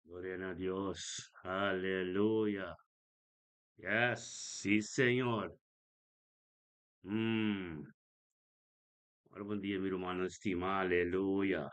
Gloria na Dios. Aleluya. Yes, sí, Señor. Ora bon dia, mi rumannan stimá. Aleluya.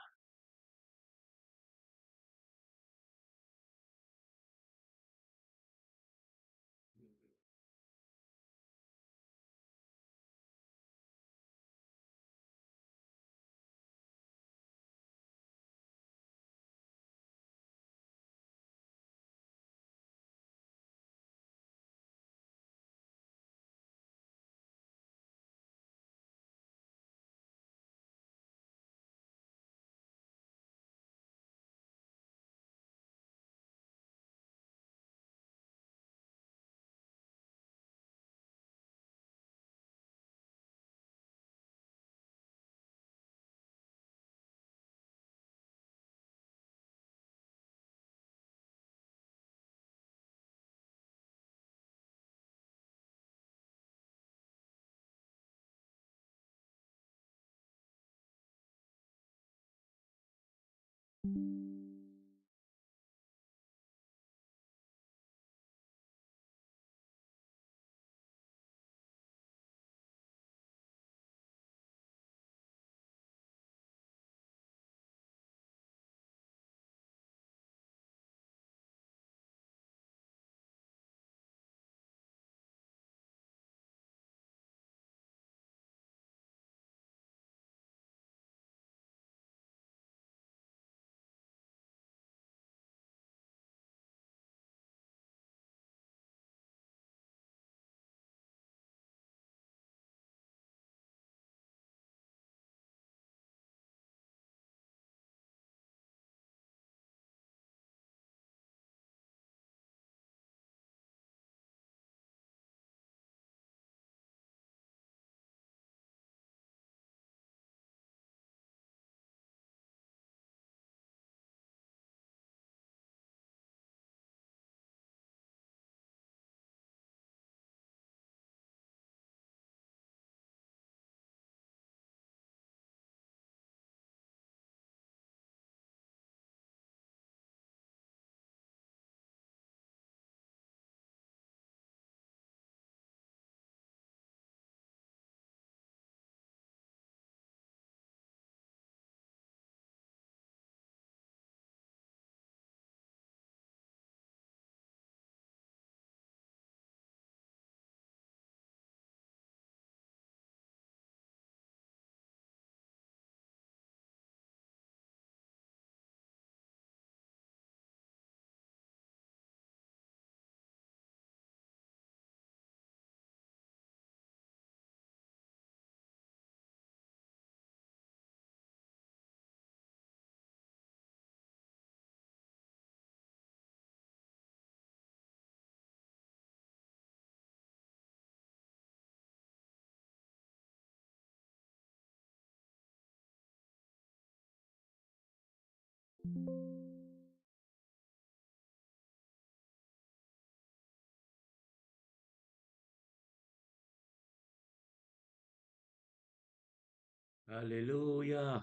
Aleluya.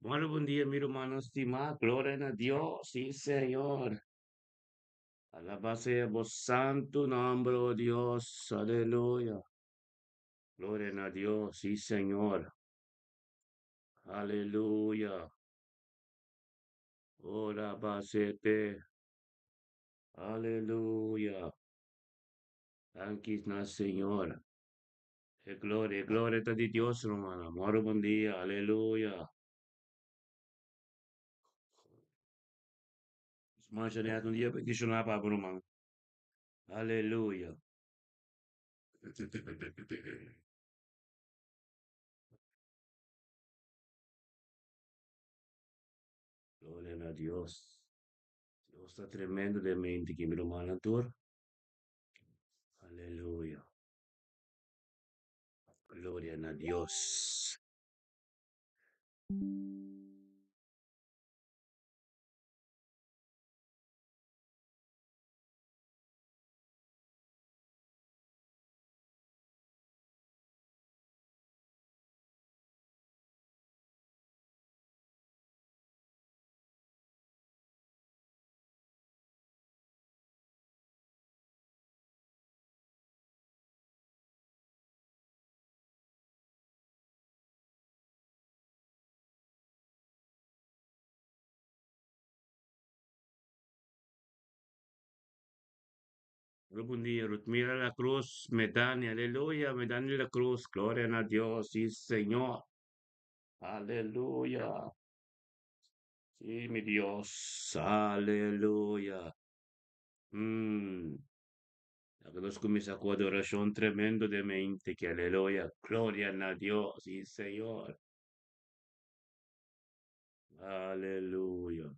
Bueno, bon dia, mi rumannan stimá. Gloria na Dios, sí, Señor. Alabá sea bo santu nomber, oh Dios. Aleluya. Gloria na Dios, sí, Señor. Aleluya. Ora base Aleluya. Danki na Señor. E gloria, e gloria ta di Dios, rumannan. Moro bon dia. Aleluya. Masha net un dia bendishoná pa bo, ruman. Aleluya. Gloria na Dios. Dios ta tremendo den mente ki mi rumannan tur. Aleluya. Gloria na Dios. Hola, bon dia, Rutmira La Cruz, Medani, aleluya, Medani La Cruz, gloria na Dios, sí, Señor. Aleluya. Sí, mi Dios, aleluya. Laga nos kuminsá ku adorashon tremendo den mente ki aleluya, gloria na Dios, sí, Señor. Aleluya.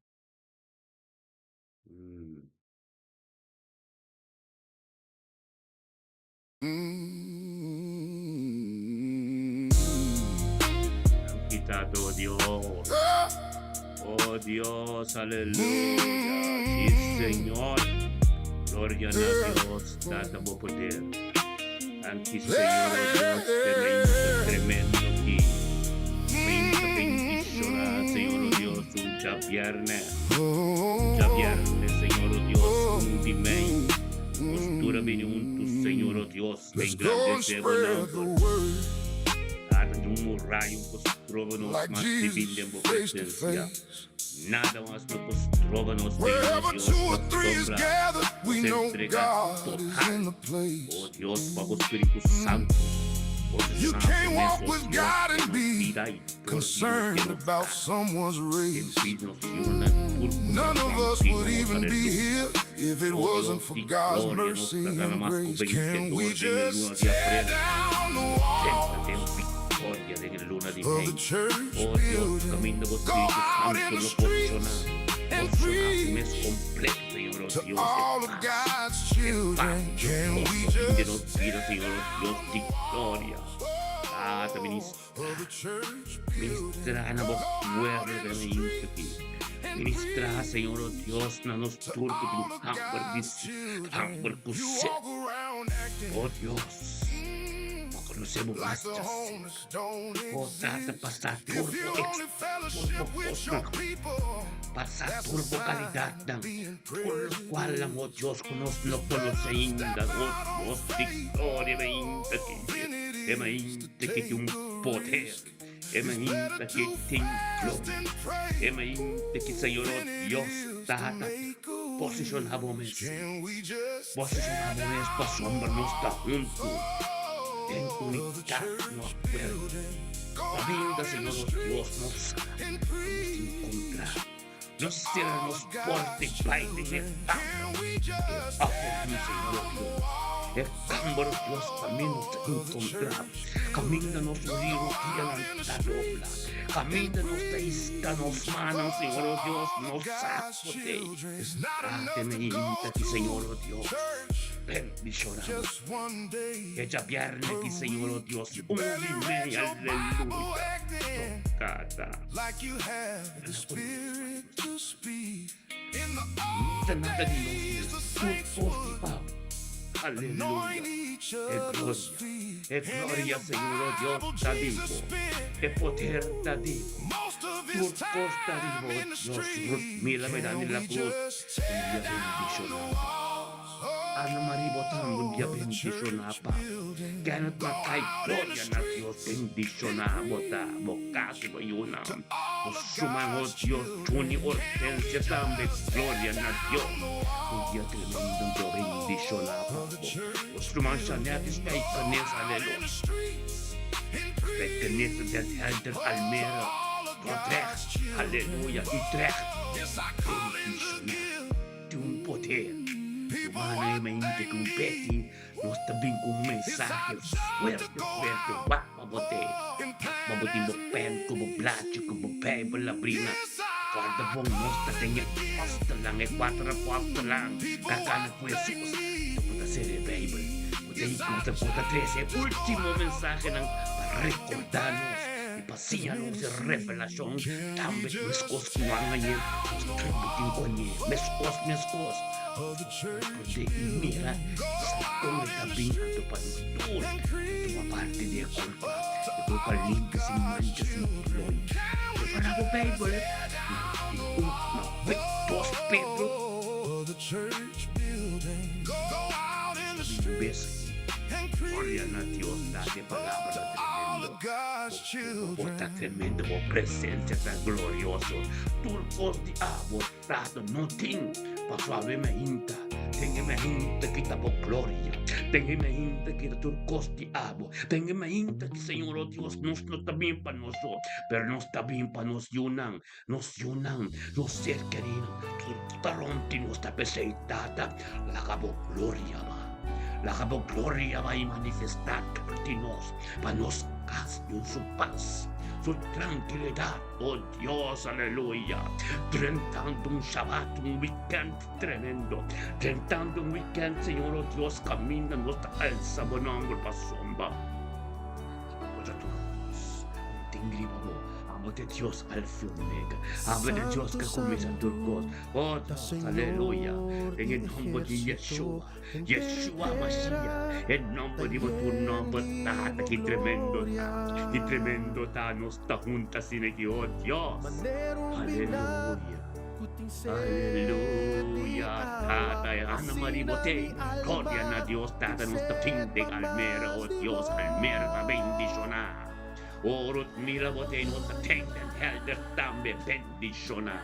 Danki Tata, oh Dios. Oh Dios, aleluya. Sí, Señor. Gloria na Dios, Tata bo poder. Danki Señor, oh Dios, tremendo, tremendo ki. Meinta bendiciona, Señor, oh Dios, un djabierne. Un djabierne, Señor, oh Dios, un di mei. Nos tur a bini huntu, Señor, oh Dios, pa engrandecé bo nomber. Tata, ni un muraya no por stroba nos mas di bini den bo presencia. Nada mas no por stroba nos, Señor, oh Dios, pasobra nos entrega total, oh Dios, pa bo Spiritu Santo. Posicioná bo mes, oh Dios, den nos bida i dor di nos den nos kas, den bida nos yunan, tur ku ta danki nos, aleluya. Oh Dios di gloria, nos ta gana mas ku vensedor den e luna di aprel. Drenta den viktoria den e luna di mei. Oh Dios, kaminda bo Spiritu Santu lo posishoná, posishoná su mes kompleto, Señor, oh Dios, e pas, e pas di Dios lo bin den nos bida, Señor, oh Dios di gloria. Tata, ministrá. Ministrá na bo pueblo den e instante. Ministrá, Señor, oh Dios, na nos tur ku tin hamber di hamber ku set. Oh Dios, bo konosé bo mas djaserka. Oh Tata, pasá tur bo ex, tur bo kosnan, pasá tur bo kalidatnan, tur lokualnan, oh Dios, ku nos no konosé ainda, oh Dios di gloria, e mainta aki, e mainta. Te ki tin un poder, e mainta ki tin gloria, e mainta ki Señor o Dios Tata posiciona bo mes, posiciona bo mes pasobra nos ta huntu den unidad no akuerdo. Paminda Señor o Dios nos sa ku nos tin kontra. Nos sera nos porta i bai den e kamber, e upper room, Señor o Dios. E kamber, o Dios, kaminda nos ta encontrá, kaminda nos rirudianan ta dobla, kaminda nos ta hista nos mannan, Señor o Dios, nos sa ku tei. Trate mainta aki, Señor o Dios, bendiciona nos. E djabièrnè aki, Señor o Dios, un di mei, aleluya, Tata. Ta nada di nos mes, tur kos di Papa. Aleluya! E gloria, e gloria, Señor, o Dios, ta di bo. E poder ta di bo. Tur kos ta di bo, Dios. Ruth Mila Medani La Cruz, un dia bendishoná pa. Ana Marie Botan un dia bendishoná pa. Kenneth Mackay gloria na Dios bendishoná bo ta bo kas i bo yunan bo suman oh Dios Juni Hortensia tambe gloria na Dios un dia tremendo anto bendishoná pa bo bo suman Shanette Spijkenis aleluya Spijkenis Den Helder Almere Dordrecht aleluya Utrecht bendishoná. Tin un poder. Humano e mente ku Betty nos ta bin ku un mensahe fuerte fuerte wak pa bo te. Pa bo tin bo pen ku bo blachi ku bo bijbel abri na kòrda bon nos ta den e apòstelnan e kuater apòstelnan ka kana ku Hesus ku ta sera e bijbel ku ta ku ta ku ta trese e ultimo mensahenan pa rekòrda nos i pa siña nos e revelashon tambe meskos ku Juan ayer nos tambe tin ku añe meskos meskos. Komprondé i mira sa kon e ta bin anto pa nos tur ta tuma parti di e kulpa, e kulpa limpi sin mancha sin ploi. Prepará bo Beibel na un na dos Pedro. Ta bin un bes. Gloria na Dios ta de palabra ta tremendo. Bo ta tremendo, bo presencia ta glorioso. Tur cos di abo Tata no tin paso awe mainta. Den e mainta ki ta bo gloria. Den e mainta ki ta tur cos di abo. Den e mainta ki Señor oh Dios nos no ta bin pa nos so, pero nos ta bin pa nos yunan, nos yunan, nos ser kerinan, tur ku ta rond di nos ta p'esei Tata laga bo gloria ba. Laga bo gloria bai manifestá tur di nos, pa nos kas den su pas, su trankilidat, oh Dios, aleluya. Drentando un Shabat, un weekend tremendo. Drentando un weekend, Señor, oh Dios, kaminda nos ta alsa bo nomber pasobra bo ta tur kos. Un tin riba bo, abo ta Dios Alfa y Omega, abo ta Dios ke kuminsá tur kos. Oh Dios, aleluya, den e nomber di Yeshua, Yeshua Mashiach, e nomber di bo tur nomber, Tata, ki tremendo ta, ki tremendo ta nos ta hunta asina aki, oh Dios, aleluya, aleluya, Tata, e Ana Marie bo te, gloria na Dios, Tata, nos ta fin den Almera, oh Dios, Almera ta bendiciona. O Rutmila bo te no ta ten Den Helder tambe bendiciona.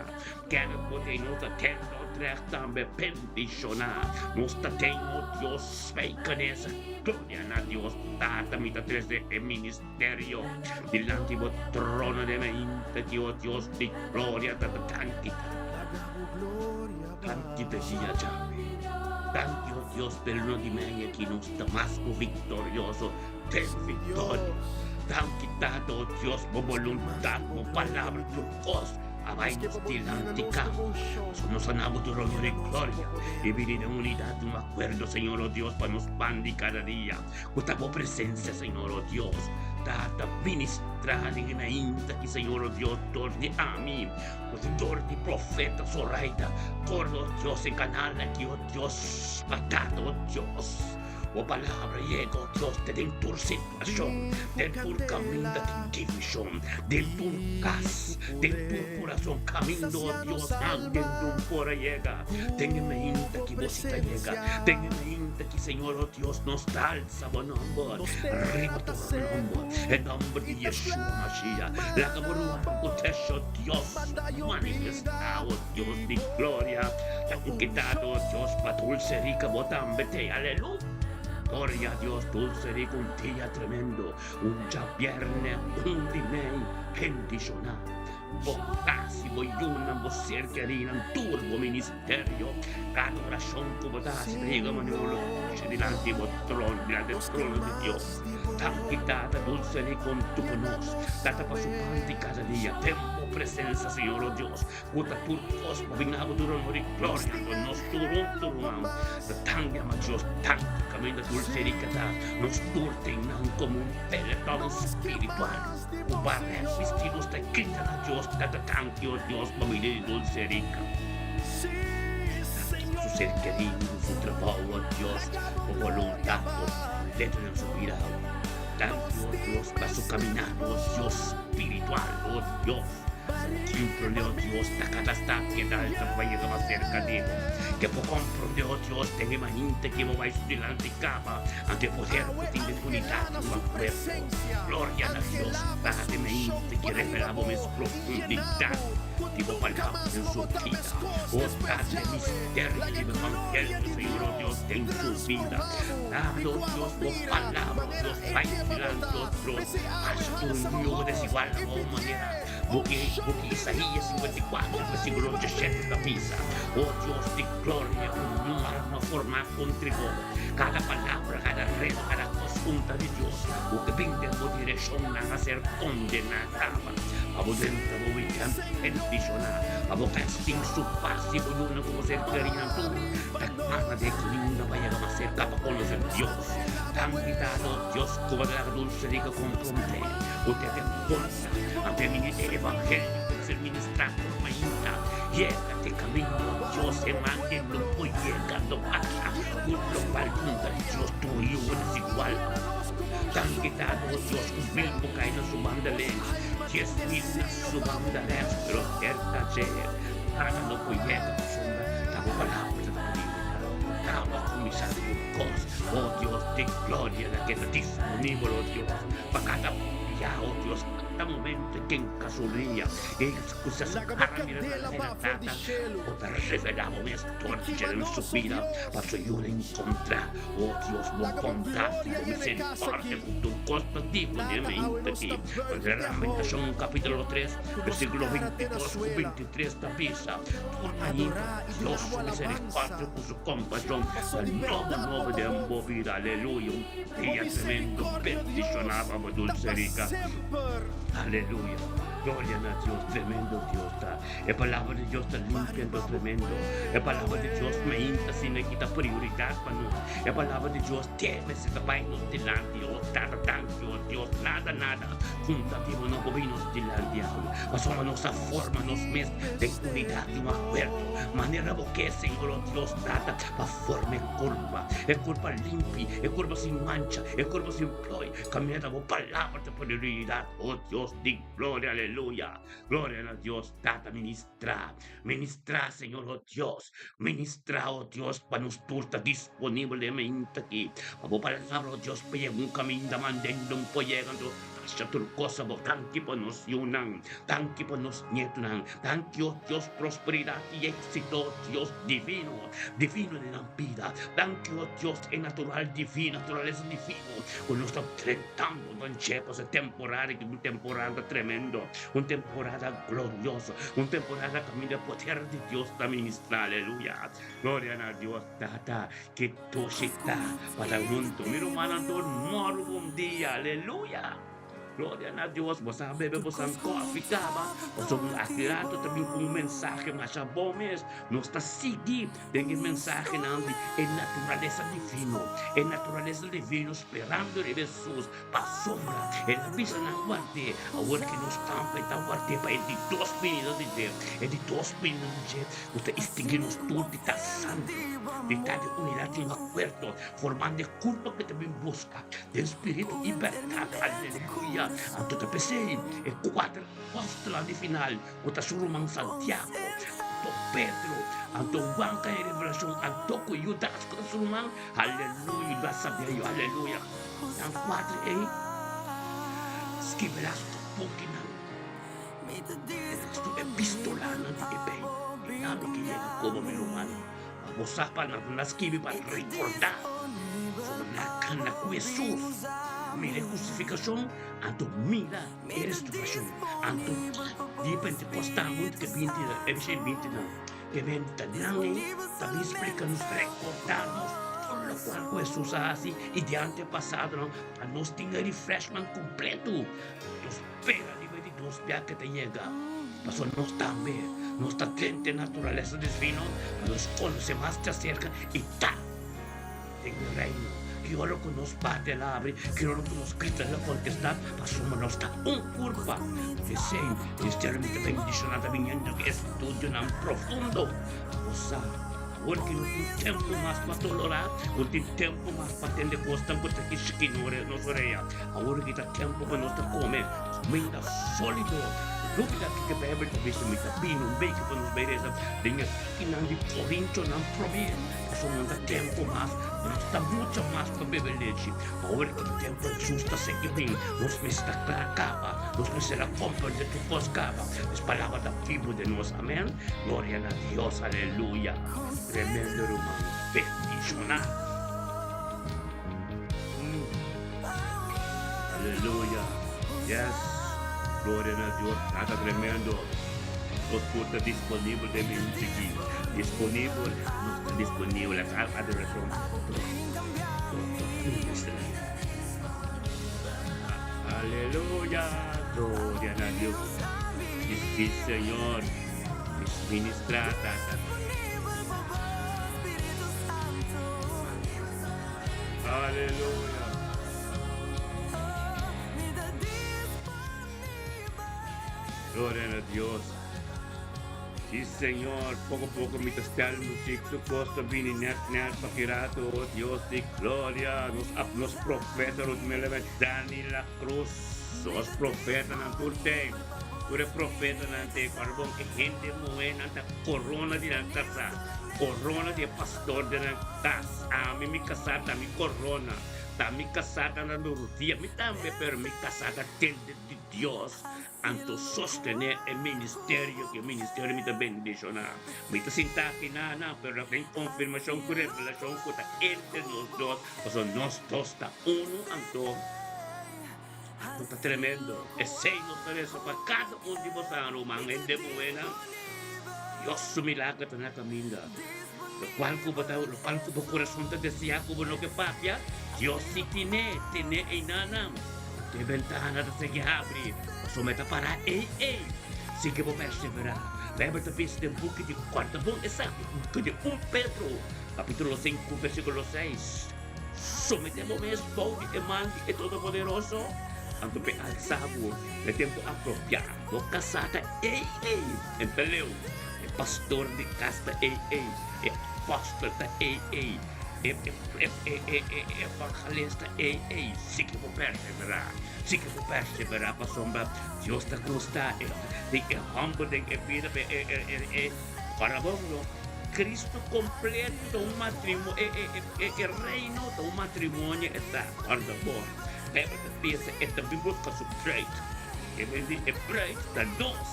Kenneth bo te no ta ten Dordrecht tambe bendiciona. Nos ta ten o Dios Spijkenisse gloria na Dios Tata mi ta trece e ministerio dilanti bo trono den mainta ki o Dios di gloria tata danki tata. Danki p'e dia djawe. Danki o Dios p'e luna di mei aki nos ta mas ku victorioso. Den victoria. Danki Tata o Dios bo boluntad bo palabra tur cos a bay nos dilanti caba. Pasobra nos a na bo tur honor y gloria y bini den unidad di un acuerdo Señor o Dios pa nos pan di cada dia cu ta bo presencia Señor o Dios. Tata ministra den e mainta aki Señor o Dios dor di ami cu dor di profeta Zoraida dor o Dios e canal aki o Dios pa Tata o Dios. Bo palabra yega, oh Dios, te den tur situacion, den tur caminda di division, den tur cas, den tur curason caminda, oh Dios, anden dun por a yega. Den e mainta ki bo si ta yega, den e mainta ki, Señor, oh Dios, nos ta alsa bo nomber riba tur nomber, e nomber di Yeshua Mashiach. Laga bo ruan cu techo, Dios, manifesta, oh Dios di gloria. Ta kitado Dios pa dulce rica bo tambe te aleluya. Gloria a Dios dulce rica un dia tremendo un djabierne un di mei bendiciona bo cas y bo yunan bo ser kerinan tur bo ministerio cada oracion cu bo ta haci ta yega manera un lucha dilanti bo trono dilanti e trono di Dios ta kitado dulce rica un tu cu nos tata pa su pan di cada dia den bo presencia Señor oh Dios. Ku ta tur kos pa bin abo tur honor i gloria ku nos tur huntu ruman ta tan yama Dios tantu kaminda dulce rica ta nos tur tin nan komo un peletòn spiritual ku pa resisti nos ta grita na Dios tata tanki o Dios pa bini di dulce rica tantu su ser kerido su trabou o Dios bo boluntat kompleto den su bida tanki o Dios pa su kaminado o Dios spiritual o Dios. Comprende, oh Dios, ta cada stap ke dal ta pa yega mas cerca di bo. Ke bo comprende, oh Dios, den e mainta ke bo bai su dilanti caba, anto e poder ku tin den unidad di bo cuerpo. Gloria na Dios, Padre mainta ke revela bo mes profundidad di bo palabra den su bida. Oh Padre, misterio di bo evangelio, Señor, oh Dios, den su bida. Dado, oh Dios, bo palabra, oh Dios, bai dilanti, oh Dios, hasta un yugo desigual na bo manera. Buki buki Isaías 54, versículo 17 ta bisa, O Dios di gloria, ku niun arma formá kontra bo. Kada palabra, kada redo, kada kos kontra di Dios, ku ke bin den bo direkshon, nan a ser kondená kaba. Pa bo drenta bo weekend bendishoná, pa bo kas tin su pas i bo yuna ku bo ser kerinan tur, ta kana den kaminda pa yega mas serka pa konosé Dios. Danki Tata, o Dios, ku bo ta laga dulce rica komprondé ku te den konta. Anto e mini e evangelio ku ta ser ministrá tur mainta yega te kaminda, o Dios, e mande no por yega, no pasa ku lokual punta di Dios tur yu desigual. Danki Tata, o Dios, ku mil por kai na su banda links, 10,000 na su banda rèks, pero serka dje nada no por yega pasobra ta bo palabra ta ta limitá. Kaba kuminsá tur kos, o Dios. di gloria ta keda disponibel, oh Dios, pa kada bia, oh Dios, kada momento ken kasuria i ku sa Laga bo para mira kandela na baha for di Tata, shelu bo ta revelá bo mes i dor di kima dje den nos, su o bida, Dios. pa su yunan enkontrá, oh Dios, bo Laga bo bondat i gloria bo yena e kas miserikordia aki. ku tur kos ta diku den Tata, awe mente nos aki. ta buig Manera den bo Lamentashon kapítulo 3, ku nos versíkulo kara te na 22 ku suela 23 ta bisa, Tur pa ainda adorá i Dios duna su bo alabansa. misericordia cu su compasion Paso ta di nobo bèrdat bo nobo ta den bon bo bida. Aleluya! Un i bo dia tremendo misericordia, bendiciona Dios, pa bo ta dulce pa rica. semper. Aleluya! Gloria na Dios! Tremendo Dios ta! E palabra di Dios ta Ba limpia anto riba bo tremendo. E pueblo palabra di Dios mainta asina kita prioridad pa nos. E palabra di Dios te mester ta bai nos dilanti. Oh Tata, danki, oh Dios, nada nada junta di bo no por bin nos dilanti awe. Pasobra nos a forma nos mes den unidat di un akuerdo, manera bo ke, Señor, oh Dios Tata, pa forma e kurpa, e kurpa limpi, e kurpa sin mancha, e kurpa sin ploi, kaminda ta bo palabra ta prioridad, oh Dios di gloria, aleluya. Gloria na Dios Tata, ministra, ministra, Señor, oh Dios, ministra, oh Dios, pa nos tur ta disponibel den mainta aki, pa bo palabra, oh Dios, pa yega un kaminda mandendo un por yega anto Asha tur cosa bo danki pa nos yunan, danki pa nos nietunan, danki oh Dios prosperidad y exito oh Dios divino, divino den nan bida, danki oh Dios e natural divino, naturalesa divino cu nos ta drentando den dje pa se temporada ki un temporada tremendo, un temporada glorioso, un temporada caminda e poder di Dios ta ministra, aleluya, gloria na Dios Tata ki Toshi ta pa ta hunto. Mi rumannan tur mòru bon dia. Aleluya! Gloria na Dios. Bo sa bebe bo san kòfi kaba. Pasobra aki rato ta bin ku un mensahe masha bon mes. Nos ta sigui den e mensahenan di e naturalesa divino. E naturalesa divino sperando riba Hesus pasobra El a bisa nan ward'é. Awor ki nos tambe ta ward'é pa e di dos binida di dje. E di dos binida di dje ku ta istingui nos tur di ta santu. Di ta di unidat di un akuerdo, formando e kurpa ku ta bin buska den spiritu i bèrdat. Aleluya! Anto ta p'esei e kuater apòstelnan di final, ku ta su ruman Santiago, anto Pedro, anto Juan ku a e revelashon, anto ku Judas ku ta su ruman, aleluya, Judas sabia yo, aleluya, nan kuater ei skibi lastu bukinan, e lastu epistolanan di e bei, i nan lo ke yega komo mi rumannan. Pa bo sa pa nan na skibi pa rekordá sobre la kanda ku Hesus mira e krusifikashon, anto mira e restorashon. Anto di Pentekostal huntu ku e binti e bisha e bintinan ke ben ta nan ei ta bin splika nos, rekordá nos tur lokual ku Hesus a hasi i di antepasadonan pa nos tin e refreshment kompleto. Nos pera riba di nos bia ke ta yega, pasobra nos tambe nos ta drenta e naturalesa divino pa nos konosé mas djaserka i ta den e Reino. Ki ora ku nos bate el abri, ki ora ku nos grita el a kontestá, pasobra nos ta un kurpa. P'esei, Ministerio mi ta bendishoná ta biniendo ku estudionan profundo pa bo sa. Awor ki no tin tempu mas pa tolorá, no tin tempu mas pa tende kosnan ku ta kishiki nos orea. Awor ki ta tempu pa nos ta kome kuminda sólido. Lubida kiko e Beibel ta bisa, mi ta bini un beki pa nos bai resa den e kinan di Korintionan promé, pasobra no ta tempu mas pa nos ta mucha mas pa bebe lechi. Awor ki tempu Hesus ta sigui bin, nos mester ta kla kaba, nos mester a komprendé tur kos kaba. Es palabra ta bibu den nos, amèn. Gloria na Dios, aleluya. Tremendo ruman, bendiciona. Aleluya. Yes. Gloria na Dios. Tata tremendo. Nos por ta disponibel den minuut aki. Disponibel. Nos ta disponibel. Esa adoracion. Aleluya. Gloria na Dios. Sí, Señor. Ministra, Tata. Aleluya. Gloria na Dios. Sí, Señor, poco poco mi ta stel muziek su cos ta bini net net pa ki rato, oh Dios di gloria, nos ap nos profeta Ruth Miller Dani La Cruz, nos profetanan tur tei, tur e profetanan tei, para bon e hende muhénan ta corona di nan casa, corona di e pastor di nan cas. Ami mi kasá ta mi korona. Ta mi kasá ta na rudia mi tambe, pero mi kasá ta tende di Dios, anto sostené e ministerio, ku e ministerio mi ta bendishoná. Mi ta sinta aki na nan, pero lo tin konfirmashon ku revelashon ku ta entre nos dos, pasobra nos dos ta unu, anto anto ta tremendo. Esei nos ta resa pa kada un di boso, ruman hende muhénan. Dios su milager ta na kaminda. Lokual ku bo ta, lokual ku bo kurason ta deseá ku bo no ke papia, Dios si tine, tene einanan. E bentana ta sigui habri, pasobra e ta pará ei ei. Sigui bo perseverá. Beibel ta bisa den buki di Kòrda bon esaki, buki di un Pedro, kapítulo sinku, versíkulo seis, Someté bo mes bou di e man di e Todopoderoso, anto p'e alsá bo na e tempu apropiá. Bo kasá ta ei ei, en ta leu. E pastor di kas ta ei ei, e apòstel ta ei ei, e evangelista ei ei. Si ke bo perseverá, si ke bo perseverá pasobra Dios ta gusta e den e hòmber den e bida pe e e e Ora bon no, Cristo kompleto ta un matrimonio, e e e e reino ta un matrimonio e ta. Ora bon, Bijbel ta bisa e ta bin buska su bruid. E bin di e bruid ta nos.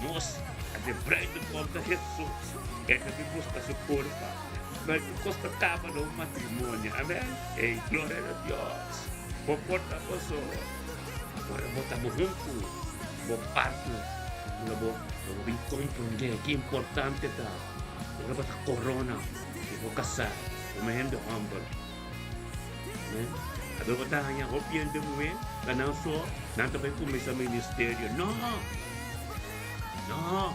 Nos a de bruid di konta Hesus. E ta bin buska su kurpa. Pero ki kos ta kaba na un matrimonio? Amen. Ey, gloria na Dios. Bo por ta boso. Ora bo ta bo huntu, bo partner, lo bo lo bo bin komprondé ki importante ta ora bo ta korona di bo kasá komo hende hòmber. Amen. Awe bo ta haña hopi hende muhé ta nan so nan ta bai kuminsá ministerio. No! No!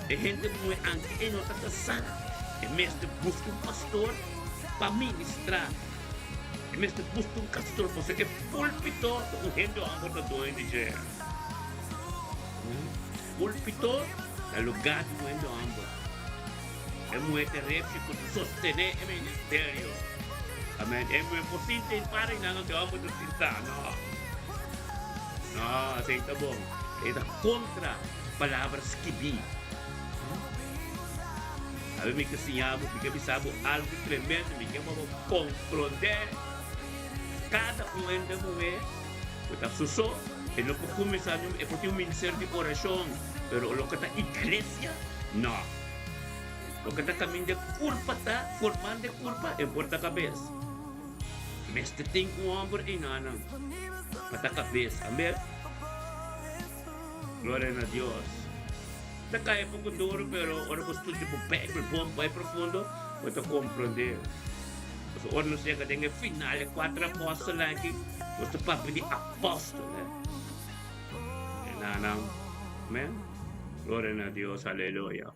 E hende muhé anke e no ta kasá, e mester buska un pastor pa ministrá. E mester buska un kastor pasobra e púlpito ta un hende hòmber ta doño di dje. Púlpito ta lugá di un hende hòmber. E muhé ta refshi ku ta sostené e ministerio. Amèn. E muhé por sinta i para i nan loke hòmber ta sinta. No. No, esei ta bon. E ta kontra palabra skibí. Awe mi ke siña bo, mi ke bisa bo algu tremendo, mi ke pa bo komprondé. Kada un hende muhé ku ta su so, e no por kuminsá ni un, e por tin un ministerio di orashon, pero loke ta iglesia, no. Loke ta kaminda e kurpa ta formando e kurpa, e por ta kabes. Mester tin un hòmber einanan pa ta kabes. Amén. Gloria na Dios. Ta kai poko duru pero ora bo studia bo Bijbel bon bai profundo bo ta komprondé. Pasobra ora nos yega den e final e kuater apòstelnan aki nos ta papia di apòstelnan. Enanan. Amén. Gloria na Dios. Aleluya.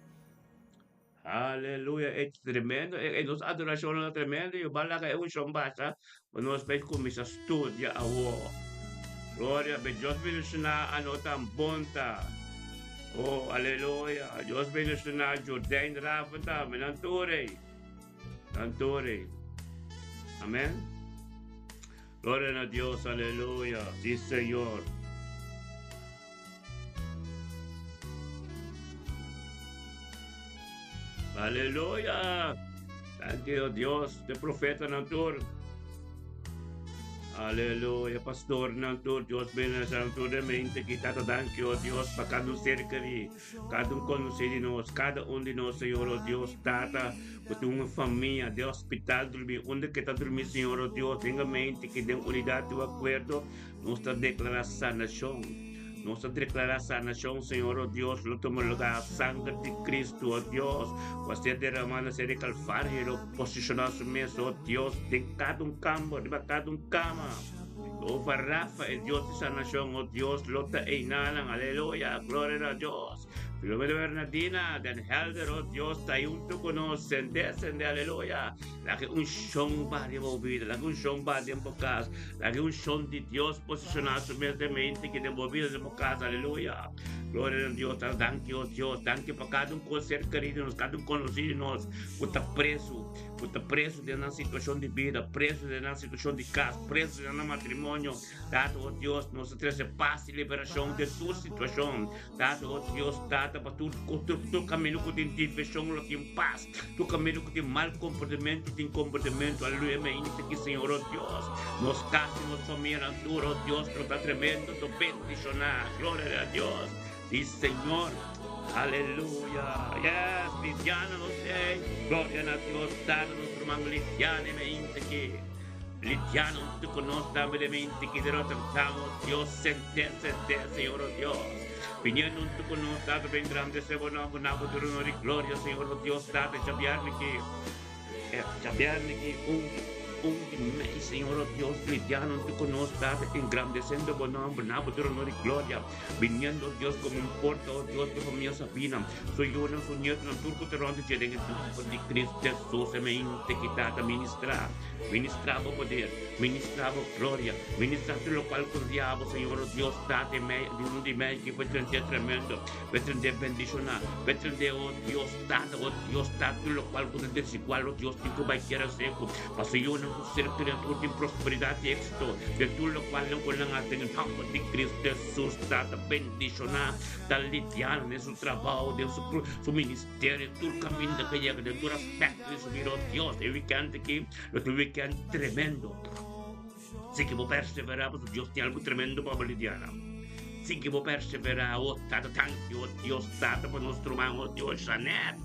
Aleluya. E tremendo. E nos adorashon ta tremendo. Yo ba laga e unshon basha pa nos bai kuminsá studia awor. Gloria be Dios bendishoná ano tan bon ta. Oh, aleluya. Dios bendishoná Jordain Raven tambe. Nan tur ei. Nan tur ei. Amen. Gloria na Dios. Aleluya. Sí, Señor. Aleluya! Thank you, Dios, de profeta nan tur. Aleluya, pastor nan tur. Dios bendice tur de mente ki tata dank you, Dios, pa cada un ser querido, cada un conocido de nos, cada un de nos, Señor, oh Dios, tata, ku tin un familia de hospital dormir, unda que ta dormir, Señor, oh Dios, tenga mente que den unidad y acuerdo, Nos ta deklará sanashon. Nos ta deklará sanashon, Señor, oh Dios, lo tuma lugá. Sanger di Cristo, oh Dios, ku a ser derramá na ser di Kalvario, lo posishoná su mes, oh Dios, den kada un kamber, riba kada un kama. Jehová Rafa, e Dios di sanashon, oh Dios, lo ta einanan. Aleluya, gloria na Dios. Filomena Bernardina, Den Helder, oh Dios, ta huntu ku nos. Sende, sende, aleluya. Laga e unshon baha riba bo bida, laga e unshon baha den bo kas, laga e unshon di Dios posishoná su mes den mente ki den bo bida, den bo kas, aleluya. Gloria na Dios, Tata, danki, oh Dios, danki pa kada un ku ser kerido nos, kada un konosí di nos ku ta presu, ku ta presu den nan situashon di bida, presu den nan situashon di kas, presu den nan matrimonio. Tata, oh Dios, nos ta trese pas i liberashon den tur situashon. Tata, oh Dios, Tata, pa tur tur tur kaminda ku tin divishon lo tin pas, tur kaminda ku tin mal komportamentu tin komportamentu. Aleluya, mi ainda ta ki, Señor, oh Dios, nos kas i nos famianan tur, oh Dios, lo ta tremendo, lo bendishoná. Gloria a Dios. Sí, Señor. Aleluya. Yes, Lidiana nos ei. Gloria na Dios. Tata, nos ruman Lidiana, mi ainda ki. Lidiana huntu ku nos tambe den mente ki deroterdam, o Dios, sent'é, sent'é, Señor, o Dios. Biniendo huntu ku nos, Tata, pa engrandesé bo nomber na bo trono di gloria, Señor, o Dios, Tata, djabièrnè ki, djabièrnè ki un, un di mei, Señor, o Dios, lidiando huntu ku nos, Tata, engrandesendo bo nomber na bo trono di gloria, biniendo, o Dios, komo un porta, o Dios, pa famia Sabina, su yunan, su nietonan, tur ku ta rònt di dje, den e nomber di Cristo Jesus, e mente ki Tata ministrá. Ministrá bo poder, ministrá bo gloria, ministrá tur lokual ku ria bo, Señor, o Dios, Tata, mei, luna di mei ki por trendé tremendo, por trendé bendishoná, por trendé, o Dios, Tata, o Dios, Tata, tur lokual ku ta desigual, o Dios, tin ku bai tera seku, pasobra yonan ku ser kriatur tin prosperidat i éksito den tur lokual nan ku nan hasi den e nòmber di Cristo Hesus, Tata, bendishoná, ta lidiando den su trabou, den su, su ministerio. Tere tur kaminda ke yega den tur aspekto di su bida, oh Dios, e weekend aki lo ta un weekend tremendo. Si ke bo perseverá, pasobra Dios tin algu tremendo pa bo, Lidiana. Si ke bo perseverá, oh Tata, tanki, oh Dios, Tata, pa nos ruman, oh Dios, Janet.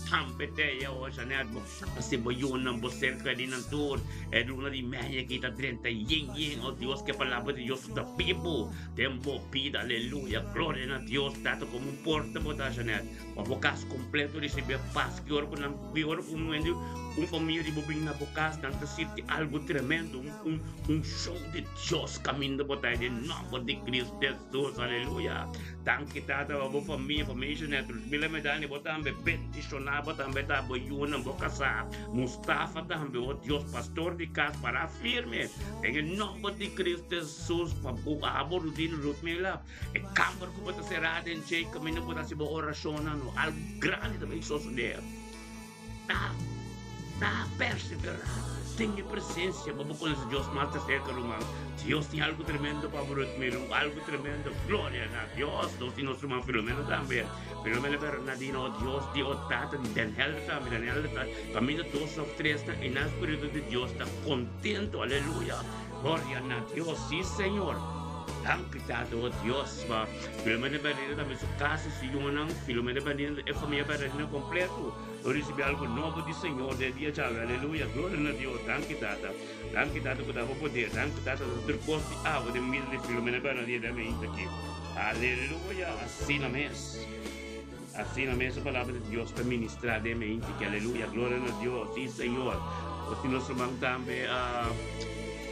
Tambe te, oh Janet, bo hasi bo yunan, bo ser kerinan tur. E luna di mei aki ta drenta yen yen, oh Dios, ke palabra di Dios ta bibu den bo bida, aleluya, gloria na Dios, Tata, komo un porta bo ta, Janet. Pa bo kas kompleto risibí e pas. Ki ora ku nan, ki ora ku un hende, un famia di bo bin na bo kas, nan ta sinti algu tremendo, un, un, un shon di Dios kaminda bo ta den nòmber di Cristo Hesus. Aleluya! Danki Tata pa bo famia, famia Jeanette, Ludmila Medani, bo tambe bendishoná, bo tambe ta bo yunan, bo kasá, Mustafa tambe, o Dios, pastor di kas, pará firme den e nòmber di Cristo Hesus pa bo, abo Rudino, Ludmila. E kamber ku bo ta será den dje kaminda bo ta hasi bo orashonnan no algu grandi ta bai sosodé. Ta ta perseverá den e presensia pa bo konosé Dios mas di serka, ruman. Dios tin algu tremendo pa bo, Ruthmiro, algu tremendo. Gloria na Dios! Nos tin nos ruman Filomeno tambe. Filomeno Bernardino, o Dios di o tata di Den Helder tambe. Den Helder ta kaminda dos òf tres ta i nan spiritu di Dios ta kontento. Aleluya! Gloria na Dios! Sí, Señor! Danki Tata, o Dios, pa Filomena Bernardino tambe su casa y su yunan, Filomena Bernardino e famia Bernardino completo lo ricibi algo nobo di Señor den dia djawe, aleluya, gloria na Dios, danki Tata, danki Tata cu ta bo poder, danki Tata ta tur cos di abo den bida di Filomena Bernardino den mainta aki, aleluya, asina mes, asina mes e palabra di Dios ta ministra den mainta aki, aleluya, gloria na Dios, si Señor, nos tin nos ruman tambe,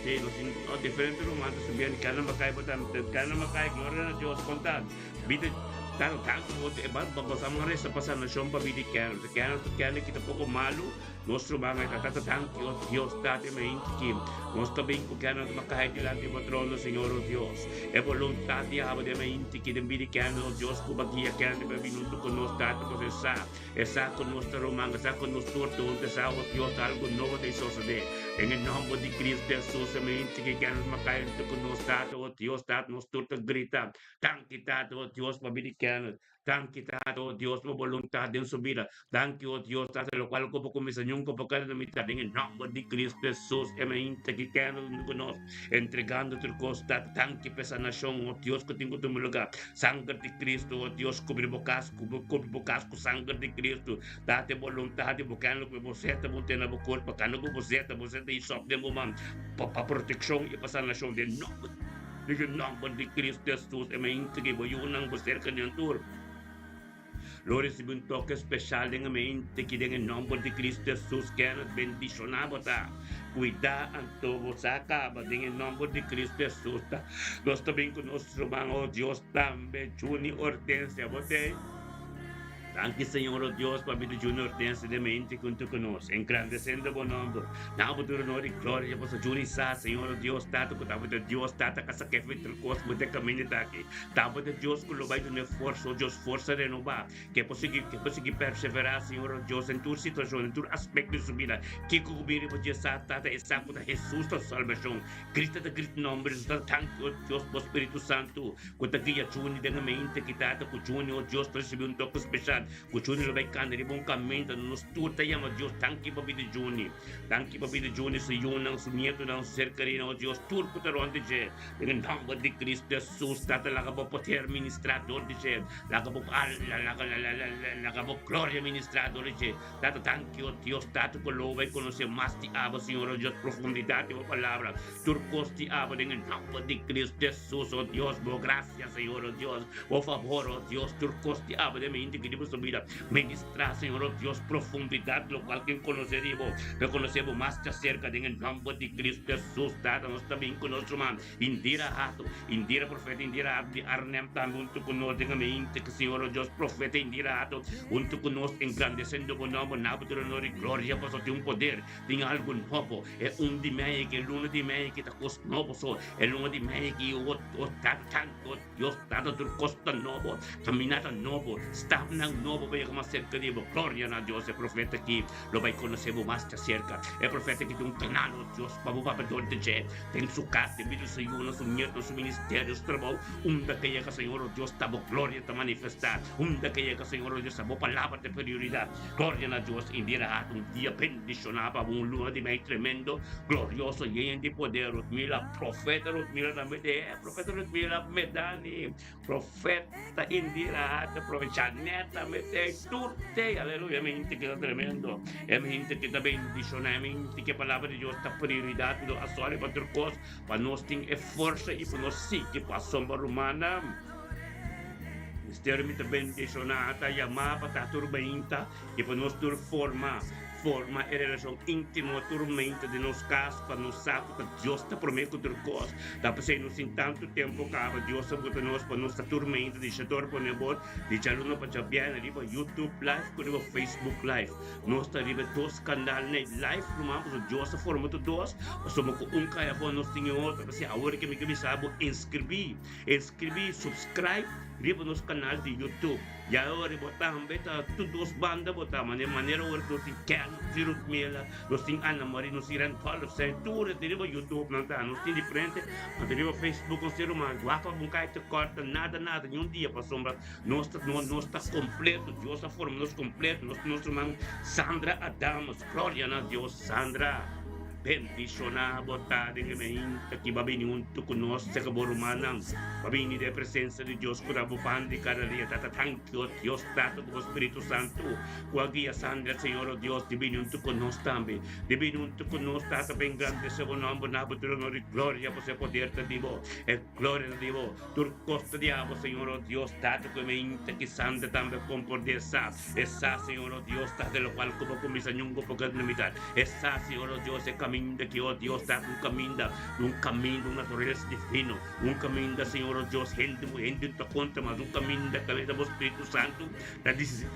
Sí, nos tin oh, diferente ruman ta subiendo. Kada Makai bo ta, kada Makai, gloria na Dios, konta. Bida tanto tanto bo te ba ba pasamos resa pa sanashon pa bida Kenneth. Se Kenneth Kenneth kita poko malu, nos ruman ay tata danki oh Dios, tate me inti Nos ta bin ku Kenneth Makai dilanti bo trono, Señor oh Dios. E voluntad di abo de me inti ki den bida Kenneth oh Dios ku ba guia Kenneth ba binunto ku nos tata pues e sa. E sa ku nos ta ruman, e sa ku nos tur ta huntu, e sa ku Dios ta algu nobo ta sosodé. Den e nòmber di Cristo Hesus, e mente ki kende nos makai huntu ku nos Tata, o Dios Tata, nos tur ta grita, Danki Tata, o Dios, pa bida di Kenneth. Danki Tata, o Dios, pa boluntat den su bida. Danki, o Dios Tata, lokual ku bo kuminsá nunka por keda na mitat. Den e nòmber di Cristo Hesus, e mente ki kende huntu ku nos, entregando tur kos, Tata, danki pa e sanashon, o Dios, ku tin ku tuma lugá. Sanger di Cristo, o Dios, kubri bo kas. Ku bo kubri bo kas ku sanger di Kristu, date boluntat di bo kende ku bo seta bo tene na bo kurpa, kende ku bo seta, bo seta isop den bo man pa pa protekshon i pa sanashon den nòmber di e nòmber di Kristu Hesus. E mente ki bo yunan bo serka den tur lo risibi un toke speshal den e mente ki den e nòmber di Kristu Hesus kende bendishoná bo ta. Cuida anto bo sa caba den e nomber di Cristo Jesus ta nos ta bin cu nos ruman oh Dios tambe Juni Hortensia bo tey? Danki Señor o Dios pa bida Junior Hortense den mente hunto cu nos, engrandecendo bo nomber. Na bo tur honor y gloria pasobra Juni sa, Señor o Dios Tata cu tabata Dios Tata ca sakefe tur cos cu bo ta caminda ta aki. Tabata Dios cu lo bay duna forsa o Dios forsa renoba ke por sigui ke por sigui persevera Señor o Dios den tur situacion den tur aspecto di su bida. Kico cu bin riba dje sa Tata e sa cu ta Jesus ta su salbacion. Grita ta grita nomber di Jesus Tata danki o Dios bo Spiritu Santo. Ku ta guia Juni den e mente ki tata ku Juni o Dios ta risibi un toke speshal ku Juni lo bai kanda riba un kaminda nos tur ta yama Dios danki pa bida Juni danki pa bida Juni su yunan su nietonan su ser kerinan o Dios tur ku ta rond di dje den e nomber di Cristo Jesus tata laga bo poder ministra dor di dje laga bo laga bo gloria ministra dor di dje tata danki o Dios tata ku lo bai konosé mas di abo Señor o Dios profundidat di bo palabra. Tur kos di abo den e nomber di Cristo Jesus, o Dios, bo gracia, Señor, o Dios, bo favor, o Dios, tur kos di abo den mi hende ki di boso bida. Ministra, Señor, o Dios, profundidad locual ken conoce di bo, pe conoce bo mas djacerca den e nomber di Cristo Jesus. Tata, nos ta bin cu nos ruman Indira Hato, Indira profeta Indira Hato di Arnhem tambe hunto cu nos den e mente ki, Señor, o Dios, profeta Indira Hato hunto cu nos engrandecendo bo nomber, na bo tur honor y gloria, pasobra tin un poder. Tin algu nobo. E un di mei aki, e luna di mei aki ta kos nobo so. E luna di mei aki o o ta tantu Dios tata tur kos ta nobo. Kaminata nobo, stapnan nobo pa yega mas serka di bo. Gloria na Dios. E profeta aki lo bai konosé bo mas djaserka. E profeta aki tin un kanal, o Dios, pa bo papia dor di dje. Den su kas, den bida su yunan, su nietunan, su ministerio, su trabou. Unda ke yega, Señor, o Dios, ta bo gloria ta manifestá. Unda ke yega, Señor, o Dios, ta bo palabra ta prioridat. Gloria na Dios i mira hasta un dia bendishoná pa un luna di mei tremendo, glorioso, yen di poder. Rutmila, profeta Rutmila tambe te e, profeta Rutmila Medani, profeta Indira hasta, profeta Janet tambe te, tur te, aleluya, e mente ki ta tremendo, e mente ki ta bendishoná, e mente ki e palabra di Dios ta prioridat, nos a sòri pa tur kos, pa nos tin e forsa i pa nos sigui pa asombra rumannan. Misterio mi ta bendiciona ta yama pa ta tur meinta y pa nos tur forma forma e relacion intimo tur meinta den nos cas pa nos sa cu ta Dios ta prome cu tur cos. Ta pesey nos tin tanto tempo caba Dios a buta nos pa nos ta tur meinta di shator pone bot di djaluna pa djabièrnè riba YouTube live cu riba Facebook live. Nos ta riba e dos canal nei live ruman pasobra Dios a forma tur dos pasobra cu un cay afo nos tin e otro. Pesey awor ke mi ke bisa bo inscribi. Inscribi, subscribe riba nos canal di YouTube. Ya ora bo tambe ta tur dos banda bo ta mane manera ora nos tin Ken, nos tin Ruthmila, nos tin Ana Marie, nos tin Randolph, nos tur e riba YouTube nan ta. Nos tin diferente, anto riba Facebook nos tin ruman. Wak pa bo kai te corta nada nada ni un dia pasobra nos ta nos ta completo. Dios a forma nos completo. Nos tin nos ruman Sandra Adamus. Gloria na Dios Sandra. Bendishoná bo ta den e meinta ki bo a bini huntu ku nos, seka bo rumannan. Bo a bini den e presensia di Dios ku ta bo pan di kada dia. Tata, tanki, o Dios Tata, ku bo Spiritu Santu ku a guia Sandra, Señor, o Dios, di bini huntu ku nos tambe. Di bini huntu ku nos, Tata, pa engrandesé bo nòmber na bo tur honor i gloria, pasobra e poder ta di bo, e gloria ta di bo. Tur kos ta di abo, Señor, o Dios Tata, ku e meinta ki Sandra tambe a kompordé sa. E sa, Señor, o Dios, Tata, lokual ku bo kuminsá ñungu por keda na mitat. E sa, Señor, o Dios, e kaminda ki, o Dios, Tata, un kaminda, un kaminda, un naturalesa divino, un kaminda, Señor, o Dios, hende ku hende no ta konta mas, un kaminda kaminda bo Spiritu Santu ta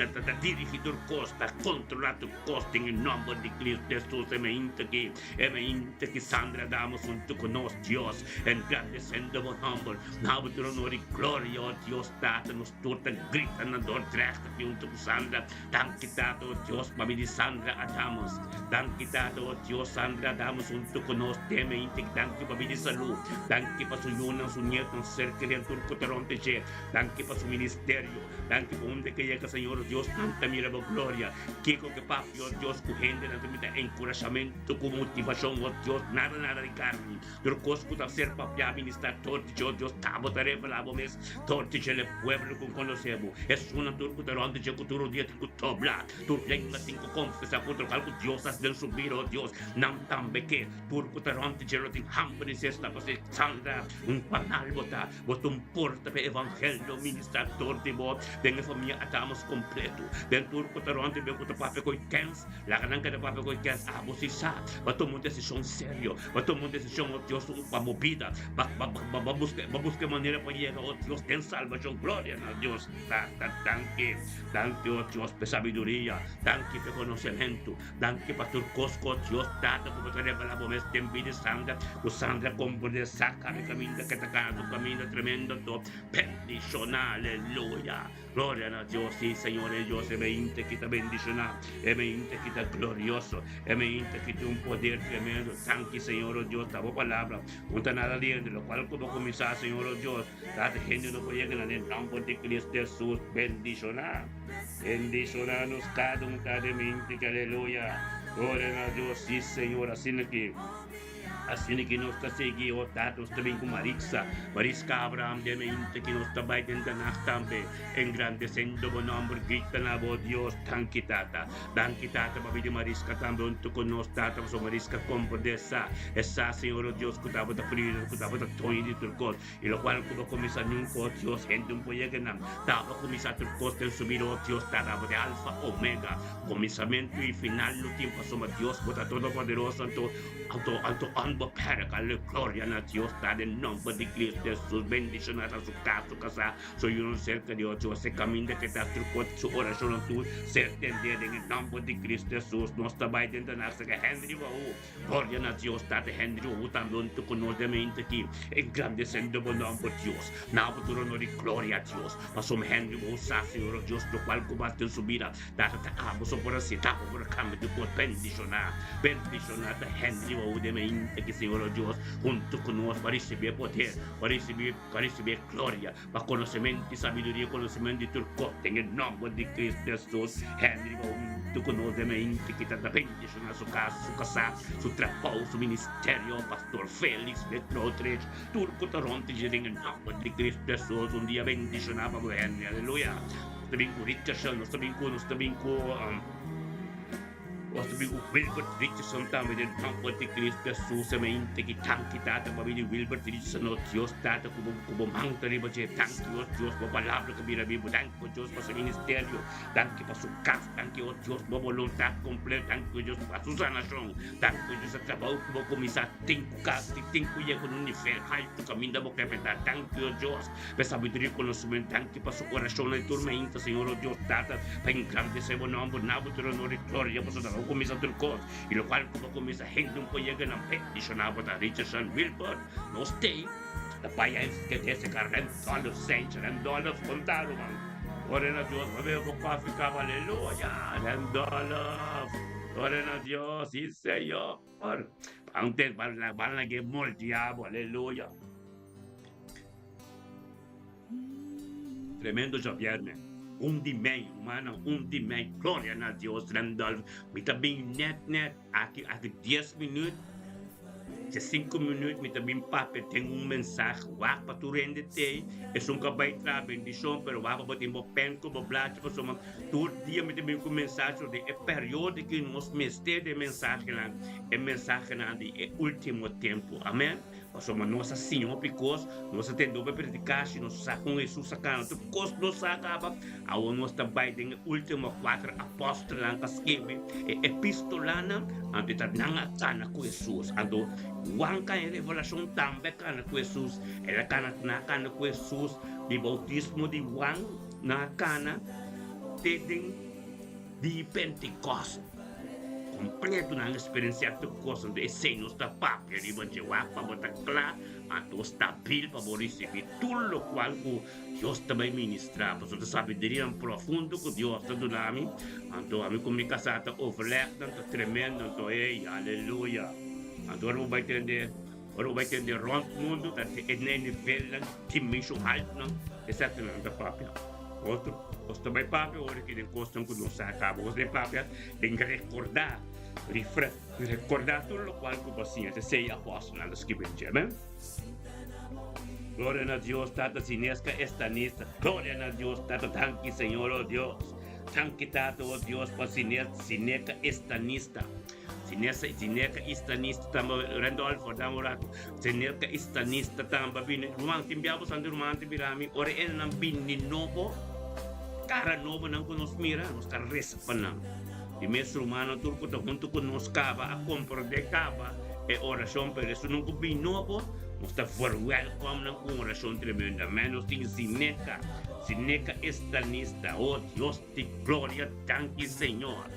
ta ta dirigí tur kos, ta kontrolá tur kos den e nòmber di Cristo Hesus. E meinta ki, e meinta ki Sandra damos huntu ku nos, Dios, engrandesendo bo nòmber, na bo tur honor i gloria, o Dios, Tata, nos tur ta grita na Dordrecht aki huntu ku Sandra. Danki Tata, o Dios, pa mi di Sandra Adamos. Danki Tata, o Dios, Sandra Adamos huntu ku nos den mente. Danki pa mi di salú. Danki pa su yunan, su nietunan, su ser kerinan, tur ku ta rònt dje. Danki pa su ministerio. Danki pa unda ke yega, Señor, o Dios, nan ta mira bo gloria. Kiko ke papia, o Dios, ku hendenan ta mira enkurashamentu ku motivashon, o Dios, nada nada di karni. Tur kos ku ta ser papiá ministrá dor di dje, o Dios, ta bo ta revelá bo mes dor di dje na e pueblo ku konosé bo. Esunnan tur ku ta rònt di dje ku tur dia tin ku dobla, tur lenga tin ku konfesá ku lokual ku Dios hasi den su bida, o Dios. Nan ta. tambe ke tur ku ta rònt di dje lo tin hamber di sesta pasé Sandra un panal bo ta bo ta un porta pa e evangelio ministrá dor di bo den e famia Adamus kompleto den tur ku ta rònt di bo ku ta papia ku e kèns laga nan keda papia ku e kèns abo si sa bo a tuma un desishon serio bo a tuma un desishon oh Dios pa bo bida ba ba ba buska ba buska e manera pa yega oh Dios den salbashon gloria na Dios Tata danki danki oh Dios pa e sabiduria danki pa e konosementu Danki pa tur kos ku Dios Tata ku bo ta revelá bo mes den bida di Sandra, ku Sandra komprendé sa kaba e kaminda ke ta kana su kaminda tremendo anto bendishoná aleluya gloria na Dios sí Señor e Dios e meinte ki ta bendishoná e meinte ki ta glorioso e meinte ki tin un poder tremendo danki Señor o Dios ta bo palabra un ta nada liende lokual ku bo kuminsá Señor o Dios Tata hende no por yega na den nomber di Cristo Jesus bendiciona bendiciona nos cada un cada mente aleluya gloria na Dios si Señor asina ki asina ki nos ta sigui o Tata nos ta bin cu Maritza Mariska Abraham den mente ki nos ta bay den danach tambe engrandecendo bo nomber grita na bo Dios danki Tata danki Tata pa bidi Mariska tambe hunto cu nos Tata pasobra Mariska comprende sa e sa Señor o Dios cu tabata frido cu tabata doño di tur cos. I lokual ku bo kuminsá niun kos, Dios, hende un por yega nan. Ta bo kuminsá tur kos den su bida, oh Dios, ta bo di Alfa, Omega, kuminsamentu i final no tin pasobra Dios bo ta Todopoderoso, anto, anto, anto onbeperkale gloria na Dios ta den nomber di Cristo Jesus. Bendishoná ta su kas, su kasá, su yunan serka di oh Dios, e kaminda ke ta tur kos, su orashonnan tur ser tendé den e nomber di Cristo Jesus. Nos ta bai den Danarse Henry Wahoo. Gloria na Dios, Tata Henry Ohu tambe hunto cu nos den mente aki, engrandecendo bo nomber, Dios. Na bo tur honor y gloria, Dios. Pasobra Henry Ohu sa, Señor, oh Dios, locual cu bas den su bida, Tata, ta abo so por haci, ta abo por cambia tu cos. Bendiciona, bendiciona ta Henry Ohu den mente aki, Señor, oh Dios, hunto cu nos pa ricibi e poder, pa ricibi, pa ricibi e gloria, pa conocemento y sabiduria y conocemento di tur cos, den e nomber di Cristo Jesus. Henry Ohu hunto cu nos den mente aki, Tata, bendiciona su cas, su casá, su trabou, su ministerio, Pastor Felix Metrotrich, tur cu ta rond dje den e nomber di Cristo Jesus, un dia bendicioná pa bo hende, aleluya. Nos ta bin cu Richardson, nos ta bin cu, nos ta bin cu, nos ta bin cu Wilbert Richardson tambe den nomber di Cristo Jesus, e mente ki tanki Tata pa bini Wilbert Richardson, oh Dios Tata cu bo, cu bo man ta riba dje, danki oh Dios, bo palabra ta bira bibu, danki oh Dios pa su ministerio, Danki pa su kas, danki o Dios bo boluntat kompleto, danki o Dios pa su sanashon, danki o Dios e trabou ku bo kuminsá tin ku kasi tin ku yega na un nivel haltu kaminda bo ke peta, danki o Dios pa e sabiduria i konosementu, danki pa su orashonnan di tur mainta, Señor o Dios Tata, pa engrandesé bo nòmber, na bo tur honor i gloria, pasobra bo kuminsá tur kos i lokual ku bo kuminsá hende un por yega nan bendishoná bo ta Richardson Wilbur, nos tei ta bai a eskedese ka Randolph Saint Randolph konta ruman. Gloria na Dios, pa bebe bo koffie kaba, aleluya, Randolph, gloria na Dios, si Señor. Antes ban la ban la ke moldiabo, aleluya. Tremendo djabierne, un di mei, rumannan, un di mei, gloria na Dios, Randolph, mi ta bin net net aki aki dies minuut. Dje sinku minuut mi ta bin papia den un mensahe wak pa tur hende tei esun ku a bai traha bendishon pero wak pa bo tin bo pen ku bo blachi pasobra tur dia mi ta bin ku mensahe den e periodo ki nos mester di e mensahenan e mensahenan di e ultimo tempu amen pasobra nos a siña hopi kos nos a tende hopi predikashi nos sa kon Hesus a kana tur kos nos sa kaba awor nos ta bai den e ultimo kuater apòstelnan ku a skirbi e epistolanan. Anto ta nan a kana ku Hesus. Anto Juan ka e revelashon tambe a kana ku Hesus. El a kana, nan a kana ku Hesus di boutismo di Juan, nan a kana te den di Pentekòst. Kompleto nan a eksperensiá tur kos. Anto esei nos ta papia riba dje. Wak pa bo ta kla, anto stabil pa bo risibí tur lokual ku Dios ta bai ministrá, pasobra ta sabidurianan profundo ku Dios ta duna mi. Anto ami ku mi kasá ta overlegnan ta tremendo. Anto ey, aleluya! Anto ora bo bai tende, ora bo bai tende rònt mundu ta e nivelnan, dimenshon haltunan, esakinan ta papia. Otro, nos ta bai papia ora ki den kosnan ku nos sa kaba. Nos ta bai papia den rekordá, refre, rekordá tur lokual ku bo a siña. Esei apòstelnan ta skibi dje, amen. Gloria na Dios Tata Sinesca Estanista Gloria na Dios Tata Danki Señor oh Dios Danki Tata oh Dios pa Sineca Estanista. Sinesa Sineka Istanista tamba Randolfo dame un rato Sineka Istanista tamba bini ruman tin bia bo santo ruman ta bira mi ora e nan bini nobo kara nobo nan ku nos mira nos ta resa pa nan di mes rumannan tur ku ta huntu ku nos kaba a komprende kaba e orashon pero esun ku bini nobo nos ta verwelkom nan ku un orashon tremendo amen nos tin Sineka Sineka Istanista oh Dios di gloria danki Señor.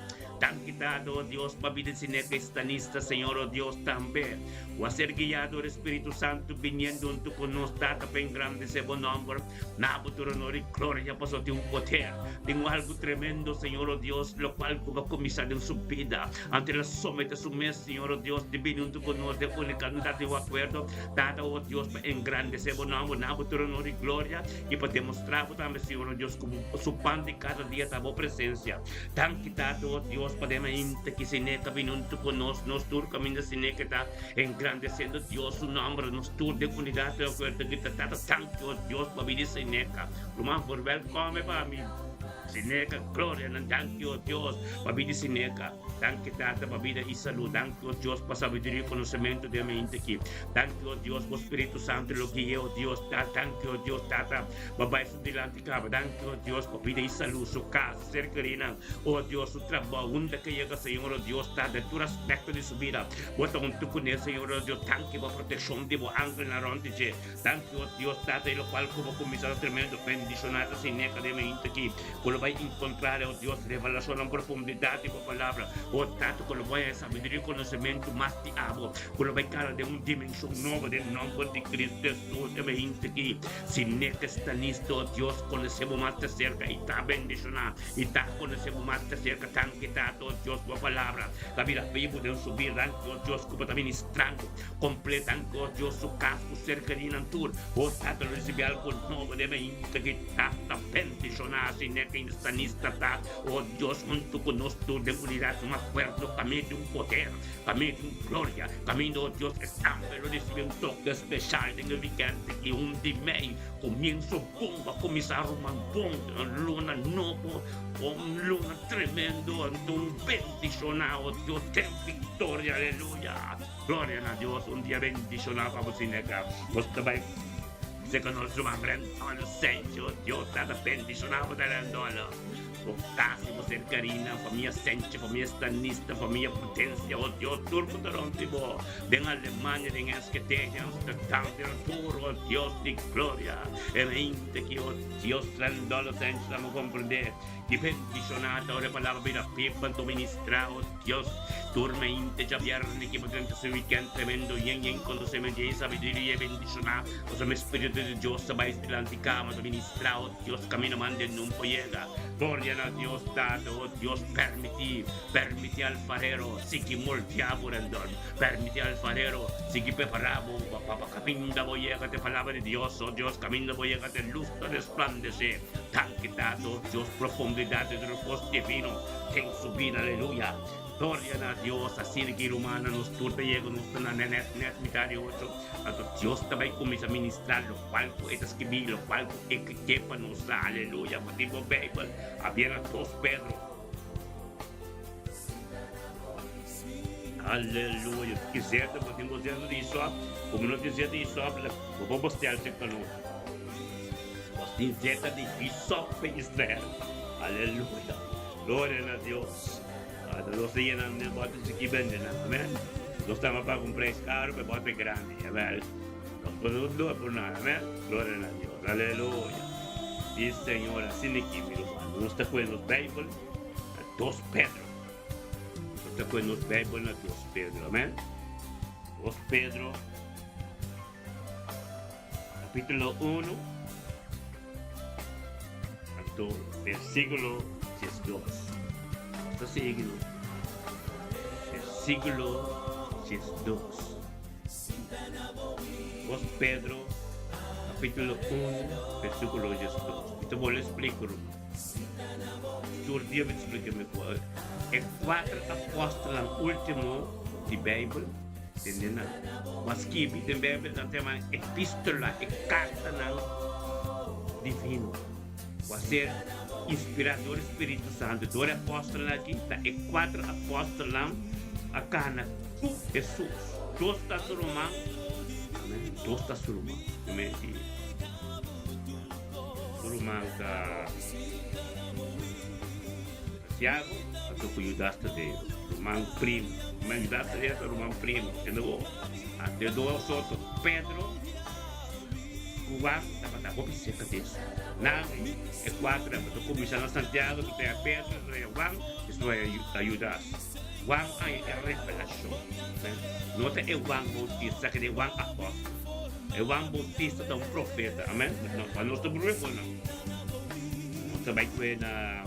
Danki Tata, oh Dios, pa bida sine cristanista, Señor, oh Dios, tambe. Cu a ser guia dor e Spiritu Santu biniendo hunto cu nos, Tata, pa engrandece Bo nomber. Na Bo tur honor y gloria, pasobra tin un poder, tin un algo tremendo, Señor, oh Dios, locual cu bo a cuminsa den su bida. Anto el a somete su mes, Señor, oh Dios, di bini hunto cu nos den unicandad di un acuerdo, Tata, oh Dios, pa engrandece Bo nomber. Na Bo tur honor y gloria, y pa demostra Bo tambe, Señor, oh Dios, cu Bo su pan di cada dia ta Bo presencia. Danki Tata, oh Dios, pa den mainta ki Señor ta bini huntu ku nos, nos tur kaminda Señor ke ta engrandesiendo Dios su nomber, nos tur den unidat den akuerdo ta grita, Tata, danki, oh Dios, pa bini Señor ka. Ruman por wèlkòme pa mi, Señor ka, gloria nan, danki, oh Dios, pa bini Señor ka. Danki Tata pa bida i salú, danki, oh Dios, pa sabiduria i konosementu den mainta aki. Danki, oh Dios, bo Spiritu Santu lo guia, oh Dios, danki, oh Dios, Tata, pa bai su dilanti kaba. Danki, oh Dios, pa bida i salú, su kas, Ser kerinan, oh Dios, su trabou, unda ke yega, Señor, oh Dios, ta den tur aspekto di su bida. Bo ta huntu kuné, Señor, oh Dios. Danki pa protekshon di bo angelnan rònt di dje. Danki, oh Dios, Tata, i lokual ku bo kuminsá ta tremendo. Bendishoná ta siné kada e mainta aki ku lo bai inkontrá, oh Dios, revelashonnan profundidat di bo Palabra. Oh Tata, ku lo bai haña sabiduria i konosementu mas di abo, ku lo bai kala den un dimenshon nobo den nòmber di Cristo Hesus e mainta aki. Si nete sta listo, oh Dios, conoce bo mas te cerca y ta bendiciona y ta conoce bo mas te cerca. Danki Tata, oh Dios, bo palabra ta bira bibu den su bida. Danki, oh Dios, cu bo ta ministrando completo. Danki, oh Dios, su cas cu cerca di nan tur. Oh Tata, lo ricibi algo nobo den mainta ki Tata bendiciona. Si nete sta lista, ta, oh Dios, hunto cu nos tur den unidad, un acuerdo, camino di un poder. Camino di un gloria, camino, oh Dios, e tambe lo ricibi un toque special den e weekend di un di mei. Comienzo bon, a cuminsa ruman bon, un luna nobo, un luna tremendo, anto un bendiciona, oh Dios, den victoria, aleluya. Gloria na Dios, un dia bendiciona pa bo sineca. Nos ta bay seca nos ruman Brendol, Sencho, Dios tata bendiciona bo, Brendol. Bo kasi bo ser Karina, famia Senche, famia Stanista, famia Prudencia, oh Dios, tur ku ta rond di bo, den Alemania, den Enschede, Amsterdam, den tur, oh Dios di gloria, e mente ki, oh Dios, Randolfo Senche ta mo comprende, ki bendiciona ta ora e palabra bira biba, anto ministra, oh Dios, tur mente djabierne ki bo drenta su weekend tremendo, yen yen conocemento, yen sabiduria, bendiciona, pasobra Spiritu di Dios ta bai dilanti cama, ta ministra, oh. Dios camino mande nun por yega. Gloria na Dios Tata, oh Dios permiti, permiti alfarero sigui moldia bo rendon, permiti alfarero sigui prepara bo pa pa caminda bo yega te palabra di Dios, oh Dios caminda bo yega te luz ta resplandece. Danki Tata, oh Dios profundidad di tur cos divino den su bida, aleluya. Gloria na Dios, asina ki rumannan nos tur ta yega nos ta na net net mitad di ocho. Anto Dios ta bai kuminsá ministrá lokual ku e ta skibí, lokual ku e ke pa nos sa. Aleluya! Bo tin bo Beibel? Abia na Dos Pedro. Aleluya! Ki zeta? Bo tin bo zeta di isòp? Ku bo no tin zeta di isòp, bo por bostel serka nos. Nos tin zeta di isòp pa Israel. Aleluya! Gloria na Dios! Ata nos ta yena den bote chikí bende nan, amen. Nos tamba paga un prijs caro pa e bote grandi, amen. Nos por no dor por nada, amen. Gloria na Dios, aleluya. Sí, Señor, asina aki, mi ruman. Nos ta coge nos Bijbel na Dos Pedro. Nos ta coge nos Bijbel na Dos Pedro, amen. Dos Pedro, capítulo 1, anto versículo 12. Nos ta sigui no? Versículo 12. Dos Pedro, capítulo 1, versículo 12. Mi ta bolbe splika, ruman. Tur dia mi ta splika mi ku e kuater apòstelnan último di Beibel. Tende nan. Bo a skibi den Bijbel nan ta yama epístola, e kartanan divino ku a ser inspirá dor e Spiritu Santu, dor e apòstelnan aki, ta e kuater apòstelnan. a kana ku Hesus. Dos ta su ruman, amen, dos ta su ruman. Amen. I su ruman ta Santiago, anto ku Judas Tadeo, ruman primo. Ruman Judas Tadeo ta ruman primo, kende bo? Anto e dos otro, Pedro ku Juan, tabata hopi serka di Hesus. Nan e kuater tabata kuminsá na Santiago, despues a Pedro, despues a Juan, despues a Judas. Juan haña e revelashon. No ta e Juan Boutista, kende e Juan Apòstel. E Juan Boutista ta un profeta, amen. Pa nos ta bruha ku nan. Nos ta bai kue na,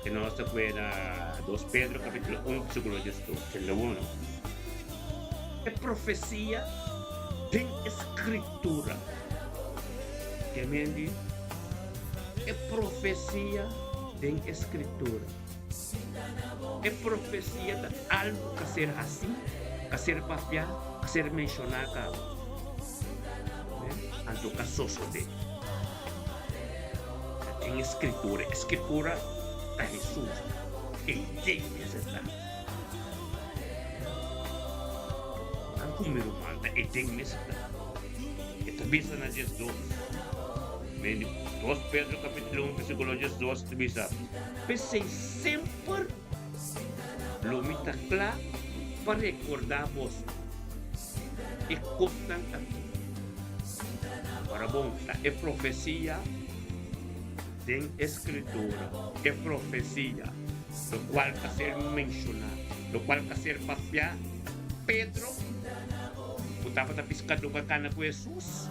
ke nos ta kue na dos Pedro kapitulo un versíkulo diesdos. Kende bo no? E profesia den e Skritura. Ke men di? E profesia den e Skritura. E profesia ta algu ka ser hasí, ka ser papiá, ka ser menshoná kaba. Anto ka sosodé. Ta den e Skritura. E Skritura ta Hesus. E den mester ta. Nan ku mi ruman ta e den mester ta. E ta bisa na 12. Mendi 2 Pedro kapítulo 1 versíkulo 12 ta bisa. P'esei semper lo mi ta kla pa rekordá boso e kosnan akí. Ora bon, ta e profesia den e Skritura, e profesia lokual ta ser menshoná, lokual ta ser papiá, Pedro, ku tabata piskadó ku a kana ku Hesus,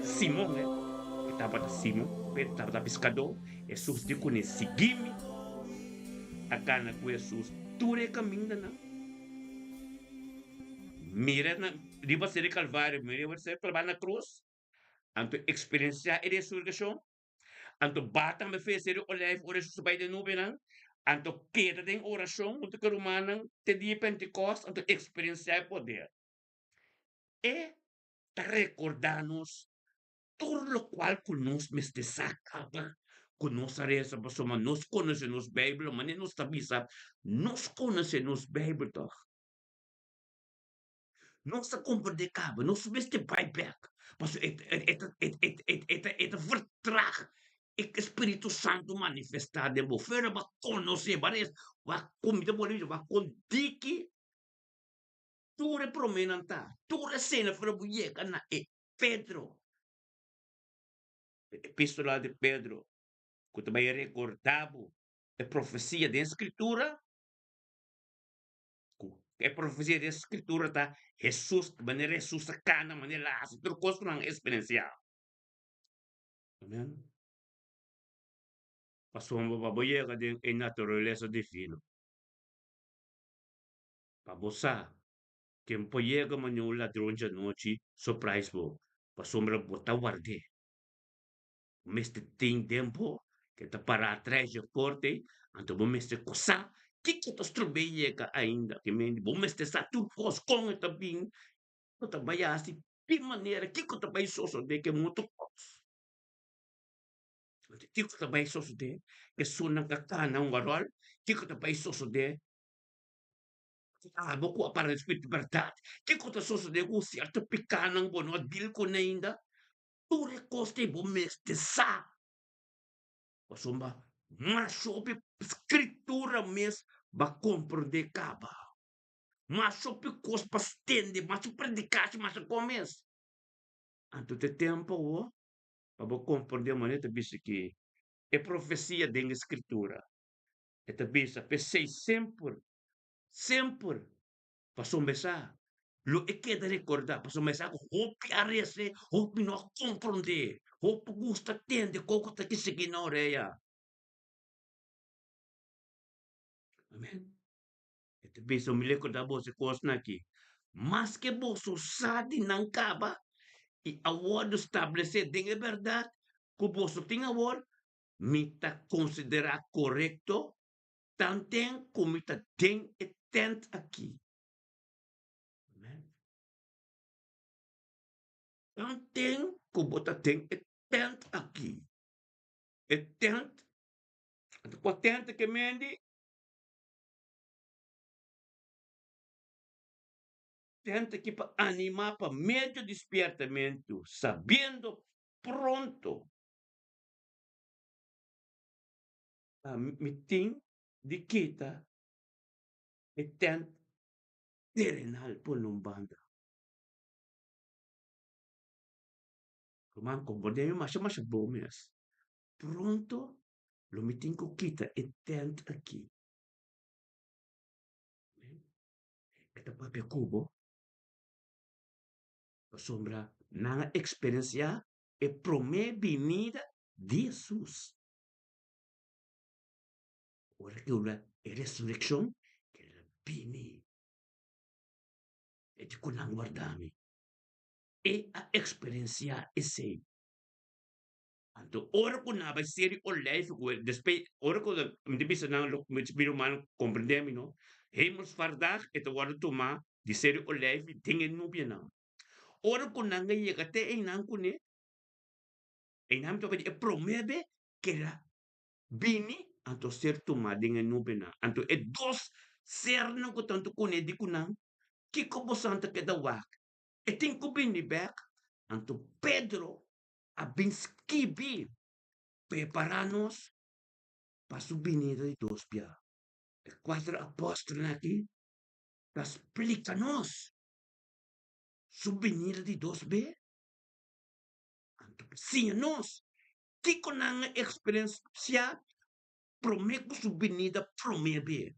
Simon, e tabata Simon, Pedro tabata piskadó, Hesus di kuné, Sigui mi. A kana ku Hesus tur e kamindanan. Mira na riba ser di Kalvario, mira riba ser klabá na krus, anto eksperensiá e resurekshon, anto ba tambe fe ser di Olijf ora Hesus a bai den nubenan, anto keda den orashon huntu ku e rumannan te dia di Pentekòst, anto eksperensiá e poder. E ta rekordá nos tur lokual ku nos mester sa kaba ku nos a resa pasobra nos konosé nos Beibel, manera nos ta bisa nos konosé nos Beibel tòg. Nos ta komprendé kaba, nos mester bai bèk pasobra e ta e ta vertrag e Spiritu Santu manifestá den bo. Fuera bo a konosé, bo a resa, bo a mi ta bolbe bisa bo a kondiki tur e proménan ta, tur e sena fuera bo yega na e Pedro, e epístola di Pedro, ku ta bai rekordá bo e profesia den Skritura, ku e profesia den Skritura ta Hesus, manera Hesus ta kana, manera el a hasi tur kos ku nan a eksperensiá. Amen. Pasobra pa bo yega den e naturalesa divino, pa bo sa Ken por yega manera un ladron djanochi surprise bo pasobra bo ta ward'é. Bo mester tin den bo ke ta para atras dje porta ei, anto bo mester kosa kiko ta strob'é yega ainda. Ke mende bo mester sa tur kos kon e ta bin, kiko ta bai hasi, ki manera, kiko ta bai sosodé ke moto kos. Kiko ta bai sosodé ke esunnan ka kana un waròl, kiko ta bai sosodé Abo ku a para di spiritu bèrdat? Kiko ta sosodé ku sierto pikánan bo no a dil kuné ainda? Tur e kos ei bo mester sa. Pasobra mas hopi Skritura mes bo a komprondé kaba. Mas hopi kos pa stende, mas hopi predikashi, mas kos mes. Anto ta e tempu awor pa bo komprondé manera ta bisa ki e profesia den e Skritura e ta bisa p'esei semper Semper pasobra e sa lo e keda rekordá, pasobra e sa ku hopi a rese, hopi no a komprondé, hopi gusta tende koko ta kisigi na orea. Amen. E ta bisa, Mi rekordá boso e kosnan aki, maske boso sa di nan kaba i a wòrdu stablesé den e bèrdat ku boso tin awor, mi ta konsiderá korekto Tanten ku mi ta den e tent aki. Amen. Tanten ku bo ta den e tent aki. E tent, anto kua tent ke mendi? Tènt aki pa animá pa medio di spièrtamentu, sabiendo pronto pa mi tin di kita e tènt terenal pone un banda. Ruman, komprendé mi masha masha bon mes. Pronto lo mi tin ku kita e tènt aki. E ta papia ku bo pasobra nan a eksperensiá e promé binida di Hesus. Ora ku ora e resurekshon, el a bini. E di ku nan warda mi. E a eksperensiá esei. Anto ora ku nan a bai seri olijf ku e despues ora ku mi ta bisa nan lo mi rumannan komprendé mi no, hemelsvaartdag e ta wòrdu tumá di seri olijf den e nubianan. Ora ku nan a yega te einan kuné, einan mi ta papia di e promé be ku el a bini anto ser tumá den e nubianan. Anto e dos sernan ku tantu kuné di ku nan, Kiko bosan ta keda wak? E tin ku bini bèk? Anto Pedro a bin skibi prepará nos pa su binida di dos bia. E kuater apòstelnan aki ta splika nos su binida di dos be, anto pa siña nos kiko nan a eksperensiá promé ku su binida promé be.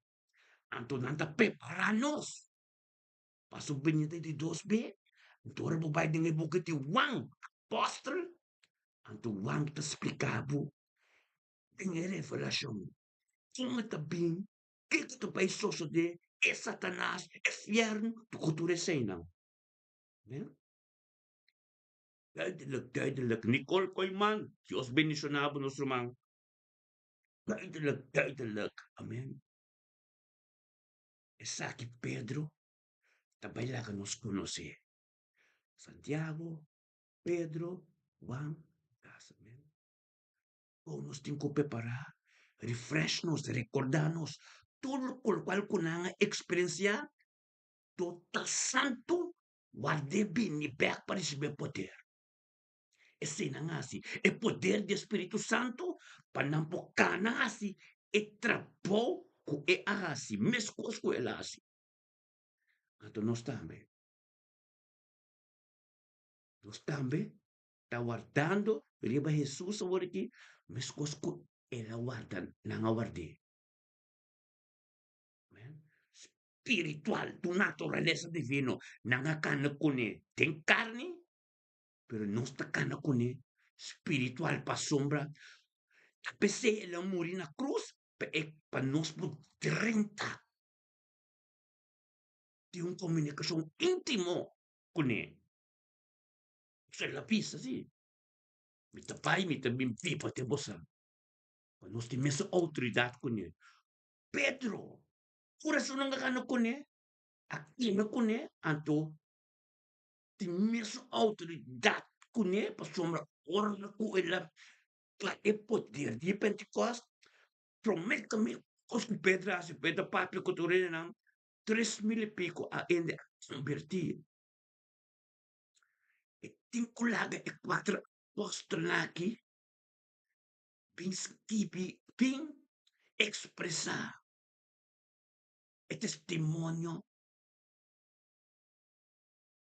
Anto nan ta prepará nos pa su binida di dos be. Anto ora bo bai den e buki di Juan, apòstel, anto Juan ta splika bo den e revelashon kon e ta bin, kiko ta bai sosodé, e Satanas, e fièrnu, ku tur eseinan. Amen. Duidelijk, duidelijk. Nicole Kooijman, Dios bendishoná bo nos ruman. Duidelijk, duidelijk. Amen. Esaki Pedro ta bai laga nos konosé. Santiago, Pedro, Juan, Lucas. Amen. Kon nos tin ku prepará, refresh nos, rekordá nos tur lokual ku nan a eksperensiá, Dor ta Santu ward'é bini bèk pa risibí e poder. Esei nan hasi, e poder di e Spiritu Santu pa nan por kana hasi e trabou ku e a hasi, meskos ku el a hasi. Anto nos tambe, nos tambe ta wardando riba Hesus awor aki, meskos ku el a warda, nan a ward'é. Spiritual, tu naturalesa divino, nan a kana kuné den karni, pero nos ta kana kuné spiritual pasobra ta p'esei el a muri na krus pa e pa nos por drenta den un komunikashon íntimo kuné. Pasobra el a bisa si, Mi ta bai, mi ta bin biba den boso, pa nos tin mesun outoridat kuné. Pedro, tur esunnan a kana kuné, a kima kuné, anto tin mesun outoridat kuné pasobra ora ku el a traha e poder di e Pentekòst, promé kami kos ku Pedro a hasi, Pedro a papia ku tur hendenan, 3000 i piko a hende a kombertí. E tin ku laga e kuater apòstelnan aki bin skibi, bin ekspresá e testimonio.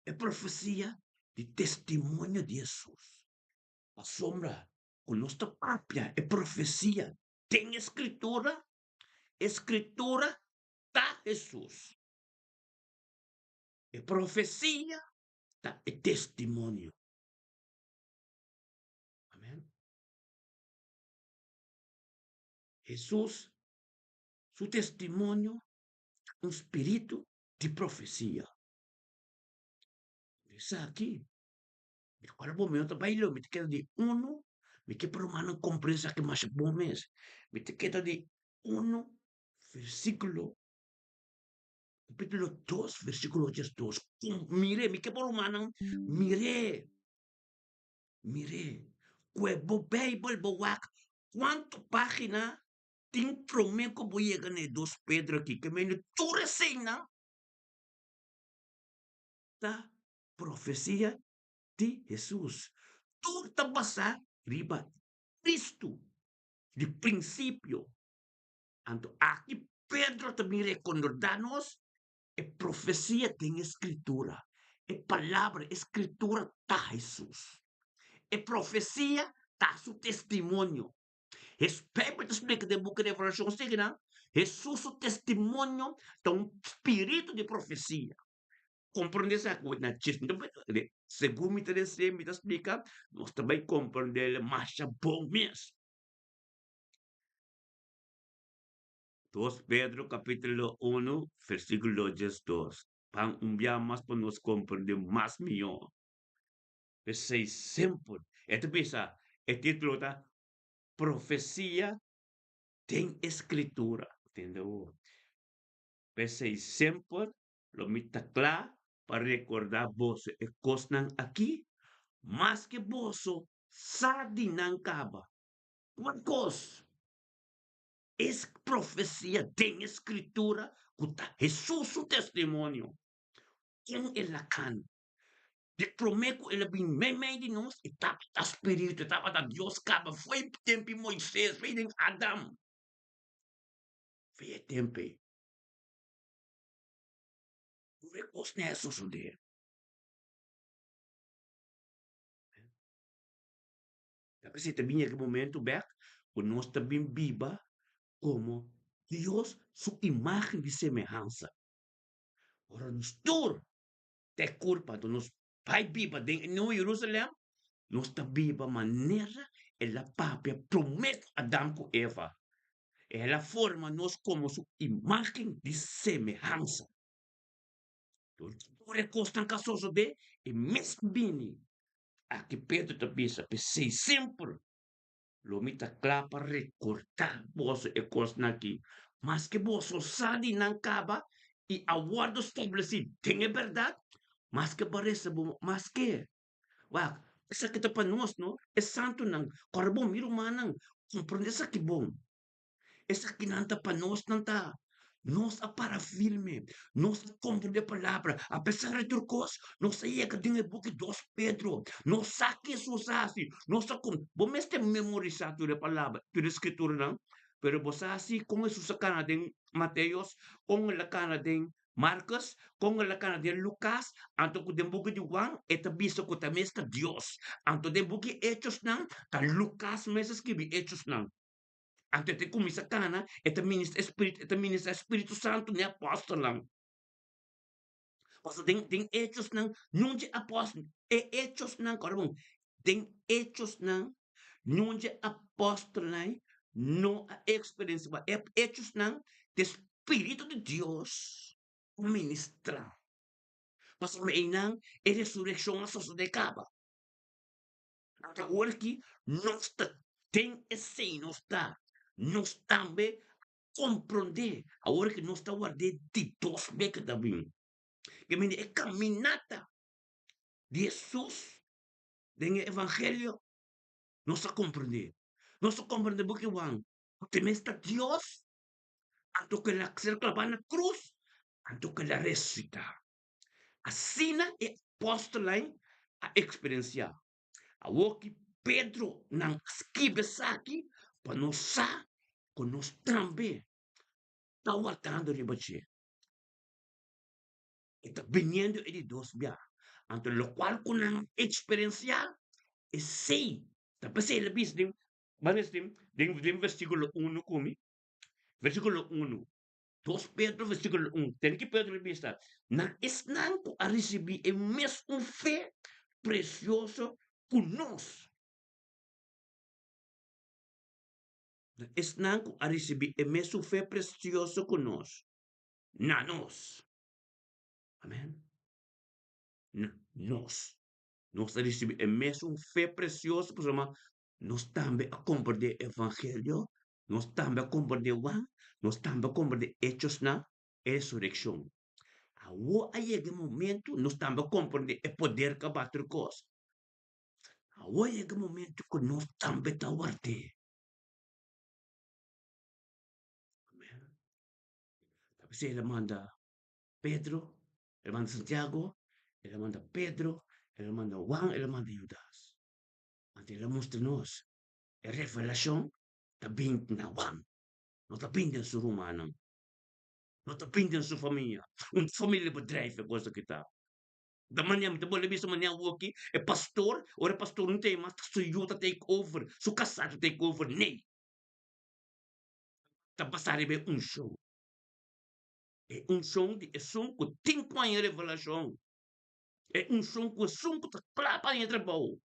E profesia di testimonio di Hesus. Pasobra ku nos ta papia e profesia den e Skritura, e Skritura ta Hesus. E profesia ta e testimonio. Amen. Hesus su testimonio ta un spiritu di profesia. Esaki, di kual bo mi no ta bai leu, mi ta keda di unu, mi ke pa rumannan komprende esaki masha bon mes. Mi ta keda di unu versíkulo, kapítulo dos versíkulo 2. Mir'é, mi ke pa rumannan mir'é, mir'é. Kue bo Beibel bo wak kuantu página tin promé ku bo yega na e dos Pedro aki, ke mende tur eseinan. ta profesia di Hesus. Tur ta basá riba Kristu di prinsipio. Anto aki Pedro ta bin rekordá nos e profesia den e Skritura. E Palabra, e Skritura ta Hesus. E profesia ta su testimonio. Es Bijbel ta splika den buki Revelashon sigui nan, Hesus su testimonio ta un spiritu di profesia. Komprondé esaki ku na chis mi ta bai segun mi ta desea mi ta splika nos ta bai komprondé masha bon mes. Dos Pedro kapítulo unu versíkulo 12 Pan un bia mas pa nos komprondé mas mihó. P'esei semper e ta bisa e título ta Profesia den e Skritura. Tende awor. P'esei semper lo mi ta kla pa rekordá boso e kosnan akí, maske boso sa di nan kaba. Kua kos? E profesia den e Skritura ku ta Hesus su testimonio. Kon el a kanta? Di promé ku el a bin meimei di nos, e tabata spiritu, e tabata Dios kaba fo'i tempu di Moisés, fo'i den Adam, fo'i e tempu ei. Tur e kosnan a sosodé. Ta p'esei ta bin yega e momentu bèk ku nos ta bin biba komo Dios su imágen di semehansa. Ora nos tur ta e kurpa, anto nos bai biba den e New Jerusalem, nos ta biba manera el a papia promé ku Adam ku Eva. El a forma nos komo su imágen di semehansa. Tur e kosnan ka sosodé, e mes a bini. Aki Pedro ta bisa, P'esei semper lo mi ta kla pa rekordá boso e kosnan akí, maske boso sa di nan kaba i a wòrdu stablesí den e bèrdat, maske bo a resa bo maske. Wak, esaki ta pa nos, no? E santunan, kòrda bon, mi rumannan, komprondé esaki bon. Esakinan ta pa nos nan ta. Nos a para firme, nos a komprendé palabra, apesar di tur kos, nos a yega den e buki Dos Pedro, nos sa ke Hesus a hasi, nos a kom, bo mester memorisá tur e palabra, tur e skrituranan, pero bo sa si kon Hesus a kana den Mateos, kon el a kana den Markus, kon el a kana den Lukas, anto ku den buki di Juan e ta bisa ku ta mes ta Dios, anto den buki Hechosnan ta Lukas mes a skibi Hechosnan. Anto e ta kuminsá kana, e ta ministra e spiritu, e ta ministra e Spiritu Santu n'e apòstelnan. Pasobra den den Hechosnan, niun dje apòstel, e Hechosnan, kòrda bon, den Hechosnan niun dje apòstelnan no a eksperensiá, pa e Hechosnan ta e Spiritu di Dios a ministrá. Pasobra einan e resurekshon a sosodé kaba. Anto awor aki nos ta den esei nos ta, nos tambe a komprondé awor ki nos ta ward'é di dos be ku ta bin. Ke mindi e kaminata di Hesus den e evangelio nos a komprondé. Nos a komprondé buki Juan ku te mes ta Dios anto ku el a ser klabá na krus anto ku el a resusitá. Asina e apòstelnan a eksperensiá. Awor ki Pedro nan a skibi esaki pa nos sa ku nos tambe ta wardando riba dje. E ta biniendo e di dos bia. Anto lokual ku nan a eksperensiá, esei ta p'esei el a bisa den, ban mester den versíkulo unu ku mi, versíkulo unu. Dos Pedro versíkulo un, Tende ki Pedro a bisa, Na esnan ku a risibí e mesun fe presioso ku nos. Na esnan ku a risibí e mesun fe presioso ku nos. Na nos. Amèn. Na nos. Nos a risibí e mesun fe presioso pasobra nos tambe a komprendé e evangelio, nos tambe a komprendé Juan, nos tambe a komprendé Hechosnan, e resurekshon. Awor a yega e momento, nos tambe a komprendé e poder ku a bati tur kos. Awor a yega e momento ku nos tambe ta ward'é. Amen. Ta p'esei el a manda Pedro, el a manda Santiago. El a manda Pedro, el a manda Juan, el a manda Judas. Anto el a mustra nos e revelashon ta bin na Juan, no ta bin den su rumannan, no ta bin den su famia. Un familiebedrijf e kos aki ta. Ta manera mi ta bolbe bisa manera awoki e pastor, ora e pastor no ta ei mas ta su yu ta take over, su kasá ta take over. Nee! Ta basá riba e unshon. E unshon di esun ku tin ku haña revelashon. E unshon ku esun ku ta kla pa haña trabou.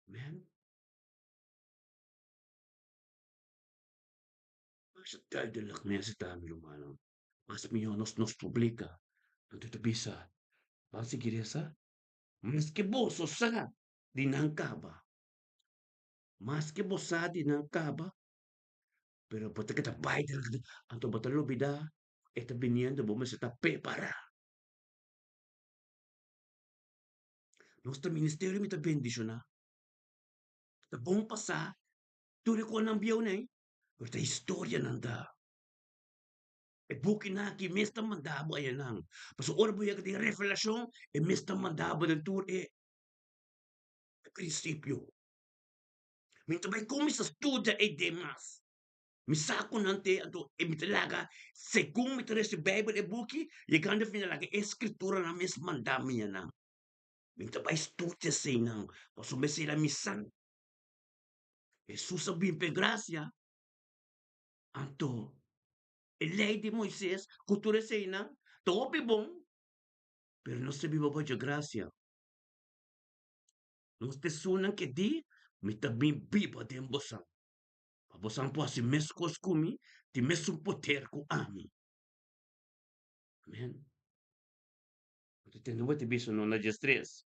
Amen. Masha duidelijk mes ta, mi rumannan. Mas mihó nos nos publika. Anto ta bisa, Ban sigui resa. Maske boso sa di nan kaba. Maske bo sa di nan kaba, pero bo ta keda bai den, anto bo ta lubida e ta biniendo, bo mester ta prepará. Nos ta ministerio mi ta bendishoná. Ta bon pa sa tur e konan bieu nei, pero ta historianan ta. E bukinan aki mes ta manda bo ayanan. Pasobra ora bo yega den revelashon, e mes ta manda bo den tur e prinsipio. Mi ta bai kuminsá studia e demas. Mi sa ku nan te, anto e mi ta laga segun mi ta resibi Beibel e buki, yegando e final laga e skrituranan mes manda mi anan. Mi ta bai studia eseinan, pasobra esei la mi sa. Hesus a bin p'e grasia, anto e lei di Moises ku tur eseinan ta hopi bon, pero nos ta biba bou dje grasia. Nos ta esunnan ke di, Mi ta bin biba den bosan, pa bosan por hasi meskos ku mi, tin mesun poder ku ami. Amen. Bo ta tende bo ta bisa no na 13.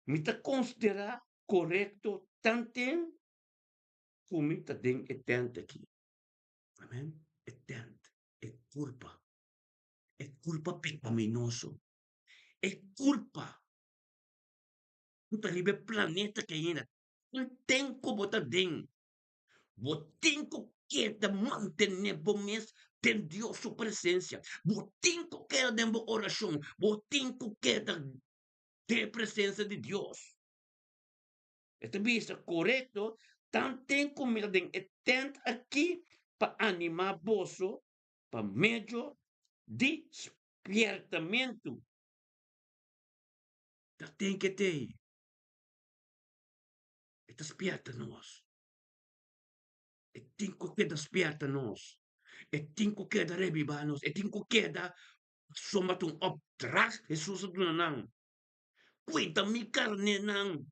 Mi ta konsiderá korekto tanten ku mi ta den e tènt aki. Amen. E tènt, e kurpa, e kurpa pekaminoso, e kurpa ku ta riba e planeta ki ainda ten ku bo ta den, bo tin ku keda mantené bo mes den Dios su presensia, bo tin ku keda den bo orashon, bo tin ku keda den e presensia di Dios. E ta bisa korekto, tanten ku mi ta den e tènt aki pa animá boso pa medio di spiertamentu. Ta ten ke tei. E ta spierta nos. E tin ku keda spierta nos. E tin ku keda rebibá nos. E tin ku keda pasobra ta un opdracht Hesus a duna nan. Kuida mi karnénan.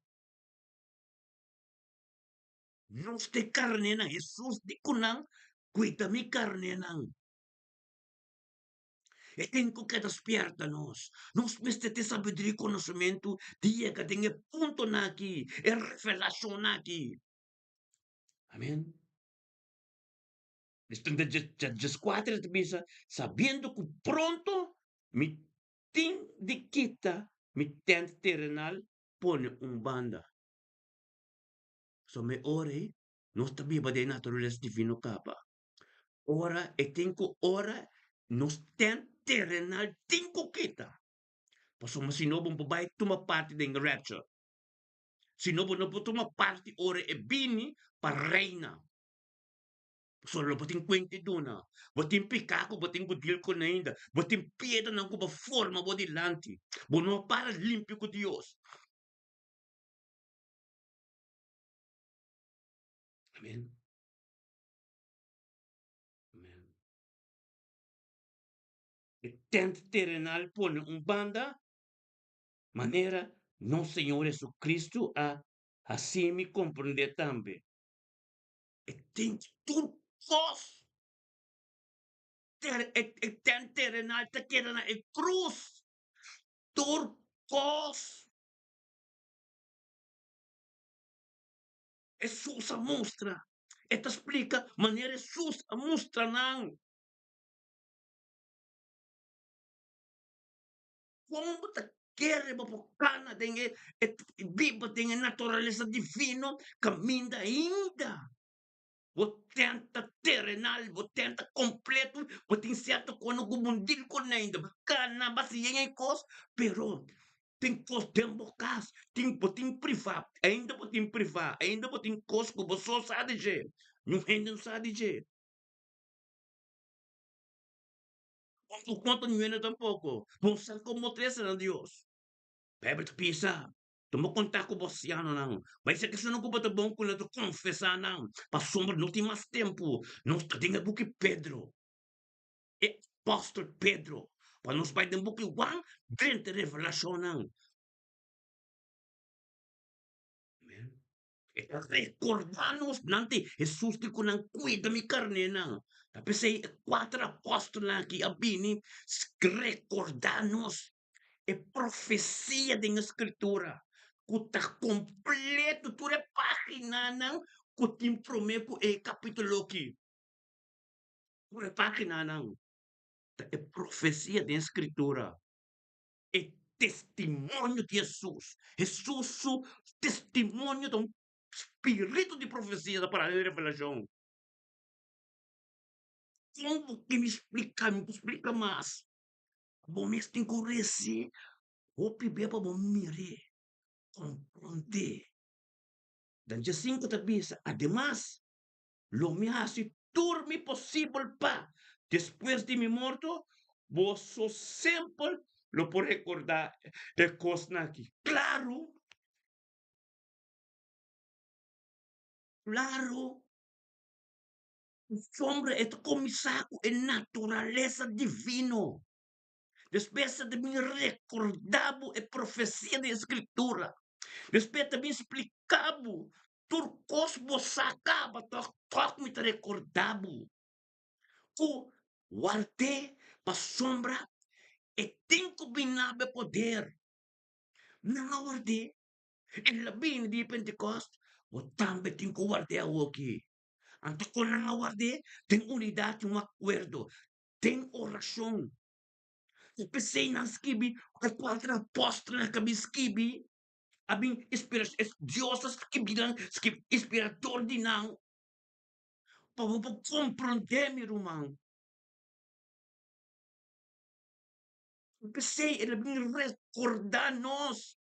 Nos ta e karnénan. Hesus di ku nan, Kuida mi karnénan. E ten ku keda spierta nos. Nos mester tin sabiduria i konosementu di yega den e puntonan aki, e revelashonnan aki. Amen. 14 ta bisa, sabiendo ku pronto mi tin di kita mi tent terenal pone un banda. So me ora ei nos ta biba den e naturalesa divino kaba. Ora e tin ku ora nos tent terenal tin ku kita. Pasobra si no bo no por bai tuma parti den e rapture. Si no bo no por tuma parti ora e bini pa reina. Pasobra lo bo tin kuenta e duna. Bo tin piká ku bo tin ku deal kuné ainda. Bo tin piedranan ku bo forma bo dilanti. Bo no a para limpio ku Dios. Amen. Amen. E tent terenal pone un banda, manera nos Señor Jesucristo a haci mi comprende tambe. E tent tur cos. Ter, e, e tent terenal ta keda na e cruz. Tur cos. Hesus a mustra. E ta splika manera Hesus a mustra nan. Kon bo ta kere bo por kana den e biba den e naturalesa divino kaminda ainda. Bo tenta terenal, bo tenta kompleto, bo tin sierto kono ku bo no dil kuné ainda, bo kana bo hasi yen yen kos, pero tin kos den bo kas, tin bo tin privá, ainda bo tin privá, ainda bo tin kos ku bo so sa di dje, niun hende no sa di dje. Bo no konta niun hende tampoko, bo no sa kon bo trese na Dios. Bijbel ta bisa, Tuma kontak ku bo sianonan. Bai sa kestionan ku bo ta bon ku nan ta konfesá nan, pasobra no tin mas tempu. Nos ta den e buki Pedro, e apòstel Pedro, pa nos bai den buki Juan drenta e revelashonnan. Amèn. E ta rekordá nos nan di Hesus di ku nan kuida mi karnénan. Ta p'esei e kuater apòstelnan aki a bini rekordá nos e profesia den e Skritura ku ta kompleto tur e páginanan ku tin promé ku e kapítulo aki. Tur e páginanan ta e profesia den e Skritura, e testimonio di Hesus. Hesus su testimonio ta un spiritu di profesia ta pará den Revelashon. Kon bo ke mi splika? Mi por splika mas. Bo mes tin ku resi hopi bia pa bo mir'é, komprondé. Dan djesinku ta bisa, Ademas, lo mi hasi tur mi posibel pa, despues di mi morto, boso semper lo por rekordá e kosnan akí. Klaru, klaru, Pasobra e ta kuminsá ku e naturalesa divino. Despues e ta bin rekordá bo e profesia di e Skritura. Despues e ta bin spliká bo tur kos bo sa kaba, tòg tòg mi ta rekordá bo ku ward'é pasobra e tin ku bin na bo e poder. Nan a ward'é, el a bini di Pentekòst, bo tambe tin ku ward'é awoki. Anto kon nan a ward'é? Den unidat i un akuerdo, den orashon. I p'esei nan skibi e kuater apòstelnan ku a bin skibi, a bin inspira, Dios a skibi nan, skibi inspirador di nan, pa bo por komprondé, mi ruman. I p'esei el a bin rekordá nos.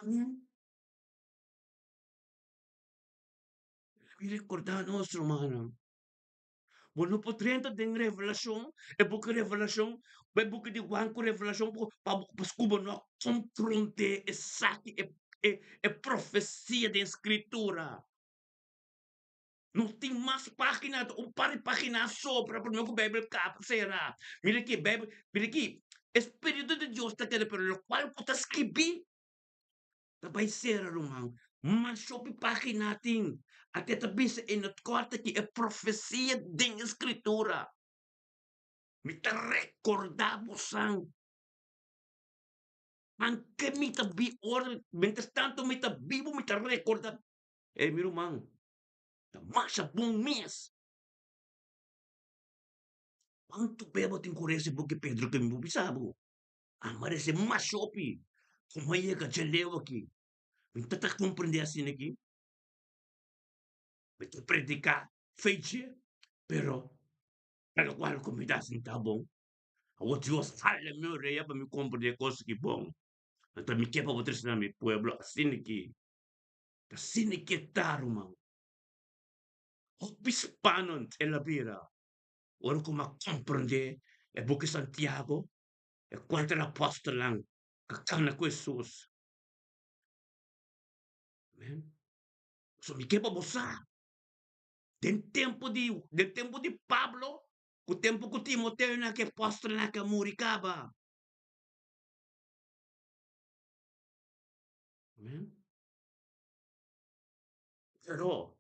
Amen. Mi recordá nos, rumannan. Bo no por drenta den Revelacion, e buki Revelacion, e buki di Juan ku Revelacion, pa ku bo no a comprende esaki, e, e, e profecia den Scritura. No tin mas pagina, un par di pagina sobra prome ku Bijbel kaba sera. Mira aki, Bijbel, mira aki, e Spiritu di Dios ta keda, pero lokual ku ta skibí ta bai sera, ruman. Mas hopi pagina tin. Ate ta bisa in het kort aki e profesia den e Skritura. Mi ta rekordá bosan. Anke mi ta bi ora, mientras tanto mi ta bibu, mi ta rekordá. Ey, mi ruman, ta masha bon mes. Cuantu be bo tin cu reza buki Pedro cu mi bo bisa bo? Ama reza masha hopi. Como a yega dje leu aki? Mi ta ta comprende asina aki. Mi ta predica fe dje, pero ta locual cu mi ta haci ta bon. Awor Dios hala mi orea pa mi comprende e cos aki bon. Anto mi ke pa bo trece na mi pueblo asina aki. Ta asina ke ta, ruman. Hopi spannend el a bira ora ku mi a komprendé e buki Santiago, e kuater apòstelnan ku a kana ku Hesus. Amen. Pasobra mi ke pa bo sa, den tempu di den tempu di Pablo ku tempu ku Timoteo nan ku e apòstelnan ke a muri kaba. Amen. Pero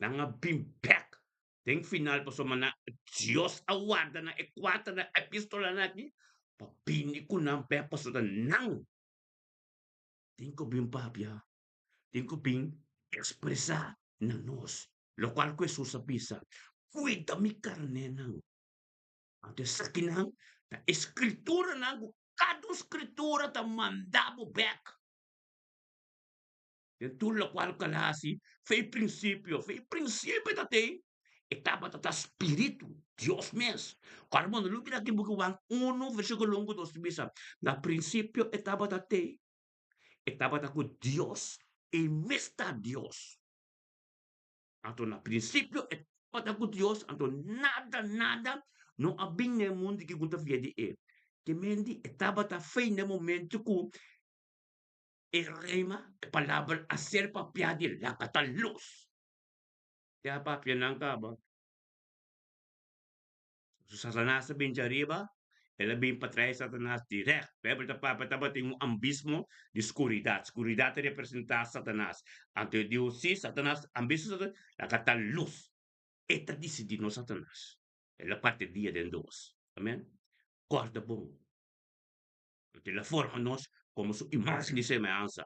nan a bin bek den final pasobra nan Dios a warda nan e kuater epistolanan aki pa bini ku nan bek pasobra nan tin ku bin papia, tin ku bin ekspresá na nos lokual ku Hesus a bisa, Kuida mi karnénan. Anto esakinan ta e skrituranan ku kada un skritura ta manda bo bek. Den tur lokual ku el a hasi, fe prinsipio, fe prinsipio ta tei, e tabata ta spiritu, Dios mes. Ora bo no lubida ki buki Juan unu versíkulo un ku dos ta bisa, na prinsipio e tabata tei, e tabata ku Dios, e mes ta Dios. Anto na prinsipio e tabata ku Dios, anto nada, nada no a bin na e mundu ki ku ta fia di e. Ke menti e tabata fei na e momento ku e rema, e palabra a ser papiá di laga ta lus. Te a papia nan kaba. Su Satanas a bin djariba, el a bin pa trae Satanas dirèkt. Beibel ta papia tabatin un ambismo di skuridat. Skuridat ta representá Satanas. Anto e diu, si Satanas, ambismo di Satanas, laga ta lus. E ta disidí, no Satanas. El a parti dia den dos. Amen. Kòrda bon. Anto el a forma nos komo su imágen i semehansa.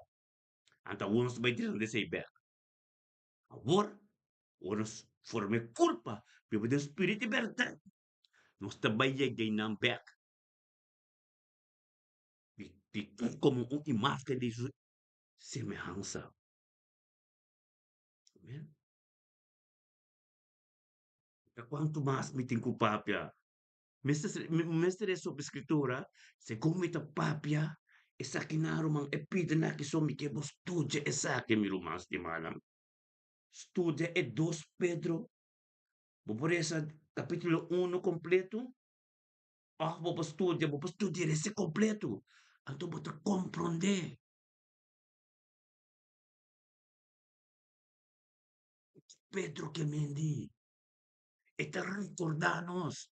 Anto awor nos ta bai drenta esei bèk. Awor, ora nos forma e kulpa biba den spiritu i bèrdat, nos ta bai yega einan bèk di di komo un imágen di su semehansa. Amen. Ta kuantu mas mi tin ku papia? Mester mi mester lesa sobre Skritura, segun mi ta papia esakinan ruman e pidi nan aki so mi ke bo studia esaki mi ruman stimanan. Studia e dos Pedro, bo por lesa kapitulo uno kompleto òf bo por studia bo por studia rese kompleto anto bo ta komprondé. Pedro ke mendi. E ta rekordá nos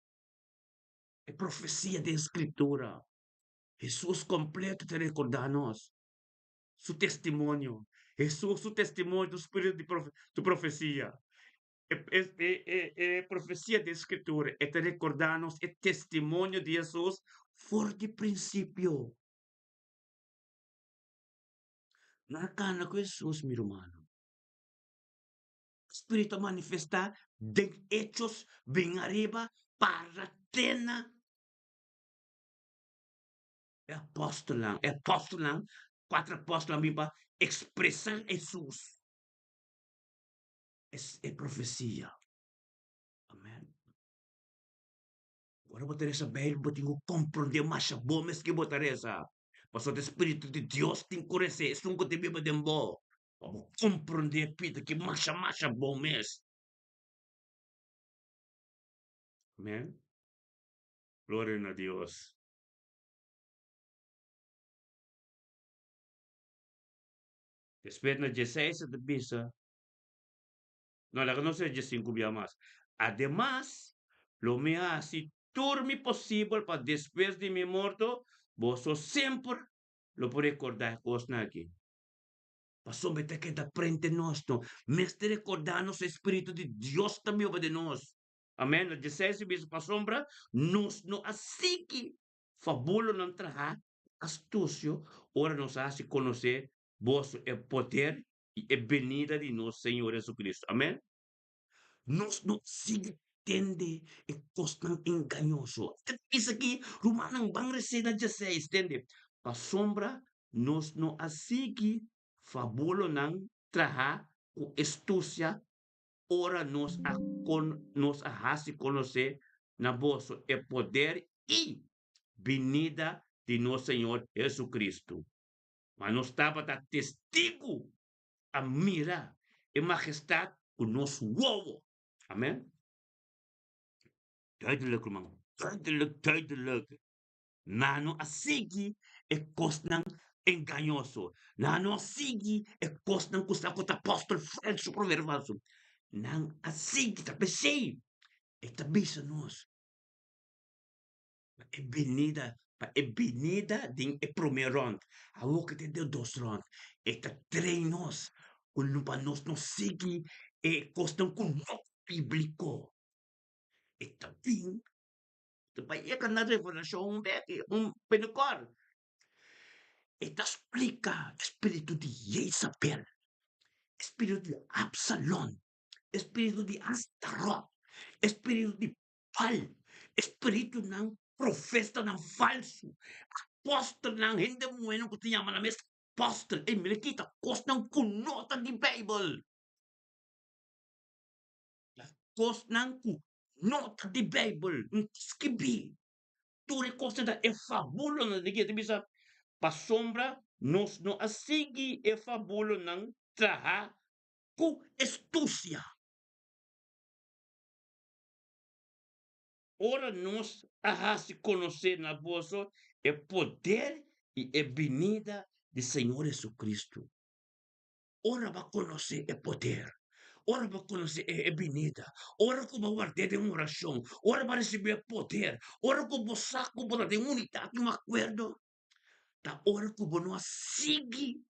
e profesia den Skritura. Hesus kompleto ta rekordá nos su testimonio. Hesus su testimonio ta un spiritu di di profesia. E profesia den Skritura e ta rekordá nos e testimonio di Hesus for di prinsipio. Nan a kana ku Hesus, mi rumannan. Spiritu a manifestá den hechos bin ariba para tena e apòstelnan. E apòstelnan, kuater apòstelnan bin pa ekspresá Hesus, e profesia. Amèn. Ora bo ta resa Beibel bo tin ku komprondé masha bon mes ke bo ta resa. Pasobra e spiritu di Dios tin ku resé esun ku ta biba den bo. Pa bo komprondé pida ki masha masha bon mes. Amen. Gloria na Dios. Despues na dieseis e ta bisa, no laga nos lei diesinku bia mas, Ademas, lo mi hasi tur mi posibel pa despues di mi morto boso semper lo por rekordá e kosnan aki. Pasobra e ta keda prente nos, no mester rekordá nos e spiritu di Dios ta biba den nos. Amen. Na dieseis e bisa, Pasobra nos no a sigui fabulonan trahá astusio ora nos a hasi konosé boso e poder i e benida di nos Señor Jesucristo. Amen. Nos no sigui tende e kosnan engañoso. E ta bisa aki, rumannan, ban resé na dieseis, tende, pasobra nos no a sigui fabulonan trahá ku estusia ora nos a kon nos a hasi konosé na boso e poder i binida di nos Señor Jesucristo. Ma nos tabata testigu a mira e majestat ku nos wowo. Amen. Duidelijk, ruman. Duidelijk, duidelijk. Nan no a sigui e kosnan engañoso. Nan no a sigui e kosnan ku sa ku ta apòstel falsu, profeta falsu. Nan a sigui, ta p'esei e ta bisa nos pa e binida, pa e binida den e promé rònt. Awor ku ta den dos rònt, e ta train nos ku pa nos no sigui e kosnan ku no bíbliko. E ta bin Ta bai yega na Revelashon un bek, un penekòr. E ta splika e spiritu di Jezabel, e spiritu di Absalon, e spiritu di Astarot, e spiritu di Baal, e spiritunan profetanan falsu, apòstelnan, hende muhénan ku ta yama nan mes. apòstel. Ei mira kita kosnan ku no ta di Beibel. Ta kosnan ku no ta di Beibel. N ta skibí. Tur e kosnan ta e fabulonan di ta bisa pasobra nos no a sigui e fabulonan traha ku estusia. Ora nos a hasi konosé na boso e poder i e binida di Señor Jesucristo. Ora bo a konosé e poder, ora bo a konosé e binida, ora ku bo a ward'é den orashon, ora bo a risibí e poder, ora ku bo sa ku bo ta den unidat i un akuerdo, ta ora ku bo no a sigui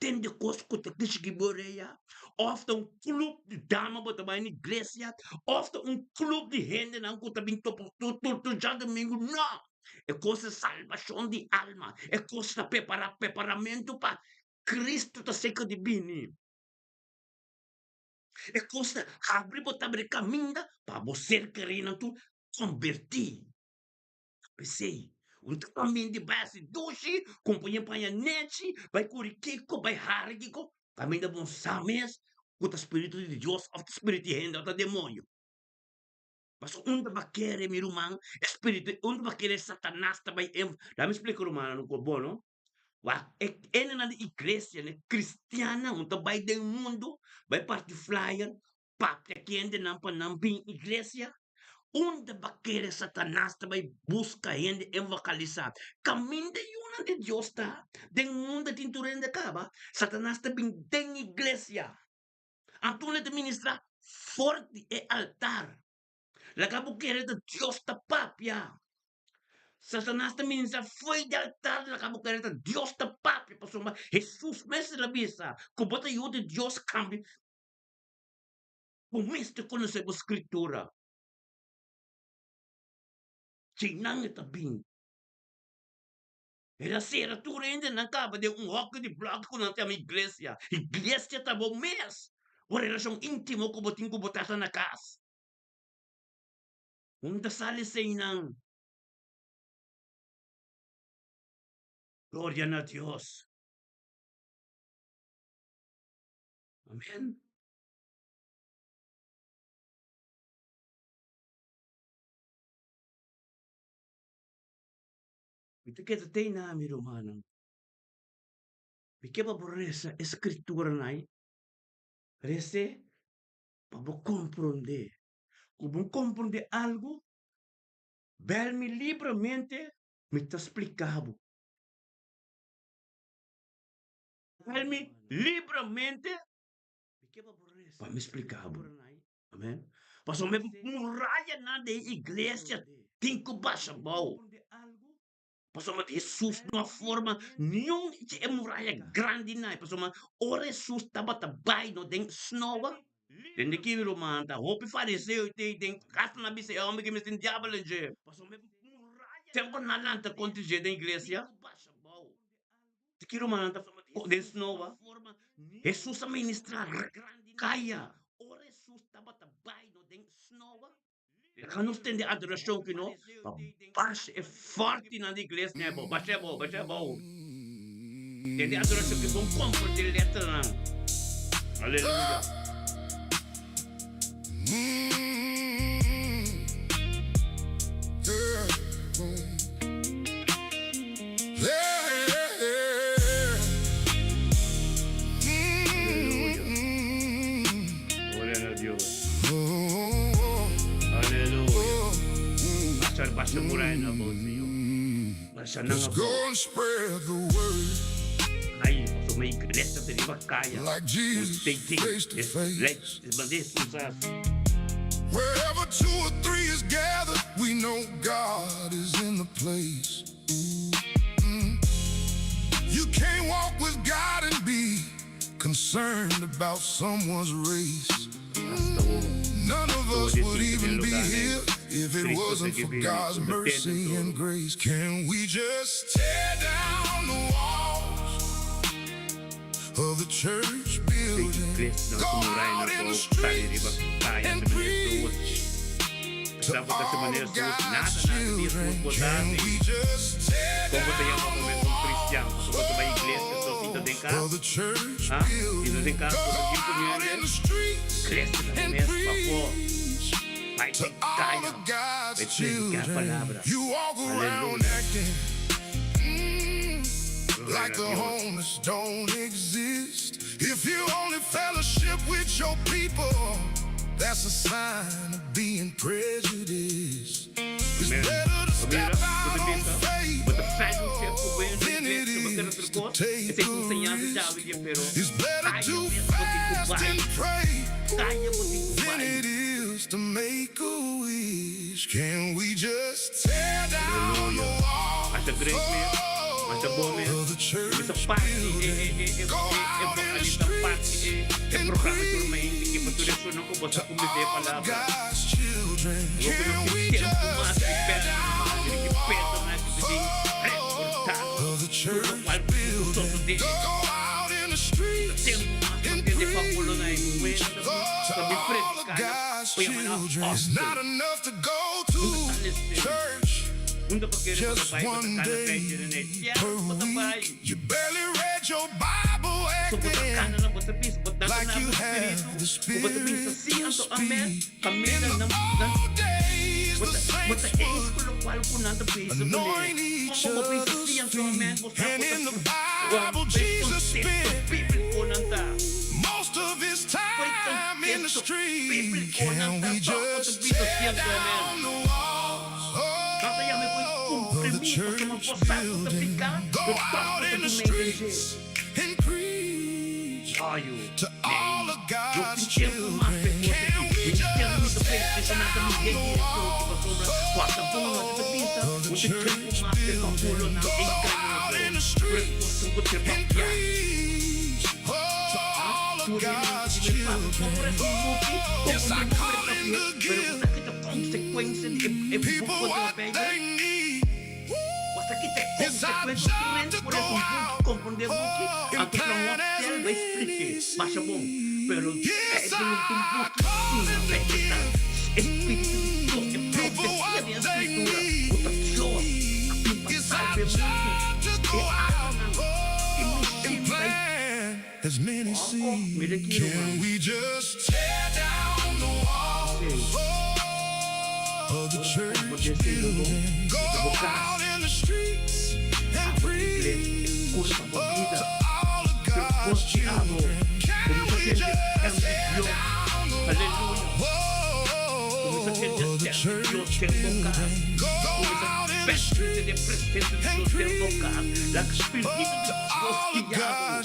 tende kos ku ta kishiki bo orea, òf ta un klup di dama bo ta bai na iglesia, òf ta un klup di hendenan ku ta bin topa tur tur tur djadumingu. No! E kos ta salbashon di alma, e kos ta prepará preparamentu pa Kristu ta seka di bini. E kos ta habri bo tabata kaminda pa bo ser kerínan tur kombertí. P'esei, un ta kaminda di bai hasi dushi, kompañé paña nechi, bai kuri kiko, bai hari kiko, kaminda bo sa mes ku ta spiritu di Dios òf ta spiritu di hende òf ta demoño. Pasobra un ta bai kere, mi ruman, e spiritu, un ta bai kere Satanas ta bai en. Laat mi splika rumannan un kos bon, no. Wak, e hendenan di iglesia, e kristiannan, un ta bai den mundu, bai parti flyer, Papia ki hendenan pa nan bin iglesia? Unda ba kere Satanas ta bai buska hende evangalisá? Kaminda yunan di Dios ta, den mundu tin tur hende kaba, Satanas ta bin den iglesia. Anto e ta ministrá for di e altar. Laga bo kere ta Dios ta papia. Satanas ta ministrá fo'i di altar, laga bo kere ta Dios ta papia, pasobra Hesus mes el a bisa ku bo ta yu di Dios kambia. Bo mester konosé bo Skritura. Djeinan e ta bin. El a sera tur hendenan kaba den un hòki di blòki ku nan ta yama iglesia. Iglesia ta bo mes, bo relashon íntimo ku bo tin ku bo tata na kas. Un ta sali eseinan. Gloria na Dios. Amen. Mi ta keda tei na mi rumannan. Mi ke pa bo resa e skrituranan ei. Res'é pa bo komprondé. Ku bo komprondé algu, bèl mi libramente, mi ta splika bo. Bèl mi libramente pa mi splika bo. Amen. Pasobra e murayanan den iglesia tin ku basha bou. Pasobra Hesus no a forma niun di e muraya grandinan. Pasobra ora Hesus tabata bai no den snoa, den di ki ruman ta hopi fariseo te den kasa nan bisa e homber ki mester tin diabel den dje. Tempo nan lanta kontra dje den iglesia. Di ki rumannan ta den snoa? Hesus a ministrá kaya. Laga nos tende adorashon ki no pa basha e fòrtinan di iglesia abou. Basha abou, basha abou. Tende adorashon ki bon komprendé letranan. Aleluya. Aleluya. Gloria na Dios. Aleluya. Basha, basha muraya na abou, Señor. Basha nan abou. Ai, pasobra iglesia ta riba kaya. Un tei tei. Es, es manda Hesus hasi. Wherever two or three is gathered, we know God is in the place. You can't walk with God and be concerned about someone's race. Hasta bo None of tur us di would sinta den even be lugar nan. here if it Cristo ta wasn't ke for bini, God's ku ta tende mercy and tur. grace. Can we just tear down the walls of the church E building? iglesianan Go su muraya out nan in the bou sali riba streets kaya and ta manera Hesus. preach to Esnan ku ta hasi all manera of Hesus, God's nada nada di Hesus children. bo ta Can hasi. we just tear Kon bo ta yama down bo the mes un kristian? walls? Pasobra bo ta bai iglesia so si sinta den kas, ha? Sinta den kas, bo ta gim ku hende, krese na bo mes pafó, bai den kaya, bai prediká e palabra. Aleluya! Gloria na Dios. Amen. Bo mira, bo ta bisa, bo ta fellowship ku bo hende na iglesia, bo kere otro kos, esei ta un señal di djawe dia, pero kaya mes bo tin ku bai, kaya bo tin ku bai. Aleluya. Masha great mes, masha bon mes. Mi bisa parti e e e e e vokalista, parti e e programa tur mainti ki pa tur esunnan ku bo sa kumbid'é e palabra. Awor ku nos tin tempu mas di pèrdè ruman, mira ki Pedro nan a kibidí rekordá nos tur lokual ku tin ku sosodé. Ta tempu mas pa tende fabulanan ei. Muhénan ta ta bin prediká nan pa yama nan apòstel. Unda ta listen? Unda bo kere bo ta bai bo ta kana kai djere na e tierra ku bo ta bai? So bo ta kana nan bo ta bisa bo ta na bo spiritu ku bo ta bisa si anto amen kaminda nan nan bo ta bo ta eens ku lokual ku nan ta bisa kuné. Kon bo bo bisa si anto amen bo sa bo ta bo e konteksto bíbliko nan ta. Foi konteksto bíbliko nan ta tòg bo ta bisa si anto amen. Nan ta yama e koi kumprimí pasobra bo sa ku ta piká pero tòg bo ta dum'é den dje. Ayo, nee, nos tin tempu mas pa e kos aki. Mi no tende mi ta PlayStation nan ta mi den direkshon aki pasobra ku a ta bon nan ta bisa un tin tempu mas pa e fabulonan engañoso. Pero e kosnan ku ta papia. Ah, tur hende nan ta di mi papia por es un buki, komprendé bo por e papia, pero bo sa kita konsekuensia di e buki ku ta na Beibel? Bo sa kita e konsekuensia tur hende por es un buki, komprendé buki, anto fla un hòstel bai splik'é masha bon, pero Beibel no ta un buki asina, Beibel ta e spiritu di Dios, e profesia den e Skritura ku ta Dios a bin pa salba e mundu, e almanan, e mishon bai. Oh, mira aki ruman. P'esei, ora bo komprondé esei lo bon, e ta bo kas. Abo ta iglesia, e kura pa bo bida. Pero kos di abo, kuminsá tende stèm di Dios. Aleluya! Kuminsá tende stèm di Dios den bo kas. Kuminsá pertense den presensia di Dios den bo kas. Laga spiritu di Dios guia bo.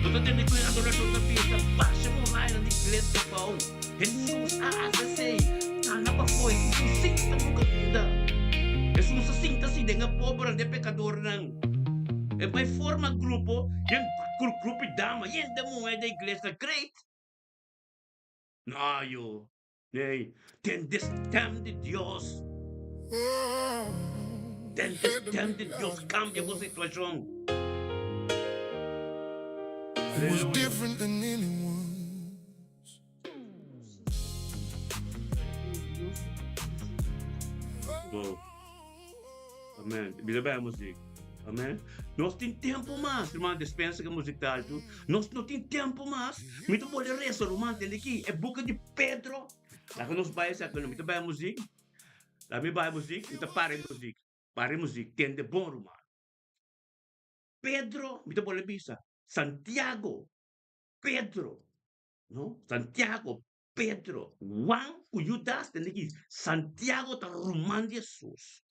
Bo ta tende ku e adorashon ta bisa, Basha muraynan di iglesia abou. Hesus a hasi esei. Kana pafó, Hesus no sinta nunka bida. Hesus a sinta si den e pobernan, den e pekadornan. E bai forma grupo, yen grupo di dama, yen den muhé den iglesia. Great! No, yo. Nee, tende stem di Dios. Tende stem di Dios cambia bo situacion. Aleluya. Bo. Amen. Bisa bai muziek. Amen. Nos tin tempo mas, ruman, despensa ku muziek ta altu. Nos no tin tempo mas. Mi ta bolbe resa, ruman, tende aki. E buki di Pedro. Laga nos bai esaki. Mi ta bai muziek. Laga mi bai muziek. Mi ta para e muziek. Para e muziek. Tende bon, ruman. Pedro, mi ta bolbe bisa. Santiago, Pedro, no? Santiago, Pedro, Juan ku Judas tende ki Santiago ta ruman di Hesus.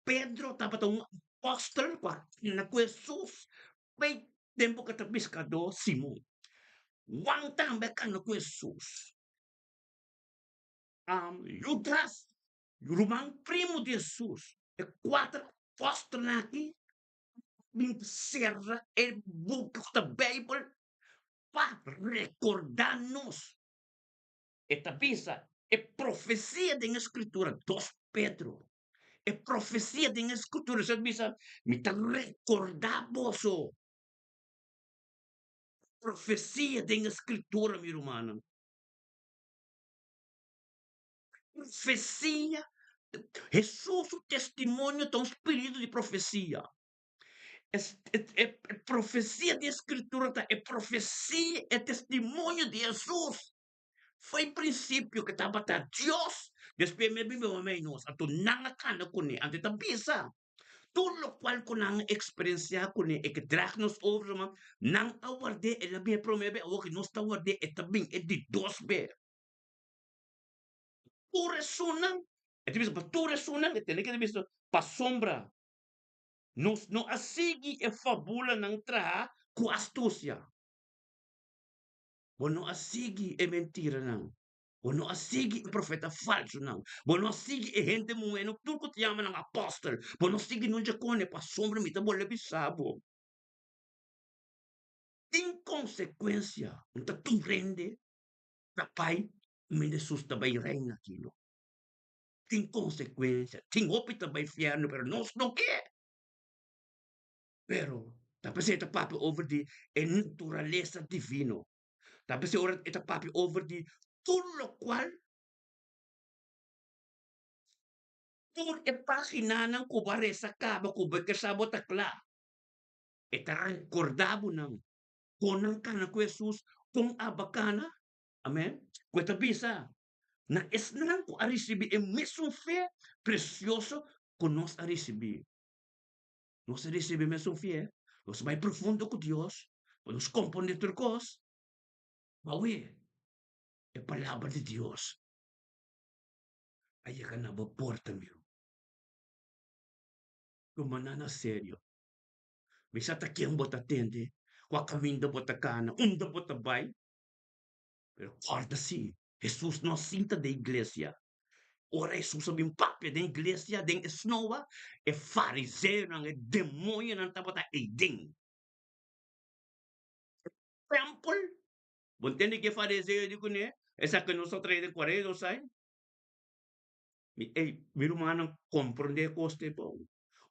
Pedro tabata un apòstel ku a kena ku Hesus p'e tempu ku e ta piskadó Simon. Juan tambe a kana ku Hesus. Judas, ruman primu di Hesus, e kuater apòstelnan aki bin sera e buki ku ta Beibel pa rekordá nos. E ta bisa e profesia den e Skritura, dos Pedro, e profesia den e Skritura, ta bisa, Mi ta rekordá boso profesia den e Skritura, mi rumannan. Profesia, Hesus su testimonio ta un spiritu di profesia. E profesia di e Skritura ta e profesia, e testimonio di Hesus. Foi prinsipio ku tabata Dios, despues mi a biba meimei nos, anto nan a kana kuné, anto e ta bisa, Tur lokual ku nan a eksperensiá kuné, e ke drag nos over, ruman, nan a ward'é, el a bin e promé be, awor ku nos ta ward'é, e ta bin e di dos be. Tur esunnan, e ta bisa pa tur esunnan, e tene ke ta bisa pasobra nos no a sigui e fabulanan traha ku astusia. Bo no a sigui e mentiranan. Bo no a sigui e profeta falsunan. Bo no a sigui e hende muhénan tur ku ta yama nan apòstel. Bo no sigui nunca kone pasobra mi ta bolbe bisa bo. Tin konsekuensia. No ta tur hende ta bai kaminda Hesus ta bai reina aki no. Tin konsekuensia. Tin hopi ta bai fièrnu pero nos no ke. Pero ta p'esei e ta papia over di e naturalesa divino. Ta p'esei ora e ta papia over di tur lokual tur e paginanan ku bo a resa kaba ku bo ke sa bo ta kla. E ta rekorda bo nan kon nan kana ku Hesus, kon aba kana. Amen. Ku e ta bisa na esnan ku a risibí e mesun fe presioso ku nos a risibí. Nos a risibi mesun fe, nos a bai profundo ku Dios pa nos komprondé tur kos. Awe, e palabra di Dios a yega na bo porta, mi ruman. Tuma nan na serio. Mi sa ta ken bo ta tende, kua kaminda bo ta kana, unda bo ta bai. Pero kòrda si, Hesus no a sinta den iglesia. Ora Hesus a bin papia den iglesia, den e snoa, e fariseonan, e demoñonan tabata eiden. E tèmpel, bo ntende ke fariseo di kuné? Esaki nos a trae den 42 aña. Mi, ey, mi rumannan, komprondé e kos te bon.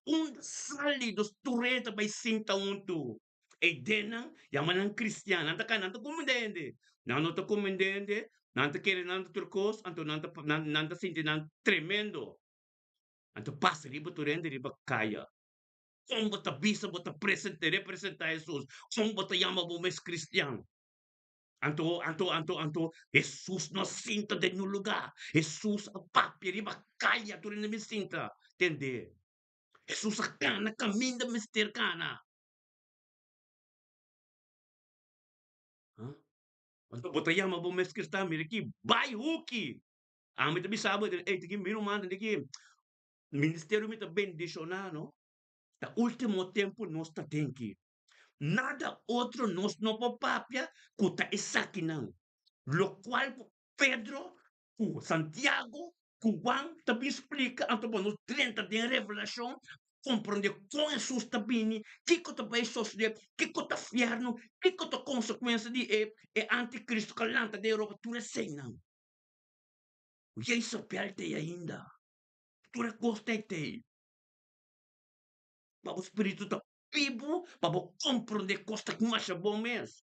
Unda sali dos tur e ta bai sinta huntu. E dennan yama nan kristian, nan ta kai, nan ta kumindá hende. Nan no ta kumindá hende, nan ta kere nan ta tur kos, anto nan ta nan nan ta sinti nan tremendo. Anto pasa riba tur hende riba kaya. Kon bo ta bisa bo ta presentá, representá Hesus? Kon bo ta yama bo mes kristian? Anto, anto, anto, anto Hesus no a sinta den niun lugá. Hesus a papia riba kaya tur hende mes sinta. Tende? Hesus a kana kaminda mester kana. Anto bo ta yama bo mes kristan, mira aki, bai huki! Ami ta bisa bo, ey, ta ki mi ruman, ta ki ministerio mi ta bendishoná, no? Ta ultimo tempu nos ta den ki. Nada otro nos no por papia ku ta esakinan, lokual ku Pedro ku Santiago ku Juan ta bin splika, anto bo nos drenta den Revelashon, komprondé kon Hesus ta bini, kiko ta bai sosodé, kiko ta fièrnu, kiko ta konsekuensia di e e antikristu ku a lanta den Europa, tur eseinan. Jezabel ta ei ainda, tur e kos ta ei. Pa bo spiritu ta bibu, pa bo komprondé kos ta masha bon mes.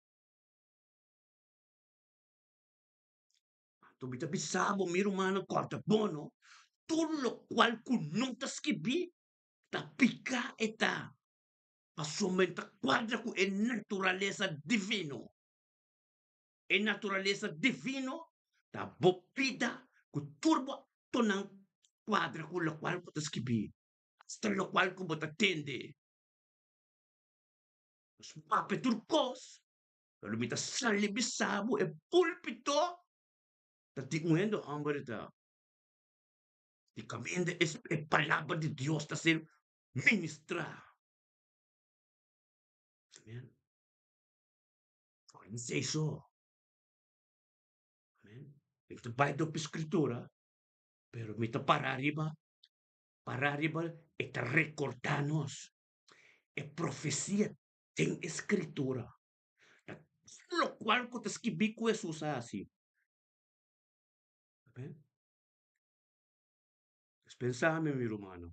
Anto mi ta bisa bo, mi rumannan, kòrda bon no, tur lokual ku no ta skibí ta piká e ta, pasobra e ta kuadra ku e naturalesa divino. E naturalesa divino ta bo bida ku tur bo aktonan kuadra ku lokual ku ta skibí, asta lokual ku bo ta tende. Nos papia tur kos. Pero mi ta sali bisa bo e pulpito ta di un hende homber ta di kaminda e palabra di Dios ta ser ministra. Amen. Ora mi so. Amen. Mi ta bai dop escritura, pero mi ta para riba, para riba e ta recorda nos e profecia Den e Skritura ta tur lokual ku ta skibí ku Hesus a hasi. Amen. Pues pensa mi, mi rumannan.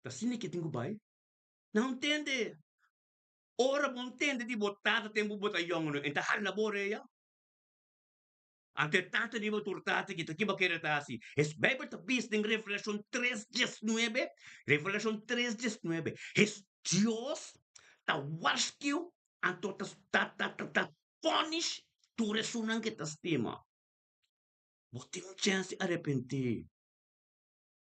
Ta asina ke tin ku bai? Nan tende. Ora bo ntende di bo tata tempu bo ta yòn, e ta hala bo orea. Anto e tata riba tur tata ki ta kiba kere ta hasi. Es Bijbel ta bisa den Revelashon tres diesnuebe, Revelashon tres diesnuebe, es Dios ta warskiu anto ta ta ta ta ta punish tur esunnan ke ta stima. Bo tin un chèns di arepentí.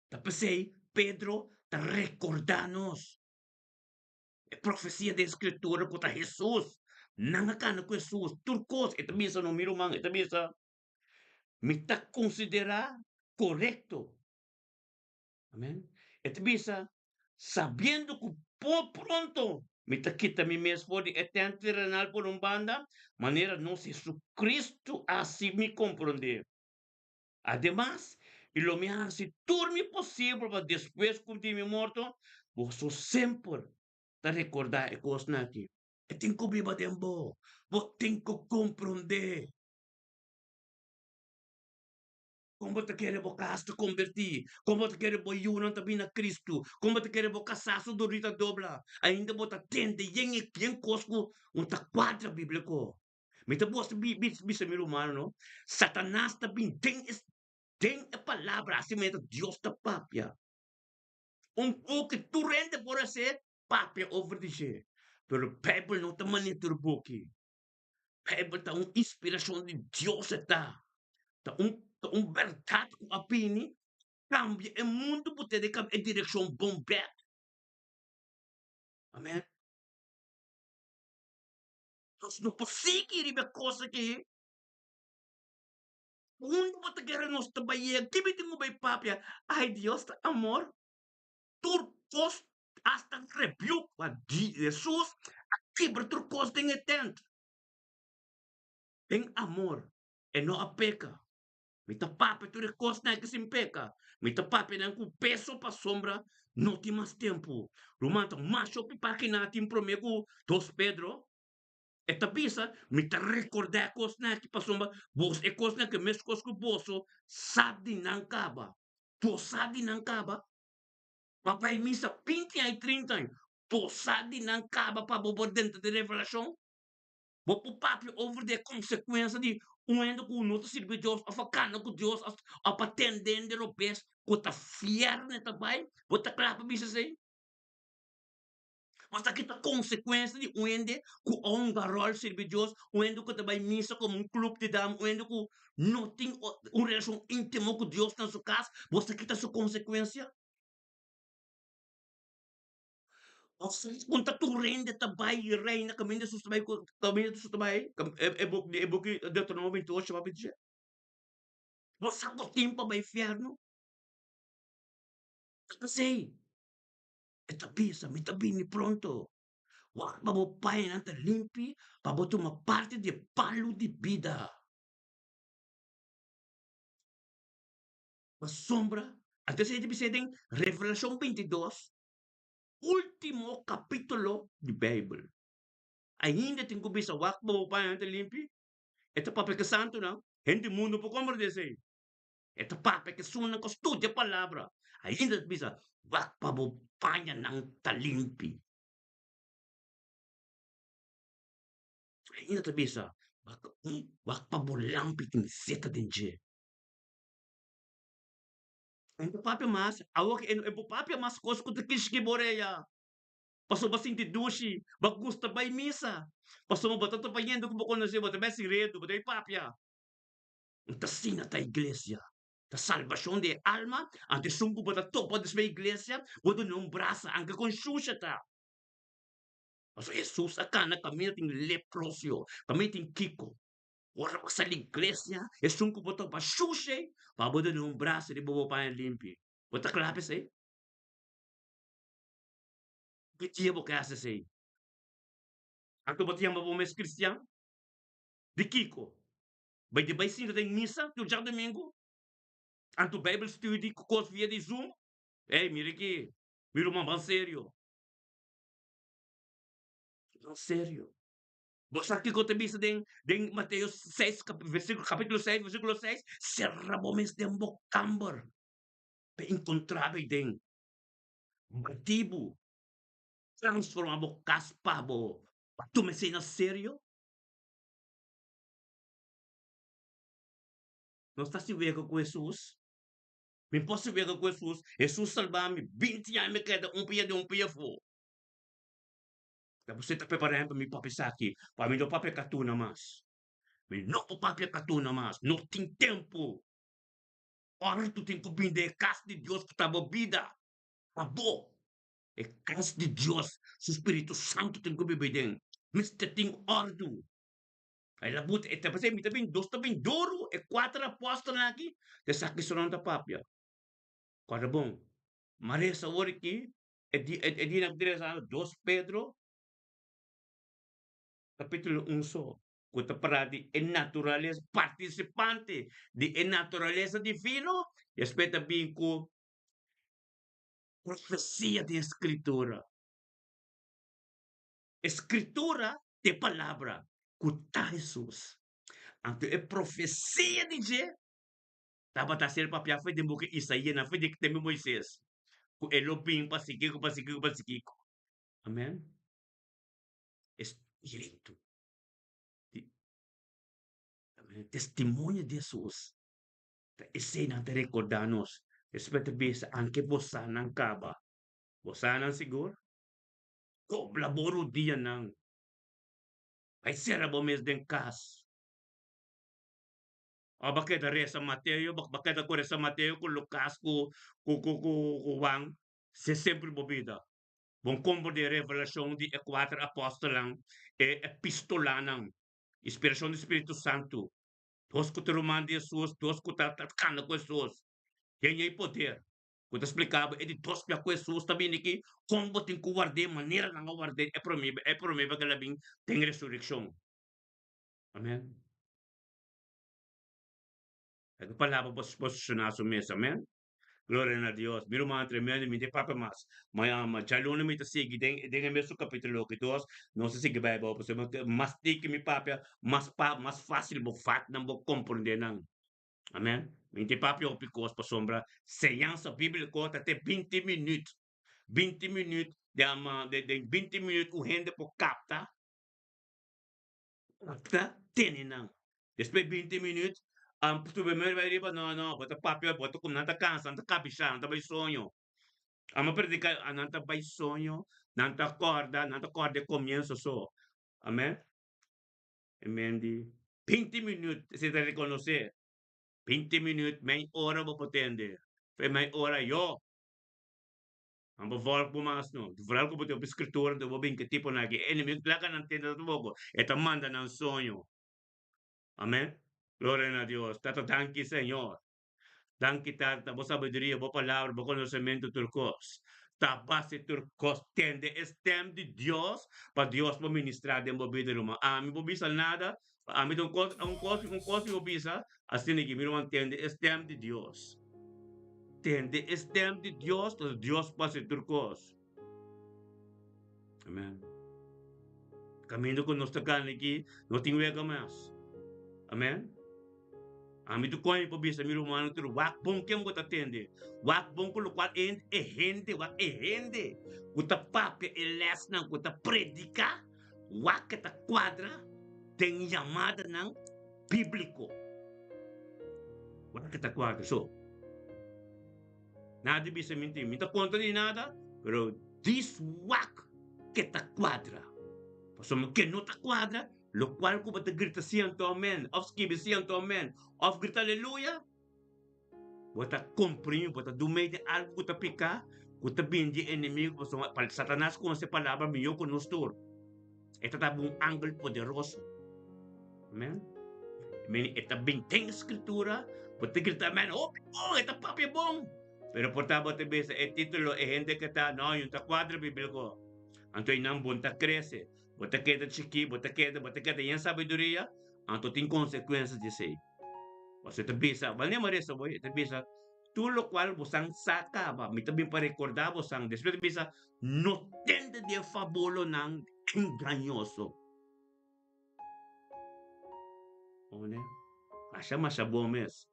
Ta p'esei Pedro ta rekordá nos e profesia den Skritura ku ta Hesus. Nan a kana ku Hesus tur kos. E ta bisa no, mi ruman, e ta bisa, Mi ta konsiderá korekto. Amen. E ta bisa, Sabiendo ku por pronto mi ta kita mi mes for di e tènt terenal por un banda, manera nos Hesukristu a hasi mi komprondé. Ademas, i lo mi hasi tur mi posibel pa despues ku di mi morto, boso semper ta rekordá e kosnan aki. E tin ku biba den bo. Bo tin ku komprondé. Kon bo ta kere bo kas ta kombertí? Kon bo ta kere bo yunan ta bini na Kristu? Kon bo ta kere bo kasá su dor di ta dobla? Ainda bo ta tende yen e yen kos ku un ta kuadra bíbliko. Mi ta bosta bisa mi rumannan no, Satanas ta bin den e den e palabra asi manera Dios ta papia. Un buki tur hende por hasi papia over di dje, pero Bijbel no ta manera tur buki. Bijbel ta un inspirashon di Dios e ta. Ta un ta un bèrdat ku a bini kambia e mundu ku tene kambia e direkshon bon bèk. Amen. Nos no por sigui riba e kos aki. Unda bo ta kere nos ta bai yega? Ki mi tin ku bai papia? Ai, Dios ta amor. Tur kos, asta rebuke pa Hesus a kibra tur kos den e tent. Den amor, e no a peka. Mi ta papia tur e kosnan aki sin peka. Mi ta papia nan ku peso pasobra no tin mas tempu. Ruman ta masha hopi página tin promé ku dos Pedro. E ta bisa, Mi ta rekordá e kosnan aki pasobra bos e kosnan aki meskos ku boso sa di nan kaba. Bo sa di nan kaba? Pa bai misa binti aña i trinta aña, bo sa di nan kaba pa bo por drenta den revelashon? Bo por papia over di e konsekuensia di un hende ku no ta sirbi Dios òf a kana ku Dios òf a tende hende robes ku ta fièrnu e ta bai? Bo ta kla pa bisa esei? Bo sa ki ta konsekuensia di un hende ku a hunga ròl sirbi Dios, un hende ku ta bai misa komo un klup di dam, un hende ku no tin un relashon íntimo ku Dios na su kas? Bo sa ki ta su konsekuensia? Con ta tur hende ta bai y reina caminda Jesús ta bai caminda Jesús ta bai e boek e boek Deuteronomio 28 papia dice bo sa bo tin pa bai infierno ta p'esei e ta bisa mi ta bini pronto wak pa bo pañanan ta limpi pa bo tuma parti di e palu di bida pasobra anto esei ta bisa den Revelacion 22. Ultimo capítulo di Bijbel. Ainda tin cu bisa wak pa bo paña ta limpi? E ta papia cu santunan. Hende mundu por comprende esey. E ta papia cu esunnan cu studia palabra. Ainda ta bisa wak pa bo pañanan ta limpi. Ainda ta bisa wak pa bo lampi tin zeta den dje. E no papia mas, awor e no por papia mas kos ku ta kishki bo oreya. Pasobra bo sinti dushi, bo gusta bai misa. Pasobra bo ta topa hende ku bo konosé, bo ta bai hasi redu, bo ta bai papia. No ta asina ta iglesia. Ta salbashon di e alma, anto esun ku bo ta topa despues di iglesia, bo duna un brasa, anke kon shusha ta. Pasobra Hesus a kana kaminda tin leprosio, kaminda tin kiko. Ora bo sali iglesia, esun ku bo topa shushe, pa bo duna un brasa riba bo paña limpi. Bo ta kla pa esei? Ki dia bo ke hasi esei? Anto bo ta yama bo mes kristian? Di kiko? Bai di bai sinta den misa tur djadumingu? Anto Bijbel studi ku kos via di Zoom? Ey, mira aki, mi ruman, ban serio. Ban serio. Bo sa kiko ta bisa den den Mateo 6 versículo capítulo 6 versículo 6? Sera bo mes den bo kamber pa encontrá bo den. Bati bo, transformá bo kas pa bo. Bo tuma esei na serio? Nos ta hasi wega ku Hesus? Mi por hasi wega ku Hesus? Hesus salba mi, binti aña mi keda un pia den un pia afó. Ta bo ta prepará pa mi papia esaki, pa mi no papia katuna mas. Mi no por papia katuna mas, no tin tempu. Ora tu tin ku bin den e kas di Dios ku ta bo bida, pa bo. E kas di Dios, su Spiritu Santu tin ku biba den. Mester tin òrdu. El a buta, e ta pasé, mi ta bin, dos ta bin duru, e kuater apòstelnan aki, ta esaki so nan ta papia. Kòrda bon, m'a resa awor aki, e di e dianan ku ta resa dos Pedro kapítulo un so, ku ta pará di e naturalesa, partisipante di e naturalesa divino, despues ta bin ku profesia den Skritura. E Skritura ta e palabra ku ta Hesus. Anto e profesia di dje tabata ser papiá for den boka Isaías na for di tempu di Moisés, ku e lo bin pa sikiko, pa sikiko, pa sikiko. Amèn. E spiritu di testimonio di Hesus ta esei nan ta rekordá nos. Despues ta bisa, Anke bo sa nan kaba. Bo sa nan sigur? Dobla bo rudianan. Bai sera bo mes den kas. Ora bo keda resa Mateo, bo keda ku resa Mateo, ku Lukas, ku Juan, se semper bo bida. Bon komprende e revelashon di e kuater apòstelnan, e epistolanan, inspirashon di Spiritu Santu, dos ku ta ruman di Hesus, dos ku ta kanda ku Hesus, den e poder ku ta splika bo e di dos bia ku Hesus ta bini aki, kon bo tin ku ward'é manera nan a ward'é e promé e promé bia ku el a bin den resurekshon. Amen. E palabra por posishoná su mes. Amen. Gloria na Dios. Mi ruman tremendo, mi ta papia mas. Ma ama, djaluna mi ta sigui den den e mesun capítulo ki dos, nos ta sigui bai abou, pasobra mas tiki mi papia, mas pa mas fácil bo vat nan, bo comprende nan. Amen. Mi ta papia hopi cos pasobra señansa bíblico ta te binti minuut. Binti minuut, de ama, de den binti minuut un hende por capta, capta tene nan. Despues binti minuut, sube mer bai riba, no, no, bo ta papia, bo ta nan ta cansa, nan ta cabisha, nan ta bai soño. Amo predica, nan ta bai soño, nan ta corda, nan ta corda e comienzo so. Amen. Amen di binti minuut, esei ta reconoce. Binti minuut, mei ora bo por tende. Fe mei ora yo. Nan por volg bo mas no. Vooral ku bo tin hopi skritura anto bo bin ke tipo nan aki. E enemigo laga nan tende tampoco. E ta manda nan soño. Amen. Gloria na Dios. Tata danki Señor. Danki Tata, bo sabiduria, bo palabra, bo konosementu tur kos. Ta base tur kos. Tende e stem di Dios pa Dios por ministra den bo bida ruman. Ami por bisa nada, ami ta un kos, un kos, un kos mi por bisa, asina ki mi ruman tende e stem di Dios. Tende e stem di Dios, pasobra Dios por hasi tur kos. Amen. Kaminda ku nos ta gana aki, no tin wega mas. Amen. Ami tu koño pa bisa mi rumannan tur, wak bon ken bo ta tende. Wak bon ku lokual e e hende, wak e hende ku ta papia e lèsnan, ku ta prediká, wak ke ta kuadra den yamadanan bíbliko. Wak ke ta kuadra. So, Nada di bisa mi tin. Mi ta kontra di nada, pero dis wak ke ta kuadra. Pasobra ke no ta kuadra, lokual ku bo ta grita si anto amen, òf skibi si anto amen, òf grita aleluya, bo ta komprimi, bo ta dumei den algu ku ta piká, ku ta bini di e enemigu, pasobra Satanas konosé palabra mihó ku nos tur. E ta tabata un angel poderoso. Amen. Amen. E ta bin den Scritura, bo ta grita amen, hopi bon, e ta papia bon. Pero por ta bo ta bisa e titulo, e hende ke ta, no, yun ta kuadra bíblico. Anto einan bon ta krese, bo ta keda chikí, bo ta keda, bo ta keda yen sabiduria, anto tin konsekuensias di esei. Pasobra e ta bisa, wanneer mi a resa bo, e ta bisa, tur lokual bosan sa kaba, mi ta bin pa rekordá bosan. Despues e ta bisa, No tende di e fabolonan engañoso. One, masha masha bon mes.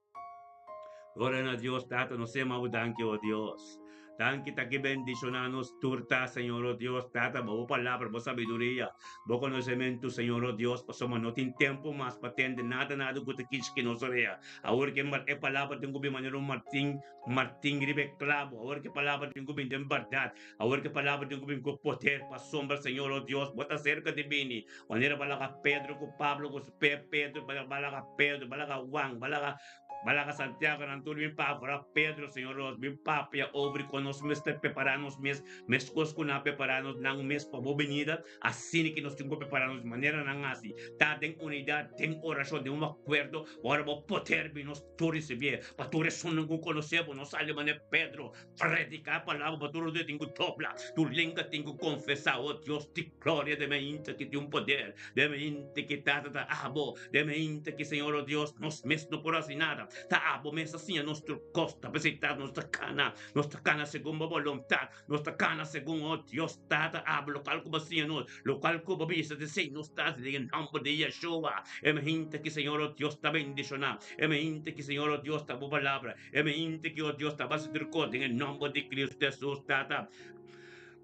Gloria na Dios, Tata, nos sema bo danki, o Dios. Danki ta ki bendishoná nos tur ta, Señor o Dios, Tata, bo palabra, bo sabiduria, bo konosementu, Señor o Dios, pasobra no tin tempu mas pa tende nada nada ku ta kichi nos orea. Awor ke e palabra tin ku bin manera un martin, martin riba e klabo, awor ke palabra tin ku bin den bèrdat, awor ke palabra tin ku bin ku poder, pasobra, Señor o Dios, bo ta serka di bini, manera bo a laga Pedro ku Pablo ku Pedro, bo a laga Pedro, bo a laga Juan, bo a laga Balaga Santiago nan tur bin pafora Pedro Señor nos bin papia over con nos mester prepara nos mes mescos cu nan a prepara nos nan mes pa bo benida asina ki nos tin cu prepara nos manera nan haci ta den unidad den oracion den un acuerdo ora bo poder bin nos tur ricibié pa tur esunnan cu conoce bo nos sali manera Pedro Prediká e palabra pa tur hende tin ku dobla, tur lenga tin ku konfesá, O Dios di gloria, den mainta ki tin un poder, den mainta ki Tata ta abo, den mainta ki Señor, o Dios, nos mes no por hasi nada, ta abo mes a siña nos tur kos, ta p'esei Tata nos ta kana, nos ta kana segun bo boluntat, nos ta kana segun, o Dios, Tata, abo lokal ku bo a siña nos, lokal ku bo bisa, t'esei nos ta hasi den e nòmber di Yeshua, e mainta ki Señor, o Dios, ta bendishoná, e mainta ki Señor, o Dios, ta bo palabra. E mente ki, o Dios, ta basa tur kos den e nomber di Cristo Jesus, Tata.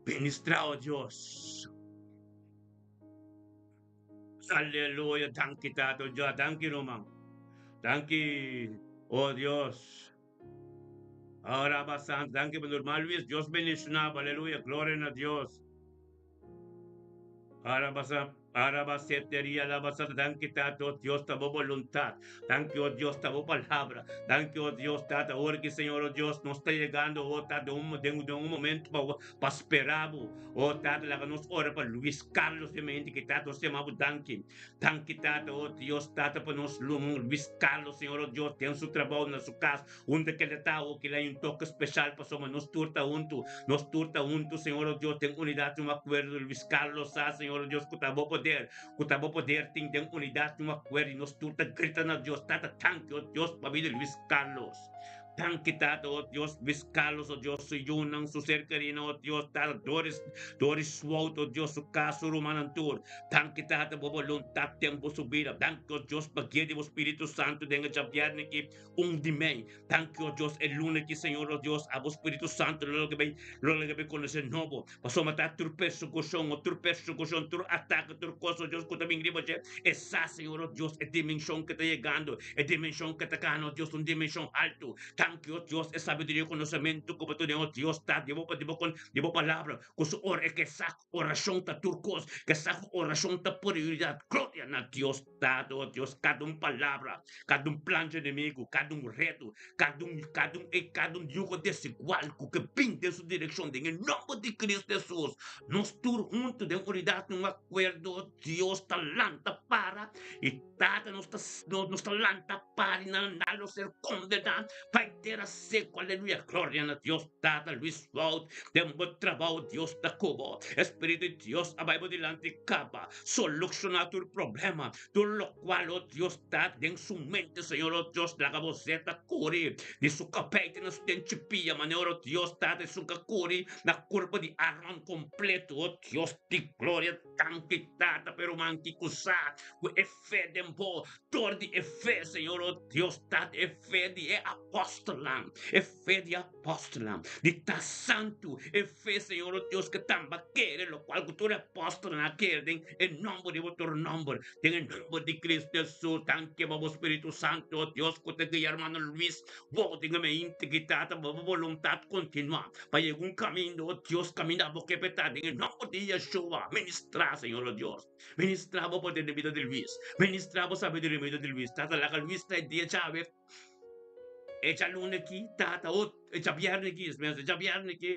Ministra, o Dios. Aleluya. Danki, Tata. Dios, danki, ruman. Danki, o Dios. Ora, Abba Santo. Danki, normal Luis. Dios bendiciona. Aleluya. Gloria na Dios. Arabasa, arabaseteria, alabasa, danki Tata, oh Dios, ta bo voluntad. Danki, oh Dios, ta bo palabra. Danki, oh Dios, Tata, ora ki Señor, oh Dios, nos ta yegando, oh Tata, den un, den, den un momento pa, pa spera bo. Oh Tata, laga nos ora pa Luis Carlos de mente ki Tata, nos yama bo danki. Danki, Tata, oh Dios, Tata, pa nos lumon Luis Carlos, Señor, oh Dios, den su trabou, na su cas. Huntu ke ta ta awo kila un toke special pasobra nos tur ta huntu, nos tur ta huntu Señor o Dios den unidad un acuerdo Luis Carlos sa Señor o Dios cu ta bo poder, cu ta bo poder tin den unidad un acuerdo y nos tur ta grita na Dios Tata tanki o Dios pa bida Luis Carlos tanki Tata o Dios Luis Carlos o Dios su yunan su ser kerinan o Dios Tata Doris Doris Swout o Dios su casa su rumannan tur tanki Tata bo boluntad den bo su bida danki o Dios pa guia di bo Spiritu Santo den e djabierne aki. Un di mei. Danki, o Dios, e luna ki, Señor, o Dios, abo Spiritu Santo lo loke bay, lo loke bay conoce nobo. Pasobra ta tur persecucion, o tur persecucion, tur atake, tur cos, o Dios, cu ta bin riba dje, e sa, Señor, o Dios, e dimension cu ta yegando, e dimension cu ta cana, o Dios, un dimension halto. Danki, o Dios, e sabiduria y conocemento cu bo ta duna, o Dios, ta di bo, di bo, di bo palabra, cu su ora e ke sa cu oracion ta tur cos, ke sa cu oracion ta prioridad. Gloria na Dios. Tata, oh Dios, kada un palabra, kada un plan dje enemigu, kada un reto, kada un, kada un, e kada un yugo desigual ku ke bin den su direkshon, den e nòmber di Kristu Hesus, nos tur huntu den unidat, den un akuerdo, Dios ta lanta para, i Tata nos ta, nos ta lanta para i nan lo ser kondená pa e tera seku, aleluya, gloria na Dios Tata, Luis Wout, den bo trabou Dios ta ku bo, e Spiritu di Dios a bai bo dilanti kaba. Soluciona tur problema, tur locual, oh Dios, ta den su mente, Señor, oh Dios, laga bo zeta curi di su cabey te na su den chipia, manera, oh Dios, ta esun ka curi na curpa di Aaron completo, oh Dios di gloria, danki Tata pa e ruman ki cu sa cu e fe den bo, dor di e fe, Señor, oh Dios, ta e fe di e apostelnan, e fe di e apostelnan, di ta santu, e fe, Señor, oh Dios, ke tamba kere lokual ku tur e apòstelnan a kere den e nòmber di bo tur nòmber, den e nòmber di Cristo Hesus. Danki pa bo Spiritu Santu, oh Dios, ku ta guia hermano Luis wou den e mente ki ta ta bo boluntat kontinuá pa yega un kaminda, oh Dios, kaminda bo ke p'e ta den e nòmber di Yeshua. Ministrá, Señor, oh Dios. Ministrá bo poder den bida di Luis. Ministrá bo sabiduria den bida di Luis. Tata, laga Luis ta e dia djawe. E djaluna aki, tata, o e djabièrnè aki, es mes, e djabièrnè aki.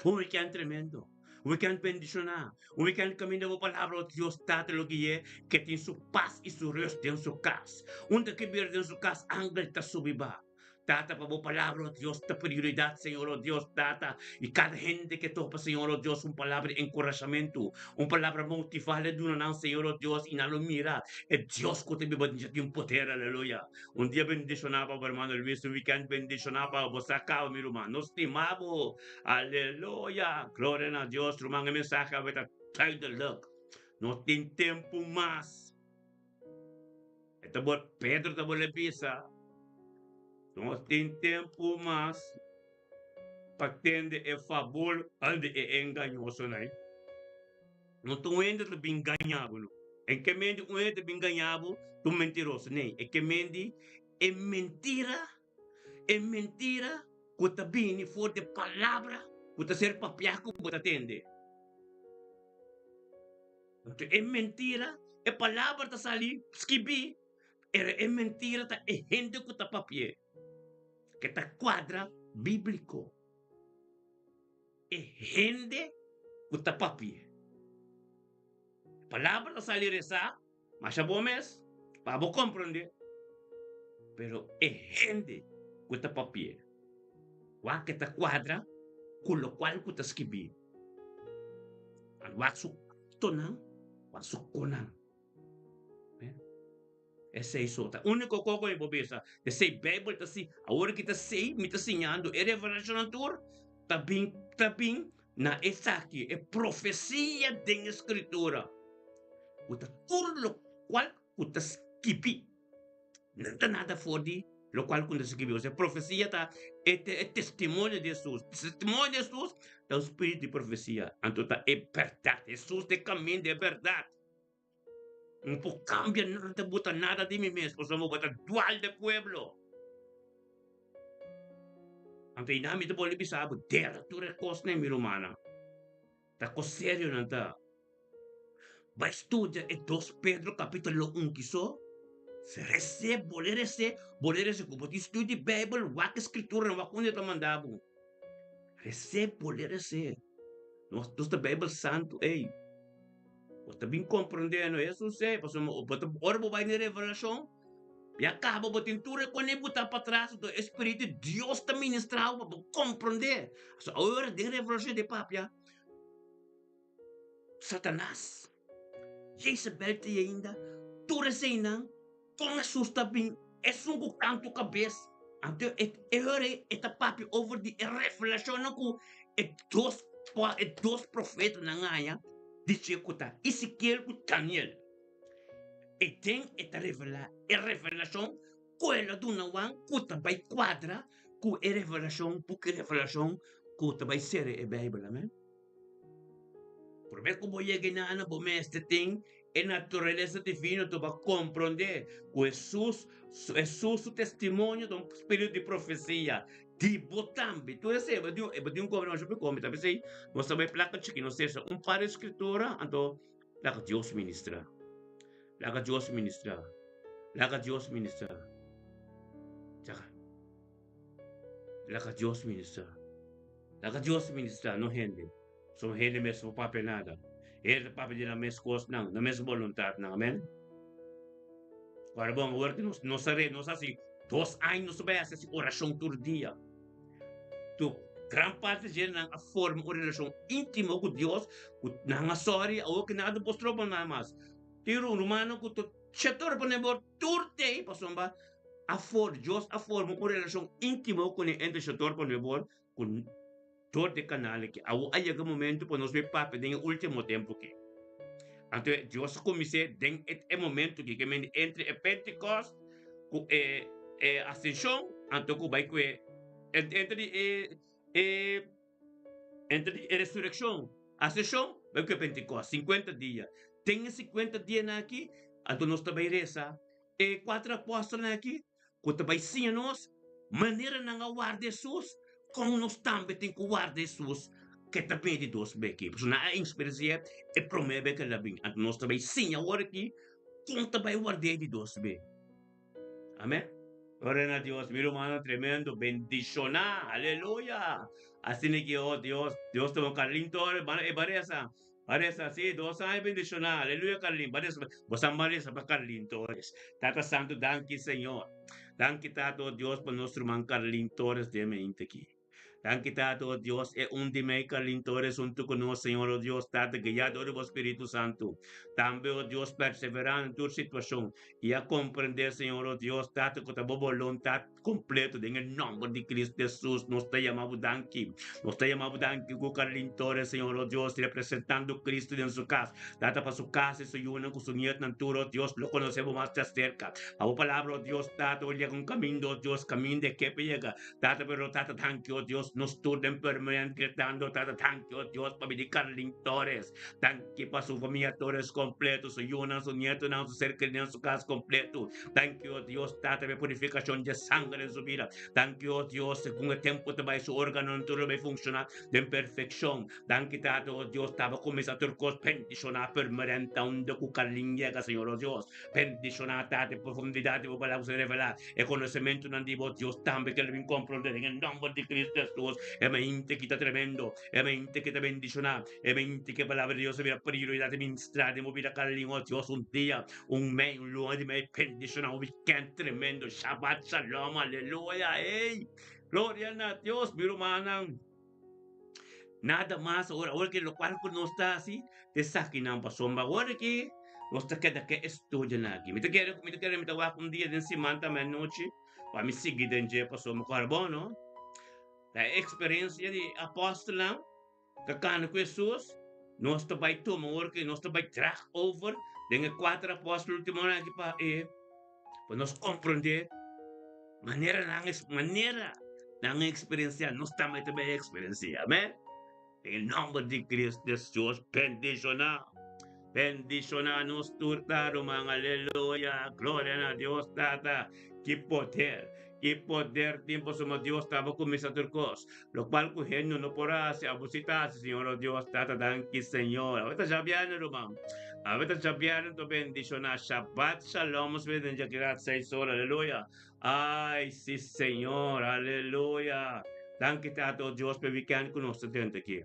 Un wikènt tremendo, un wikènt bendishoná, un wikènt kaminda bo palabra, o Dios Tata lo gui'é, ke tin su pas i su rùst den su kas. Unda ke bira den su kas, angel ta subi ba. Tata, pa bo palabra, oh Dios, ta prioridad, Señor, oh Dios, Tata. Y cada hende que topa, Señor, oh Dios, un palabra di encorashamentu, un palabra motivá le duna nan, Señor, oh Dios, y nan lo mira e Dios cu ta biba den dje tin poder, aleluya. Un dia bendishoná pa bo, hermano Luis, un weekend bendishoná pa bo. Bo sa caba, mi ruman. Nos stima bo. Aleluya. Gloria na Dios, ruman. E mensahe awe ta duidelijk. No tin tempu mas. E ta bor, Pedro ta bole bisa, Nos tin tempu mas. pa tende e fabul di e engañosonan. No ta un hende ta bin gaña bo no. En ke mende un hende ta bin gaña bo ta un mentiroso? Nee, e ke mende e mentira, e mentira ku ta bini for di e palabra ku ta ser papiá ku bo ta tende. Anto e mentira, e palabra ta sali skibí, pero e mentira ta e hende ku ta papi'é, ke ta kuadra bíbliko. E hende ku ta papia. Palabra ta sali resá masha bo mes pa bo komprondé, pero e hende ku ta papia, wak ke ta kuadra ku lokual ku ta skibí. Wak su aktonan, wak su konan. Esei so ta úniko kos ku mi por bisa. Esei Beibel ta si. Awor ki ta sei, mi ta siñando e revelashonnan tur ta bin ta bin na esaki, e profesia den e Skritura, ku ta tur lokual ku ta skibí. No ta nada for di lokual ku no ta skibí. Osea, profesia ta e testimonio di Hesus. Testimonio di Hesus ta un spiritu di profesia. Anto ta e bèrdat. Hesus ta e kaminda, e bèrdat. No por cambia nada, bota nada di mi mes, pasobra bo ta dual de pueblo. Anto einan mi ta bolbe bisa bo, dera tur e kosnan, mi rumannan. Ta kos serio nan ta. Bai studia e dos Pedro kapitulo un kiso. Resé, bolbe resé, bolbe resé. Ku bo tin studio di Beibel, wak e skrituranan, wak unda e ta manda bo. Resé, bolbe resé. Nos ta Beibel Santu, ey. Bo ta bin komprondé no Hesus e, pasobra bo ta ora bo bai den revelashon, ya kaba bo tin tur e kone butá patras, anto e Spiritu di Dios ta ministrá bo pa bo komprondé. So ora den revelashon e ta papia, Satanas, Jezebel ta ei ainda, tur eseinan, kon Hesus ta bin esun ku kantu kabes, anto e e ora ei e ta papia over di e revelashonnan ku e dos e dos profetanan haña di dje ku ta Ezekiel ku Daniel. E den e ta revelá e revelashon ku el a duna Juan ku ta bai kuadra ku e revelashon, buki Revelashon ku ta bai sera e Beibel. Amen. Promé ku bo yega einan bo mester tin e naturalesa divino to pa komprondé ku Hesus, Hesus su testimonio ta un spiritu di profesia di bo tambe. Tur esei bo tin bo tin un kobre masha piko mi ta p'esei nos ta bai plaka chiki nos tesa un par di skritura anto laga Dios ministra laga Dios ministra laga Dios ministra chaka. Laga Dios ministra. Laga Dios ministra, no hende. Son hende mes no papia nada. Hende ta papia di nan mes kosnan, nan mes boluntatnan. Amen. Ora bon, awor ku nos nos a re, nos hasi dos aña nos ta bai hasi hasi orashon tur dia. Tu gran parti di hendenan a forma un relashon íntimo ku Dios, ku nan a sòri, awor ku nada por stroba nan mas. Tin rumannan ku ta Shetor pa nebo tur tei pasobra a for Dios a forma un relashon íntimo ku ne entre Shetor pa nebo ku dor di e kanal aki. Awor a yega momento pa nos bai papia den e último tempu aki. Anto Dios a kumins'é den e momento aki, ke mende entre e Pentekost ku e e Asenshon, anto ku bai ku e entre di e e Entre di e resurekshon, asenshon, bai ku e Pentekòst, sinkuenta dia. Den e sinkuenta dianan aki, anto nos ta bai resa e kuater apòstelnan aki ku ta bai siña nos manera nan a warda Hesus, kon nos tambe tin ku warda Hesus ke ta bini di dos beki. Pasobra nan a eksperensi'é e promé bek el a bini. Anto nos ta bai siña awor aki kon ta bai ward'é di dos be. Amén. Gloria na Dios, mi rumannan tremendo, bendishoná, aleluya. Asina ki oh Dios, Dios ta bon. Carlin Torres, ban e baresa, baresa, sí, dos aña bendishoná, aleluya Carlin, baresa, bo sa baresa pa Carlin Torres. Tata Santo, danki Señor. Danki Tata, oh Dios, pa nos ruman Carlin Torres den mente aki. Danki Tata, o Dios, e un di mei kalintores huntu ku nos, Señor, o Dios, Tata, guiá dor di bo Spiritu Santu. Tambe, o Dios, perseverá den tur situashon i a komprendé, Señor, o Dios, Tata, ku ta bo boluntat kompleto. Den e nòmber di Kristu Hesus nos ta yama bo danki. Nos ta yama bo danki ku kalintores, Señor, o Dios, representando Kristu den su kas. Tata, pa su kas i su yunan ku su nietnan tur, o Dios, lo konosé bo mas djaserka. Pa bo palabra, o Dios, Tata, o yega un kaminda, o Dios, kaminda e ke pa yega. Tata pero tata danki o Dios. Dios, nos tur den Purmerend gritando, Tata, danki, oh Dios, pa bini Carlin Torres. Danki pa su famia Torres kompleto, su yunan, su nietonan, su ser kerinan, su kas kompleto. Danki, oh Dios, Tata, pa e purifikashon dje sanger den su bida. Danki, oh Dios, segun e tempu ta bai, su organonan tur lo bai funshoná den perfekshon. Danki, Tata, oh Dios, taba kuminsá tur kos bendishoná Purmerend ta unda ku Carlin yega, Señor, oh Dios. Bendishoná, Tata, e profundidat di bo palabra ku sa revelá e konosementunan di bo, Dios, tambe ke lo bin komprondé den e nòmber di Kristu Hesus. E mente ki ta tremendo, e mente ki ta bendishoná, e mente ku e palabra di Dios a bira prioridat i ministrá den bo bida Carlin, oh Dios, un dia, un mei, un luna di mei bendishoná, un wikènt tremendo, Shabbat Shalom, aleluya, ey! Gloria na Dios, mi rumannan. Nada mas awor, awor ke lokual ku nos ta hasi ta esakinan pasobra awor aki nos ta keda ke estudionan aki. Mi ta kere mi ta kere mi ta wak un dia den siman tambe anochi pa mi sigui den dje pasobra mi kòrda bon no. Ta e eksperensia di apòstelnan ta kana ku Hesus nos ta bai tuma awor ke nos ta bai drag over den e kuater apòstel ultimonan aki pa e Pa nos komprondé manera nan manera nan eksperensiá, nos tambe ta bai eksperensiá. Amèn. Den e nòmber di Cristo Hesus, bendishoná, bendishoná nos tur ta ruman. Aleluya, gloria na Dios Tata. Ki poder, ki poder tin pasobra Dios taba kuminsá tur kos. Lokual ku hende no por hasi, abo si ta hasi, Señor o Dios Tata. Danki, Señor. Awe ta djabièrnè, ruman. Awe ta djabièrnè, ta bendishoná. Shabbat shalom. Nos bira den djakirat seis ora. Aleluya. Ay, si, Señor. Aleluya. Danki, Tata, o Dios, pa e wikènt ku nos ta drenta aki.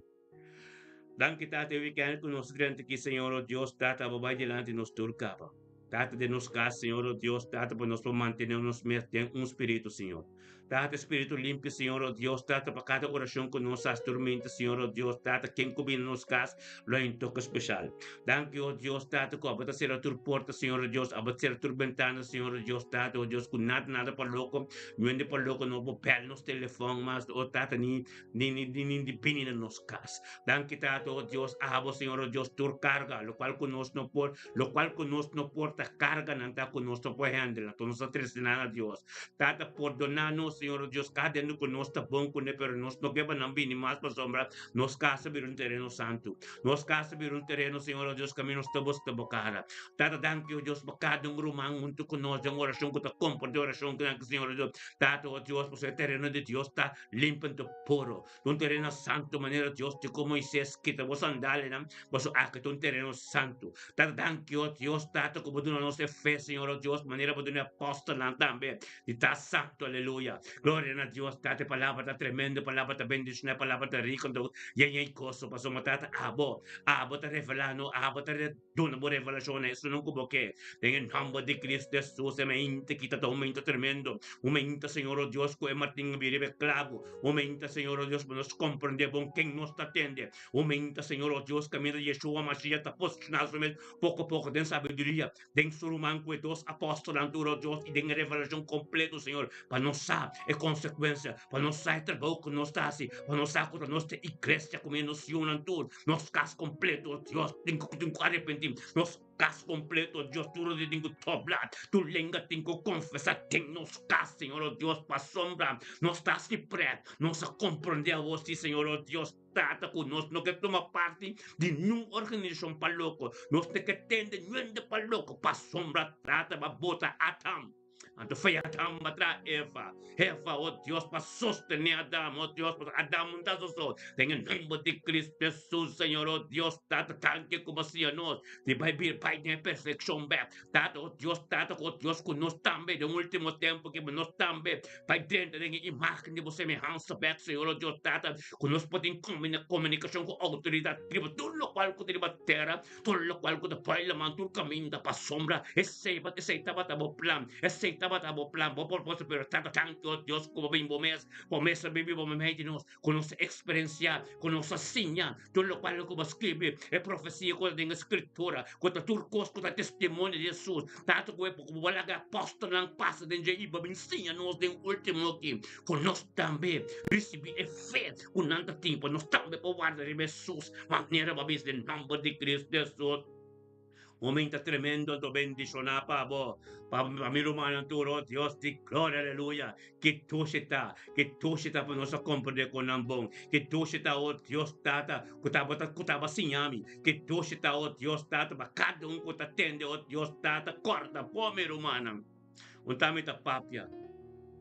Danki, Tata, e wikènt ku nos ta drenta aki, Señor, o Dios, Tata, abo bai dilanti nos tur kaba. Tata, den nos kas, Señor, o Dios, Tata, pa nos por mantené nos mes den un spiritu, Señor. Tata, spiritu limpio, Señor, o Dios, Tata, pa kada orashon ku nos hasi tur mente, Señor, o Dios, Tata, ken ku bini na nos kas lo hay un toke speshal. Danki, o Dios, Tata, ku abo ta sera tur porta, Señor, o Dios, abo ta sera tur bentana, Señor, o Dios, Tata, o Dios, ku nada, nada pa loko, niun pa loko no por bèl nos telefòn mas, o Tata, ni, ni, ni, ni, ni di bini na nos kas. Danki, Tata, o Dios, abo, Señor, o Dios, tur karga, lokual ku nos no por, lokual ku nos no por ta karganan ta ku nos no por handle, anto nos ta trese nan na Dios. Tata, pordoná nos, Señor o Dios, kada hende ku nos ta bon kuné, pero nos no ke pa nan bini mas pasobra nos kas a bira un tereno santu. Nos kas a bira un tereno, Señor o Dios, kaminda nos ta buska bo kara. Tata, danki, o Dios, pa kada un ruman huntu ku nos den orashon ku ta kompartí orashon ku nan, Señor o Dios. Tata, o Dios, pasobra e tereno di Dios ta limpi anto puro. Ta un tereno santu manera Dios di ku Moisés, Kita bo sandalianan, pasobra aki ta un tereno santu. Tata, danki, o Dios, Tata, ku bo duna nos e fe, Señor, o Dios, manera bo duna e apòstelnan tambe, di ta santu. Aleluya! Gloria na Dios, Tata, e palabra ta tremendo, e palabra ta bendishoná, e palabra ta riku, anto yen yen goso, pasobra, Tata, abo, abo ta revelá nos, abo ta duna bo revelashon na esunnan ku bo ke. Den e nòmber di Cristo Hesus, e mainta kita ta un mainta tremendo, un mainta, Señor, o Dios, ku e martin a bira riba e klabu, un mainta, Señor, o Dios, pa nos komprendé bon ken nos ta tende. Un menta, Señor, oh Dios, kaminda Yeshua Mashiach ta posishoná su mes poko poko den sabiduria, den su ruman ku e dos apòstelnan tur, oh Dios, i den e revelashon kompleto, Señor, pa nos sa e konsekuensia, pa nos sa e trabou ku nos ta hasi, pa nos sa ku ta nos ta iglesia ku nos yunan tur, nos kas kompleto, oh Dios, tin ku tin ku arepentí, nos kas kompleto, oh Dios, tur hende tin ku dobla, tur lenga tin ku konfesá den nos kas, Señor, oh Dios, pasobra nos ta hasi prèt, nos a komprondé awor sí, Señor, oh Dios. Tata ku nos no ke tuma parti di niun organisashon pa loko, nos no ke tende niun hende pa loko, pasobra Tata ba bota Adam, anto fei Adam ba traha Eva, Eva, o Dios, pa sostené Adam, o Dios, pasobra Adam no ta soso, den e nomber di Cristo Jesus, Señor, o Dios, Tata, danki ku bo siña nos di bai bir bai den e perfekshon bek, Tata, o Dios, Tata, o Dios, ku nos tambe den ultimo tempu ki nos tambe Bai drenta den e imágen di bo semehansa bek, Señor, o Dios Tata, ku nos por tin komunikashon ku outoridat riba tur lokual ku ta riba tera, tur lokual ku ta bai laman, tur kaminda pasobra esei esei tabata bo plan, esei tabata bo plan, bo propósito, pero Tata, danki, o Dios, ku bo bin bo mes, bo mes a bibi bo meimei di nos, ku nos a eksperensiá, ku nos a siña tur lokual ku bo a skibi, e profesia ku ta den e Skritura, ku ta tur kos ku ta testimonio di Hesus. Tata ku e ku bo a laga e apòstelnan pasa den dje i bo a bin siña nos den último aki, ku nos tambe risibí e fe ku nan ta tin pa nos tambe por warda riba Hesus, manera bo a bisa den nòmber di Kristu Hesus. Momento tremendo anto bendishoná pa bo, pa pa mi rumannan tur, oh Dios di gloria, aleluya. Ki dushi ta, ki dushi ta pa nos a komprendé kon nan bon. Ki dushi ta, oh Dios Tata, ku tabata ku taba siña mi. Ki dushi ta, oh Dios Tata, pa kada un ku ta tende, oh Dios Tata, kòrda bo, mi rumannan. Un ta mi ta papia,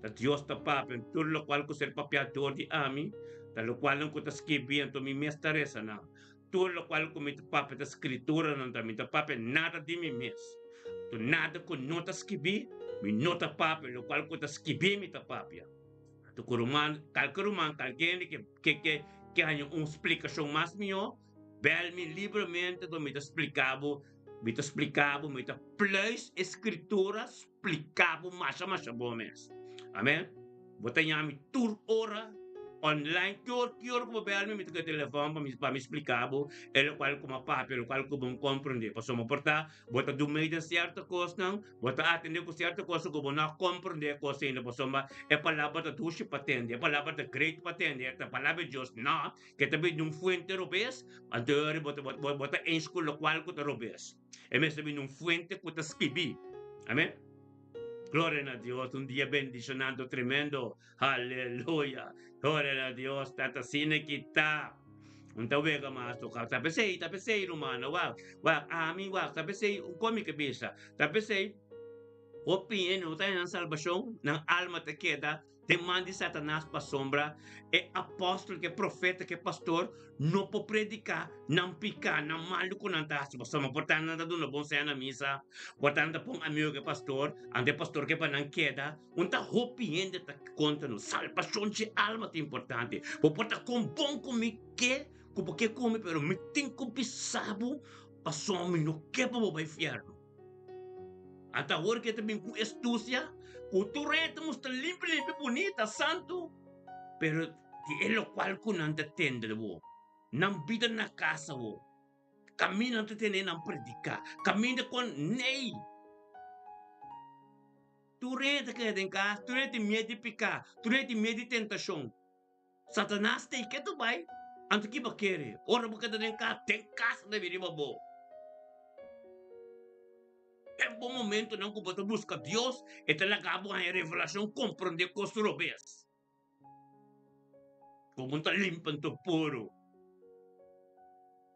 ta Dios ta papia, tur lokual ku ser papiá dor di ami, ta lokualnan ku ta skibí, anto mi mes ta resa nan. Tur lokual ku mi ta papia ta skrituranan ta, mi ta papia nada di mi mes. Anto nada ku no ta skibí, mi no ta papia, lokual ku ta skibí mi ta papia. Anto ku ruman, kalke ruman, kalke hende ke ke ke ke haña un splikashon mas mihó, bèl mi libremente anto mi ta splika bo, mi ta splika bo, mi ta pluis e skritura splika bo masha masha bon mes. Amen. Bo ta yami tur ora online, ki ora ki ora ku bo bel mi, mi ta keda telefòn pa mi pa mi splika bo e lokual ku mi a papia, e lokual ku bo no komprendé. Pasobra por ta bo ta du mei den sierto kosnan, bo ta atendé ku sierto kos ku bo no a komprendé e kos ainda, pasobra e palabra ta dushi pa tende, e palabra ta great pa tende, e ta palabra di Dios. No, ke ta bini di un fuente robes, anto e ora bo ta bo ta eens ku lokual ku ta robes. E mester bini un fuente ku ta skibí. Amen. Gloria na Dios, un dia bendicionando tremendo. Aleluya. Gloria na Dios, tata asina ki ta. Un ta wega mas toca. Ta pesey, ta pesey, rumano. Wak, wak, ami, wak, ta pesey, un komi ke bisa. Ta pesey, hopi hende no ta haña nan salbacion, nan alma ta keda Den man di Satanas pasobra e apòstel ku e profeta ku e pastor no por prediká nan piká, nan malu ku nan ta hasi. Pasobra por ta nan ta duna bon seña na misa, por ta nan ta pon amigo ku e pastor, anto e pastor ke pa nan keda. Un ta hopi hende ta kontra nos. Salbashon dje alma ta importante. Bo por ta kon bon ku mi ke, ku bo ke ku mi, pero mi tin ku bisa bo pasobra mi no ke pa bo bai fièrnu. Anta awor ke ta bin ku estusia, ku tur e ta mustra limpi limpi, bunita, santu, pero di e lokual ku nan ta tende bo, nan bida na kasa bo, kaminda nan ta tene nan prediká, kaminda kon nei. Tur e ta keda den kas, tur e tin miedu di piká, tur e tin miedu di tentashon. Satanas ta i ketu bai, anto ki bo kere? Ora bo keda den kas, den kas ta bini riba bo. Den bo momentonan ku bo ta buska Dios, e ta laga bo haña revelashon, komprondé kos robes. Komo ta limpa anto puru.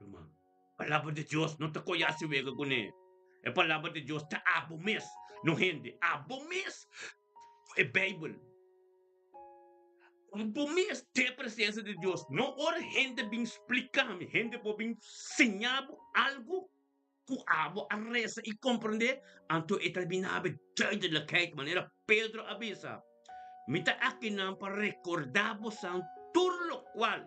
Ruman, palabra di Dios no ta koyá si wega kuné. E palabra di Dios ta abo mes, no hende. Abo mes e Bijbel. Bo mes den presencia di Dios. No ora hende bin splica mi, hende por bin siña bo algo cu abo a reza y comprende, anto e ta bin na bo duidelijkheid, manera Pedro a bisa, Mi ta akinan pa recorda bosan tur locual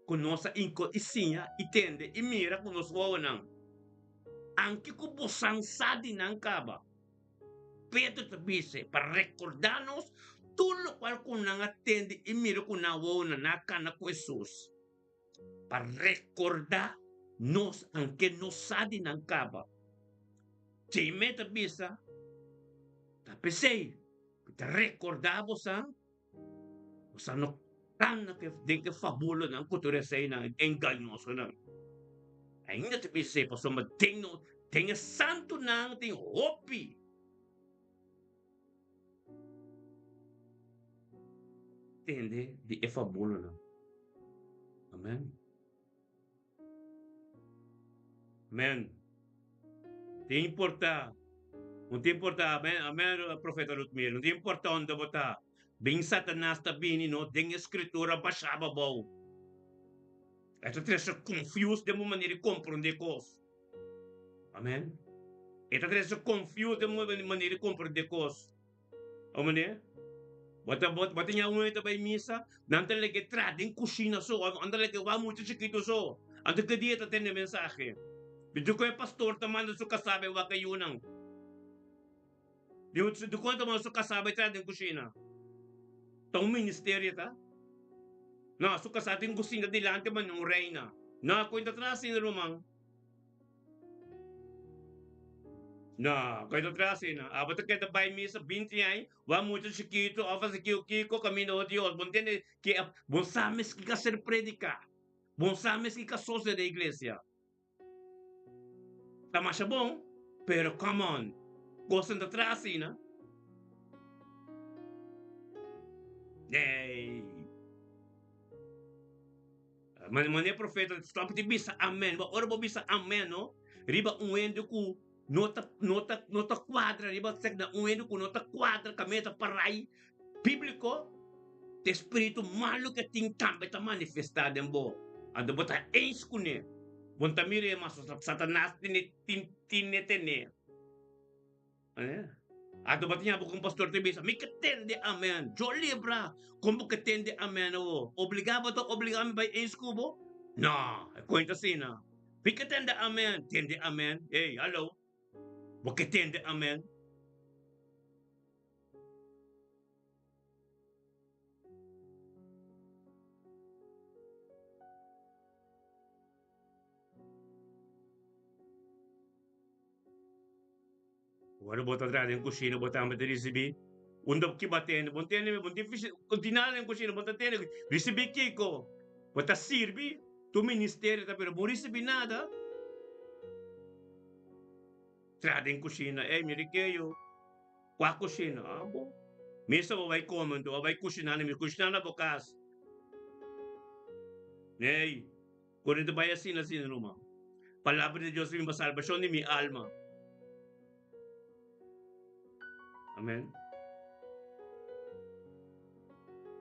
cu nos a inco y siña y tende y mira cu nos wowonan, anke cu bosan sa di nan caba. Pedro ta bisa pa rekordá nos tur lokual ku nan a tende i mira ku nan wowonan a kana ku Hesus. Pa rekordá nos anke nos sa di nan kaba. Djei ta bisa, Ta p'esei mi ta rekordá boso, boso no kana den e fabulanan ku tur eseinan engañosonan. Ainda ta bisa pasobra den nos, den e santunan tin hopi. Tende di e fabulanan. Amen. Amen. Tin importa. No tin importa. Amen, amen, profeta Lutmir. No tin importa unda bo ta. Bin Satanas ta bini no den e scritura basha abou. E ta trese confuse den bo manera di comprende cos. Amen. E ta trese confuse den bo manera di comprende cos. O manera? Bo ta bo ta ña un ta bai misa, nan ta leke tra den cushina so, of nan ta leke wak mucha chikito so. Anto ki dia ta tende mensahe? Dikon e pastor ta manda su kasá bai wak e yunan? Dikon e ta manda su kasá bai tra den kushina? Ta un ministerio ta? No, su kasá tin ku sinta dilanti manera un reina. No, ku e ta traha asina, ruman. No, ku e ta traha asina. Abo ta keda bai misa binti aña, wak mucha chikitu òf hasi kiko kiko kaminda ho Dios. Bo ntende ke bo sa mes kiko a ser prediká. Bo sa mes kiko a sosodé den iglesia. Ta masha bon, pero come on, kosnan ta traha asina. Ney. Mane profeta stop di bisa amen. Bo ora bo bisa amen no, riba un hende ku no ta no ta no ta kuadra riba sek na un hende ku no ta kuadra kaminda ta parai bíbliko, te spiritu malu ke tin tambe ta manifestá den bo. Anto bo ta eens kuné. Bo no ta mir'é mas Satanas tene tin tine ten'é. Anto bo ta ña bo ku un pastor ta bisa, Mi ke tende amen. Yo libra kon bo ke tende amen awo. Obligá bo ta obligá mi bai eens ku bo? No, e koin ta asina. Mi ke tende amen. Tende amen? Ey, hallo. Bo ke tende amen? Ora bo ta traha den kushina bo tambe ta risibí un dop ki bo a tende. Bo tende mi, bo no tin fishi di nada den kushina, bo ta tende risibí kiko? Bo ta sirbi tu ministerio ta pero bo no risibí nada. Traha den kushina, ey mira keyo, kua kushina? Ah bo, mester bo bai kome anto, bo bai kushiná na mi, kushiná na bo kas. Ey. Ku ta bai asina asina numa. Palabra di Dios ta bin pa salbashon di mi alma. Amen.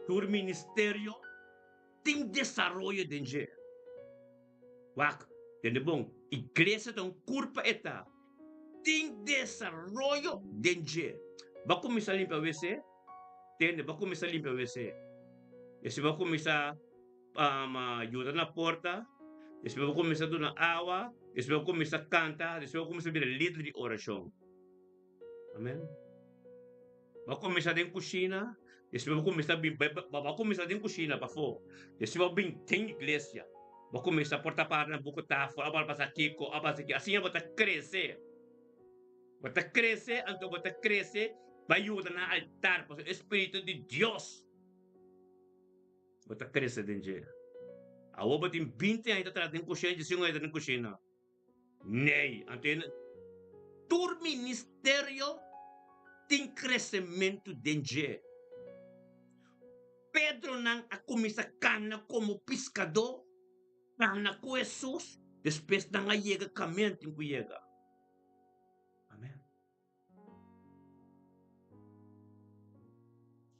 Tur ministerio tin desaroyo den dje. Wak, tende bon, iglesia ta un kurpa e ta. Tin desaroyo den dje. Bo a kuminsá limpia wc? Tende, bo a kuminsá limpia wc. Esei bo a kuminsá. yuda na porta, despues bo kuminsá duna awa, despues bo kuminsá kanta, despues bo kuminsá bira lider di orashon. Amen. Bo kuminsá den kushina, despues bo kuminsá bin bo kuminsá den kushina pafó, despues bo bin den iglesia, bo kuminsá por ta para na buku tafel, a pasa kiko, a pasa kiko, asina bo ta krese. Bo ta krese, anto bo ta krese pa yuda na altar, pasobra e spiritu di Dios. Bo ta krese den dje. Awor bo tin binti aña ta traha den kushina, djis un aña ta den kushina. Nee, anto e tur ministerio tin kresementu den dje. Pedronan a kuminsá kana komo piskadó, kana ku Hesus, despues nan a yega kaminda tin ku yega. Amen.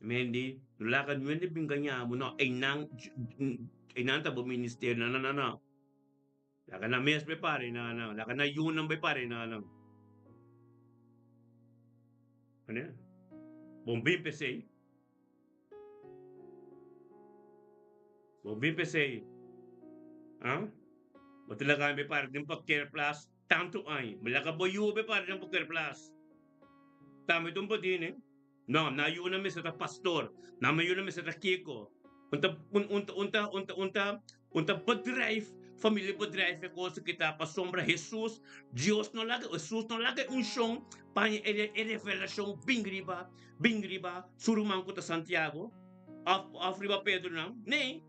Mendi, no laga niun hende bin gaña bo, no, einan, einan ta bo ministerio, no, no, no, no. Laga nan mes bai para einan, nan, laga nan yunan bai para einan, nan. Ane? Bon bin p'esei. Bo bin p'esei, ah? Bo ta laga mi para den parkeerplaats tantu aña. Bo laga bo yu bai para den parkeerplaats. Tambe ta un podine. No, nan yunan mester ta pastor. Nan yunan mester ta kiko. Un ta, un, un ta, un ta, un ta, un ta, un ta bedrijf, familiebedrijf e kos ki ta pasobra Hesus, Dios no laga, Hesus no laga e unshon pa haña e, e revelashon bin riba Bin riba su ruman ku ta Santiago òf òf riba Pedro nan? Nee,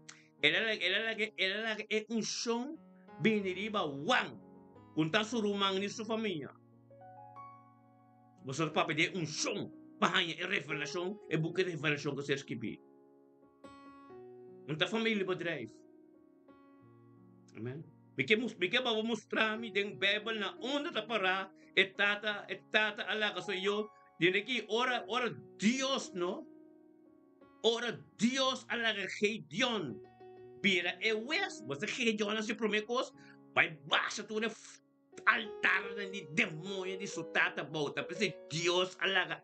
el a el a laga el a laga e unshon bini riba Juan, ku no ta su ruman ni su famia. Boso ta papia di e unshon pa haña e revelashon, e buki Revelashon ku a ser skibí. No ta familiebedrijf. Amen. Mi ke mi ke pa bo mustra mi den Bijbel na unda ta pará e tata e tata a laga su yu Dende ki ora ora Dios no ora Dios a laga Gedeon bira e wes, bo sa Gedeon a hasi prome kos? Bai basha tur e altarnan di demoño di su tata bou ta p'esei Dios a laga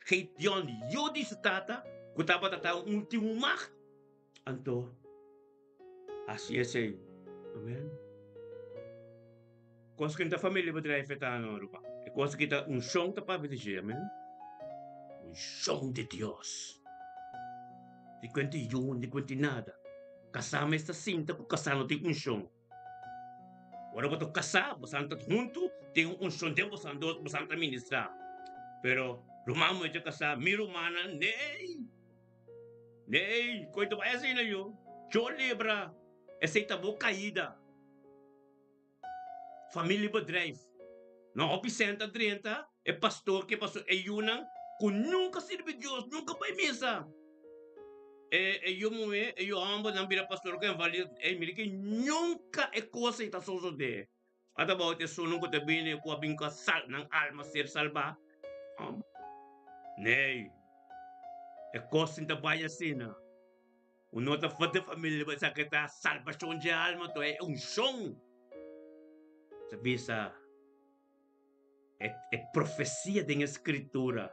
Gedeon yu di su tata ku tabata ta un ultimo mag anto hasi esei. Amen. Kos ku no ta familia bo trae fetá no ruman. E kos ki ta unshon ta papia di dje, amen. Unshon di Dios. Di kuenti yun, di kuenti nada. Kasá mes ta sinta ku kasá no tin unshon. Ora bo ta kasá, bosan ta huntu, tin un unshon den bosan dos, bosan ta ministrá. Pero ruman muhé ta kasá, mi rumannan, nee! Nee, koe ta bai asina yu. Cho libra, esei ta bo kaida. Familiebedrijf. No hopi senta drenta e pastor ke paso e yunan ku nunka sirbi Dios, nunka bai misa. E e yu muhé, e yu hòmber nan bira pastor ku envalido. Ey mira ke nunka e kos ei ta sosodé. Ata bou ta esunnan ku ta bini ku a bin ku a sal nan alma ser salbá? Hòmber. Nee. E kos sin ta bai asina. Un no ta for di familia bo esaki ta salbashon dje alma to e unshon. Ta bisa e e profesia den e skritura,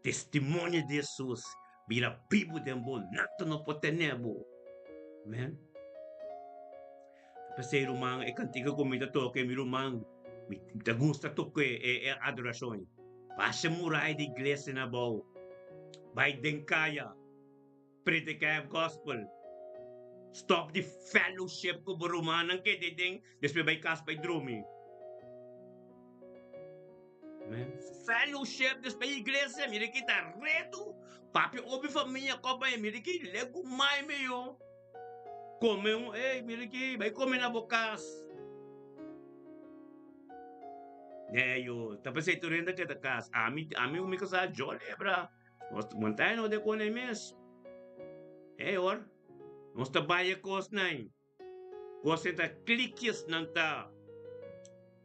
testimonio di Hesus bira bibu den bo, nada no por tene bo. Amen. Ta p'esei ruman e kantika ku mi ta toka mi ruman mi ta gusta toka e e adorashon ei. Basha murai di iglesia na abou, bai den kaya. Prediká e gospel. Stop di fellowship ku bo rumannan keda den, despues bai kas bai drumi. Amen. Fellowship despues iglesia, mira ki ta reto. Papia obi famia ko bai, mira ki legu mai meyo. Come un, ey, mira ki, bai come na bo kas. Nee yo, ta pensei tur hende keda kas. Ami, ami ku mi kasá jolly bra. Nos montaña no de kone mes. Ey hoor, nos ta bai e kosnan. Kos ta klikjes nan ta.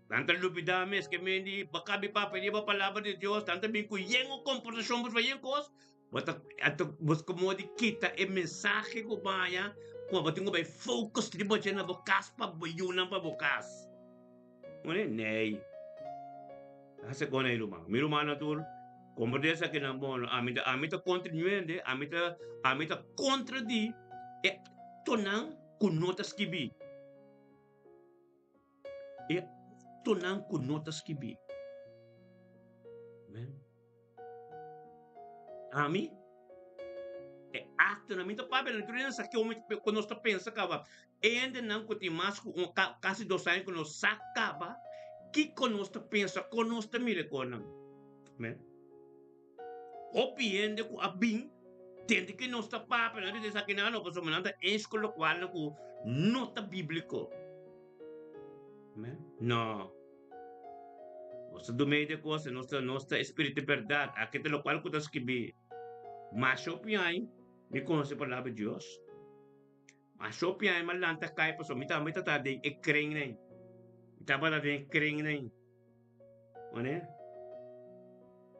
Nan ta lubida mes ke men di baka bi papia riba palabra di Dios, nan ta bin ku yen un komportashon por yen kos. Bo ta anto bo komo di kita e mensahe ku baña ku bo tin ku bai focus riba dje na bo kas pa bo yunan pa bo kas. Mone, Nee. Hasi kon ei ruman. Mi rumannan tur, komprendé esakinan bon. Ami ta, ami ta kontra ñuende, ami ta, ami ta kontra di e aktonan ku no ta skibí. E aktonan ku no ta skibí. Amen. Ami, e aktonan, mi ta papia nan tur hende sa ke omi ku nos ta pensa kaba. E hendenan ku tin mas ku un kasi dos aña ku nos sa kaba kiko nos ta pensa, kon nos ta mira e konan. Amen. Hopi hende ku a bin tende ke nos ta papia, nan ta bisa esaki nan no, pasobra nan ta eens ku lokualnan ku no ta bíbliko. Amen. No. Nos ta dumei de kos, nos ta nos ta espiritu di bèrdat. Aki ta lokual ku ta skibí. Masha hopi aña mi konosé palabra di Dios. Masha hopi aña mi a lanta kai pasobra mi tambe tabata den e krennan. Mi tabata den e krennan. Oné?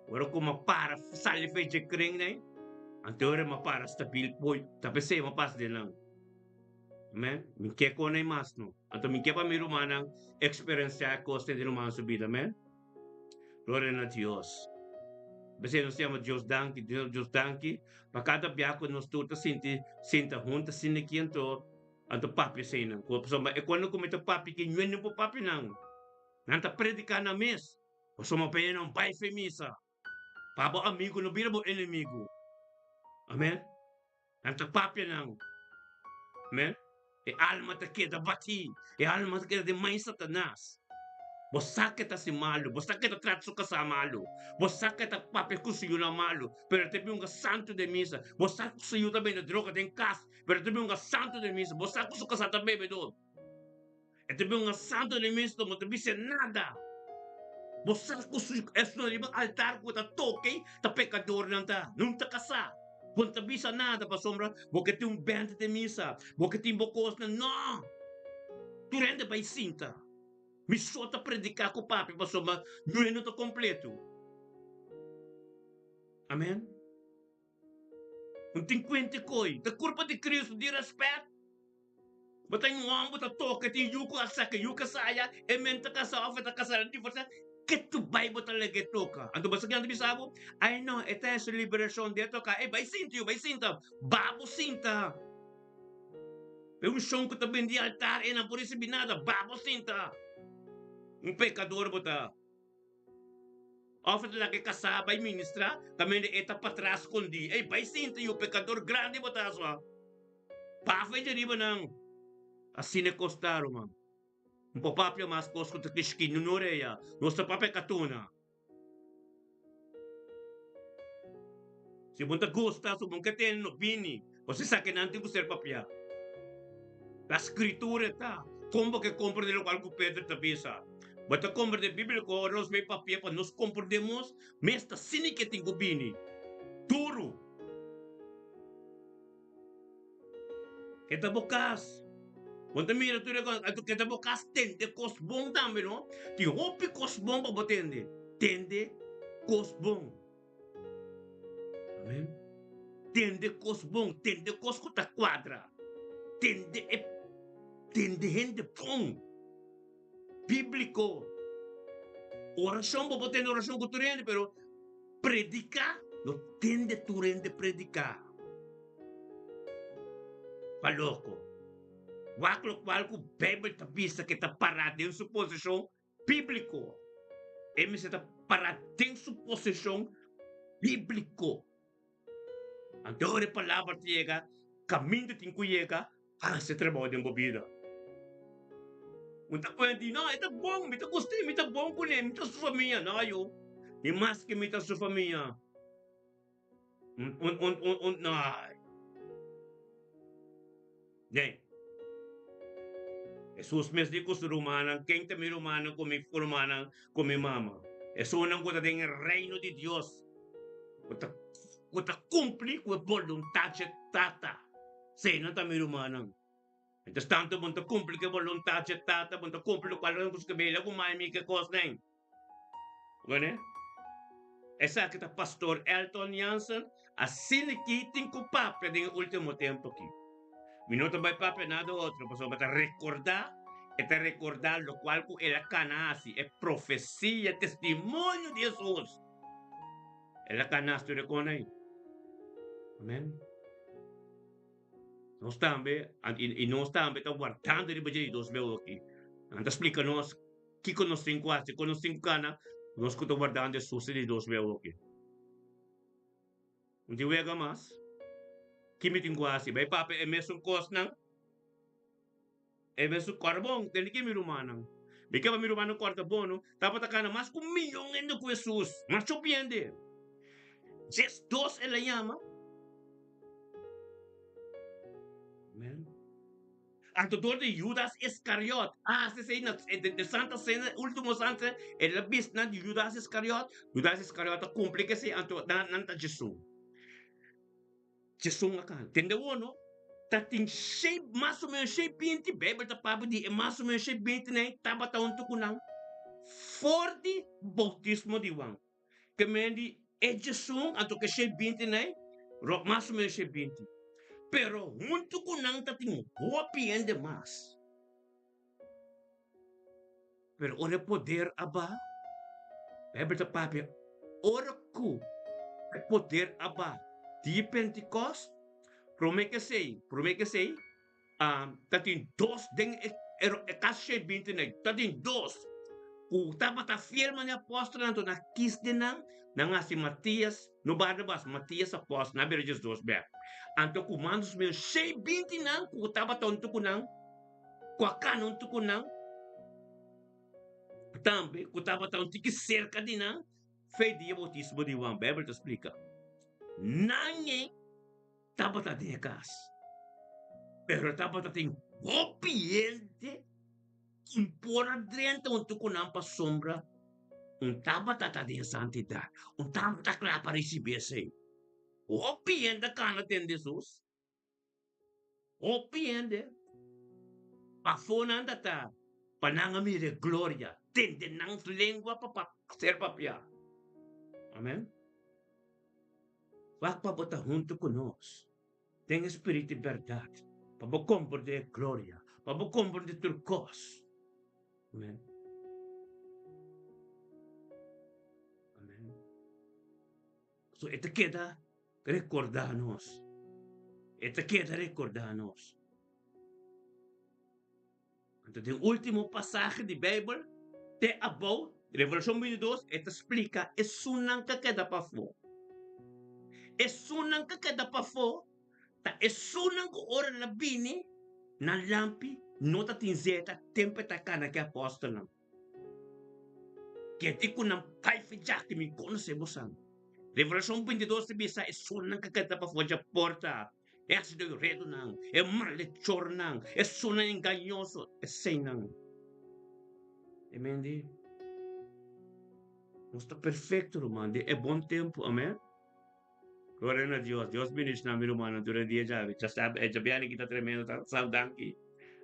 Ora ku mi a para sali for dje krennan, anto ora mi a para stabil poi ta p'esei mi a pasa den nan. Amen. Mi ke kon ei mas no. Anto mi ke pa mi rumannan eksperensiá e kosnan den ruman su bida. Amen. Gloria na Dios. P'esei nos yama Dios danki, Dios danki pa kada bia ku nos tur ta sinti sinta huntu asina aki anto anto papia eseinan. Ku pasobra e konan ku mi ta papia ki ñuende por papia nan. Nan ta prediká nan mes. Pasobra pa e nan bai fe misa. Pa bo amigu no bira bo enemigu. Amen. Nan ta papia nan. Amen. E alma ta keda batí. E alma ta keda den man Satanas. Bo sa ke ta hasi malu. Bo sa ke ta trata su kasá malu. Bo sa ke ta papia ku su yunan malu. Pero ta bin un santu den misa. Bo sa ku su yu ta bende droga den kas. Pero ta bin un santu den misa. Bo sa ku su kasá ta bebedó. E ta bin un santo den misa, bo ta bisa nada. Bo sa ku su esnan riba altar ku ta toke ta pekadornan ta, nun ta kasá. Bo no ta bisa nada pasobra bo ke tin un bènt den misa, bo ke tin bo kosnan. No! Tur hende bai sinta. Mi so ta prediká ku papia pasobra mi no ta kompleto. Amen. Un tin kuente koi. Ta kurpa di Kristu di rèspèt. Bo ta un hòmber ta toka tin yu ku a saka yu kasá ya, e men ta kasá òf e ta kasá nan divorsiá, ke tu bai bo ta laga e toka? Anto bo sa kinan ta bisa bo? Ai no, e ta hasi liberashon di e toka. Ei bai sinta yu, bai sinta. Ba bo sinta. E unshon ku ta bin di altar ei nan por risibí nada. Ba bo sinta. Un pekador bo ta. Òf e ta laga e kasá bai ministrá, kaminda e ta patras skondí. Ei, bai sinta yu, pekador grandi bo ta asua. Pafia dje riba nan. Asina e kos ta, ruman. Un por papia mas kos ku ta kishki no orea. Nos ta papia katuna. Si bo no ta gusta, si bo no ke tende, no bini. Pasobra esaki nan tin ku ser papiá. La Skritura ta. Kon bo ke komprendé lokual ku Pedro ta bisa? Bo ta komprendé bíbliko ora nos mei papia pa nos komprendé mos mes ta asina ke tin ku bini duru. Ke ta bo kas? Bo ta mira tur e kos, anto ke ta bo kas tende kos bon tambe no? Tin hopi kos bon pa bo tende. Tende kos bon. Amen. Tende kos bon, tende kos ku ta kuadra. Tende e tende hende bon. Bíbliko. Orashon, bo por tende orashon ku tur hende, pero prediká, no tende tur hende prediká. Pa loko. Wak lokual ku Beibel ta bisa ke ta pará den su posishon bíbliko. E mester ta pará den su posishon bíbliko. Anto ora e palabra ta yega, kaminda tin ku yega, hasi e trabou den bo bida. Un ta pone di, no, e ta bon, mi ta gust'é, mi ta bon kuné, mi ta su famia. No, yu, ni maske mi ta su famia. Un, un, un, un, un, no. Den. Hesus mes di ku su rumannan, Ken ta mi rumannan ku mi rumannan ku mi mama? Esunnan ku ta den e reino di Dios, ku ta ku ta kumpli ku e boluntat dje Tata, eseinan ta mi rumannan. Mientras tanto bo no ta kumpli ku e boluntat dje Tata, bo no ta kumpli lokual ku skibí la ku mai mi ke kosnan. Wene? Esaki ta Pastor Elton Jansen, asina ki tin ku papia den e ultimo tempu aki. Mi no ta bai papia nada otro, pasobra ta rekordá, e ta rekordá lokual ku el a kana hasi, e profesia, testimonio di Hesus. El a kana hasi tur e kos ei. Amen. Nos tambe, i nos tambe ta wardando riba dje di dos beu aki. Nan ta splika nos Kiko nos tin ku hasi? Kon nos tin ku kana? Nos ku ta wardando Hesus di dos beu oki. Un tin wega mas. Ki mi tin ku hasi? Bai papia e mesun kosnan? E mesun kòrda bon, tende ki mi rumannan. Mi ke pa mi rumannan kòrda bon no. Tabata kana mas ku miyon hende ku Hesus. Mas chopi hende. 12 el a yama. Amen. Anto dor di Judas Iscariot, a hasi esei na de Santa Cena, ultimo Santa Cena, el a bisa nan di Judas Iscariot, Judas Iscariot a cumpli cu esei, anto nan nan ta djesun. Djesun a cana. Tende awor no, ta tin shei, mas o menos shei binti, Bijbel ta papia di e mas o menos shei binti nan tabata hunto cu nan for di bautismo di Juan. Ke men di e djesun anto ke shei binti nei, ròp mas o menos shei binti. Pero huntu ku nan ta tin hopi hende mas. Pero ora e poder a baha, Bijbel ta papia, ora ku e poder a baha di Pentikòst, promé ke esei, promé ke esei, Ta tin dos den e kas shei binti nei, ta tin dos ku tabata fiel manera apòstelnan, anto nan kis den nan, nan hasi Matias, no Barnabas, Matias apòstel, nan a bira djes dos bèk. Anto ku mandos menos shei binti nan ku tabata huntu ku nan, ku a kana huntu ku nan, tambe ku tabata un tiki serka di nan, fe di e boutismo di Juan, Beibel ta splika. Nan e. Tabata den e kas, pero tabata tin hopi hende ku por a drenta huntu ku nan pasobra un tabata ta den santidat, un tabata kla pa risibí esei. Hopi hende a kana den Hesus, hopi hende. Pafó nan ta ta pa nan a mira e gloria, tende nan lengua pa ser papiá. Amen. Wak pa bo ta huntu ku nos den e spiritu di bèrdat, pa bo komprondé e gloria, pa bo komprondé tur kos. Amen. Amen. So e ta keda rekordá nos. E ta keda rekordá nos. Anto den último pasahe di Beibel, te abou, Revelashon 22, e ta splika esunnan ka keda pafó. Esunnan ka keda pafó ta esunnan ku ora nan a bini, nan lampi no ta tin zeta tempu e ta kana ku e apòstelnan. Kende ku nan bai fijá ki mi konosé bosan. Revelashon 22 ta bisa esunnan ka keda pafó dje porta. E hasido di redunan, e malechornan, esunnan engañoso, eseinan. E men di, Nos ta perfecto, ruman, den e bon tempu, amen. Gloria na Dios. Dios bendiciona mi rumannan tur e dia djawe. Djasabra, e djabièrnè ki ta tremendo, ta sa danki.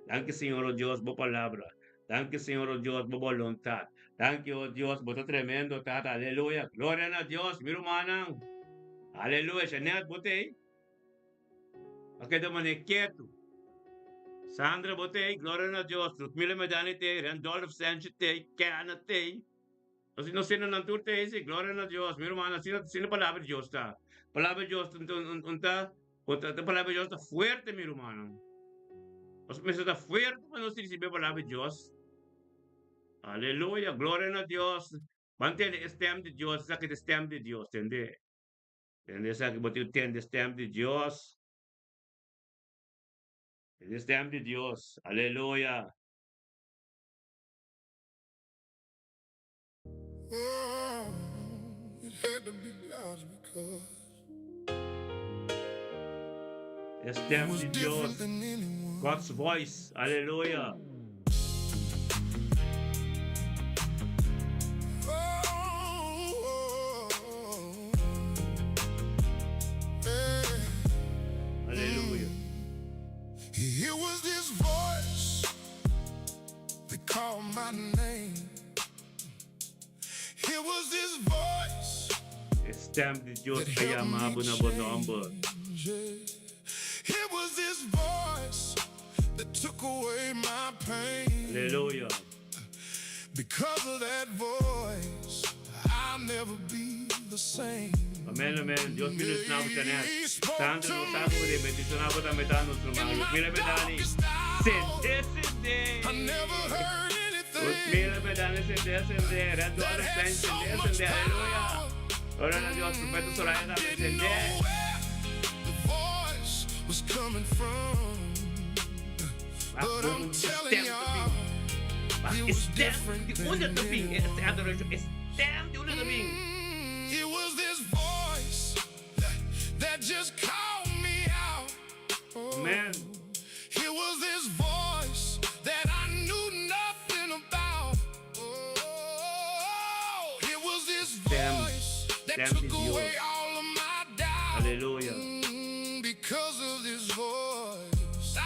Danki Señor, o Dios, bo palabra. Danki Señor, o Dios, bo boluntad. Danki, o Dios, bo ta tremendo, Tata. Aleluya. Gloria na Dios, mi rumannan. Aleluya. Jeanette, bo t'ei? A keda manera ketu. Sandra, bo t'ei? Gloria na Dios. Ludmila Medani t'ei, Randolph Sanchez t'ei, Kenneth t'ei. Nos no sendo nan tur t'ei, si. Gloria na Dios. Mi rumannan, asina, asina palabra di Dios ta. Palabra di Dios ta, ta, ta, ta palabra di Dios ta fuerte, mi rumannan. Nos mester ta fuerte pa nos ricibi e palabra di Dios. Aleluya. Gloria na Dios. Ban tende e stem di Dios. Esaki ta e stem di Dios, tende. Tende esaki, bo tin tende stem di Dios. Tende stem di Dios. Aleluya. Oh, it had to be God's because E stem di Dios. God's voice. Aleluya. Aleluya. It was this voice that called my name. It was this voice E stem di Dios that a helped yama me bo na bo nomber. change. It was this voice that took away my pain. Aleluya. Because of that voice, I'll never be the same. Amen, amen. Dios bendiciona bo, Janet. He spoke Sandra, to nos sa cu bo me den bendiciona bo tambe ta nos in ruman. my Ludmila Medani, darkest hour. sende, sende. I never heard anything Ludmila Medani, sende, sende. that Randolph had Stein, so sende, much sende. Aleluya. power. Gloria na Dios. Profeta Soraya I tambe, didn't sende. know where the voice was coming from. Wak But bo I'm un telling stem ta y'all, bin. Wak it e was stem different di unda than ta bin. E anyone. adoracion, e stem di unda ta bin. It was this voice that just called me out. Oh, Amen. It was this voice that I knew nothing about. Oh, it was this Stem, voice that stem took di Dios. away all of my doubt. Aleluya. Because of this voice, I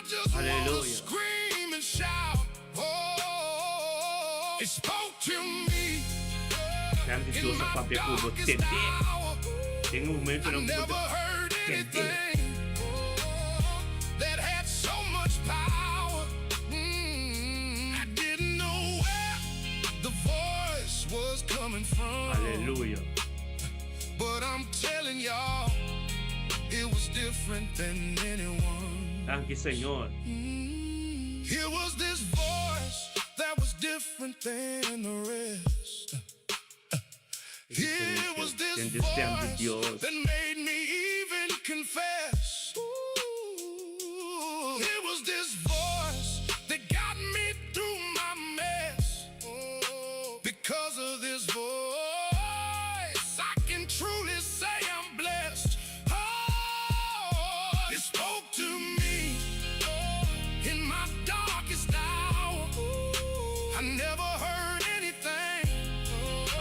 just wanna Aleluya. scream and shout. Oh, it spoke to me Stem di in Dios a my papia ku bo. darkest Tende. hour. Den un I momentonan ku bo never ta heard tende. anything that had so much power. I didn't know where the voice was coming from. Aleluya. But I'm telling y'all, it was different than anyone. Danki Señor. It was this voice that was different than the rest. It was this Tende stem di voice Dios. that made me even confess. Ooh, it was this voice that got me through my mess. Oh, because of this voice, I can truly say I'm blessed. Oh, it spoke to me in my darkest hour. I never heard anything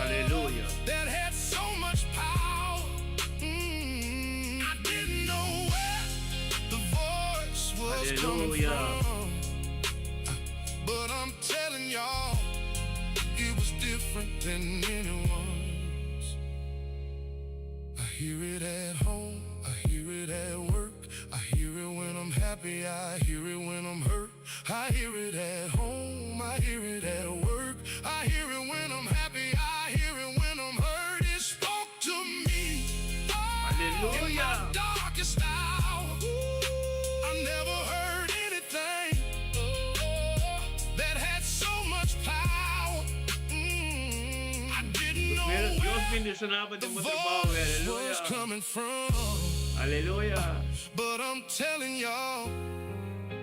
Aleluya. that had so much power. I didn't know where the voice was coming Aleluya. from. But I'm telling y'all, it was different than anyone's. I hear it at home, I hear it at work, I hear it when I'm happy, I hear it when I'm hurt. I hear it at home, I hear it at work, I hear it when I'm happy, I hear it when I'm hurt. It spoke to me in my Aleluya. darkest hour. I never heard anything that had so much power. I didn't know Dios where bendiciona bo the den bo trabou. voice was Aleluya. coming from. Aleluya. But I'm telling y'all,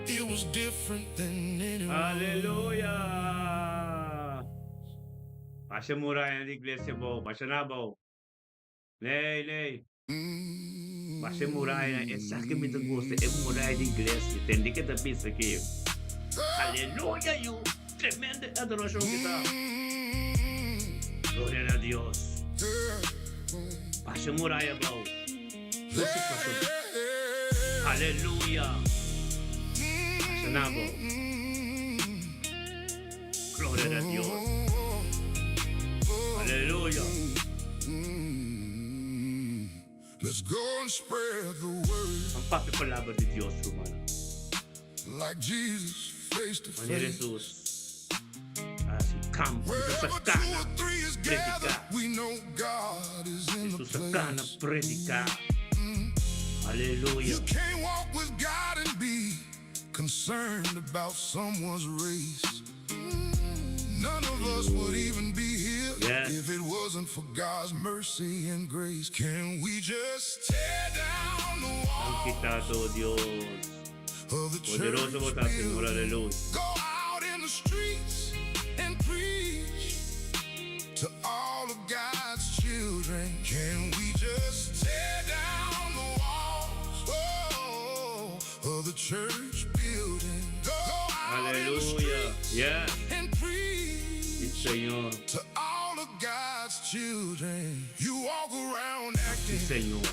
it was different than anyone. Aleluya. Basha muraya di iglesia abou. Basha na abou. Nee, nee. Basha e muraya, esaki mi ta gusta, e muraya di iglesia. Tende ke ta bisa aki. Aleluya yu! Tremendo adorashon ki ta. Gloria na Dios. Basha e muraya abou. Tur situashon. Aleluya! Basha nan abou. Gloria na Dios. Aleluya. Let's go and spread the word. Ban papia palabra di Dios, rumannan. Like Jesus, face to Manera face. Jesus a hasi kampo, Jesus a Wherever two kana or three is gathered, prediká. we know God is in the Jesus a kana place. prediká. Aleluya. You can't walk with God and be concerned about someone's race. None of us would even be here Yes. if it wasn't for God's mercy and grace. Can we just tear down the Danki walls Tata, oh Dios. of the Poderoso church bo ta, Señor. building? Aleluya. Go out in the streets and preach to all of God's children. Can we just tear down the walls oh, of the church building? Go out in the Aleluya. streets Yes. and Sí, preach Señor. to all of God's children. You walk around Sí, acting Señor.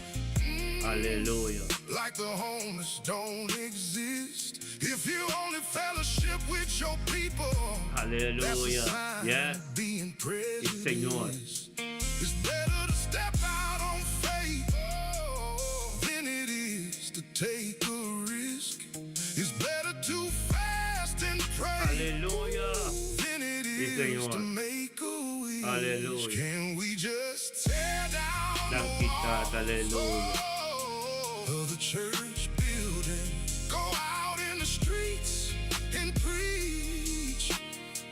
Aleluya. like the homeless don't exist. If you only fellowship with your people, that's a Aleluya. sign Yes. of being Sí, Señor. prejudiced. It's better to step out on faith than it is to take a risk. It's better to fast and pray Aleluya. than it Sí, is Señor. to make a wish. Aleluya. Can we just tear down the Danki walls Tata. Aleluya. of the church building? Go out in the streets and preach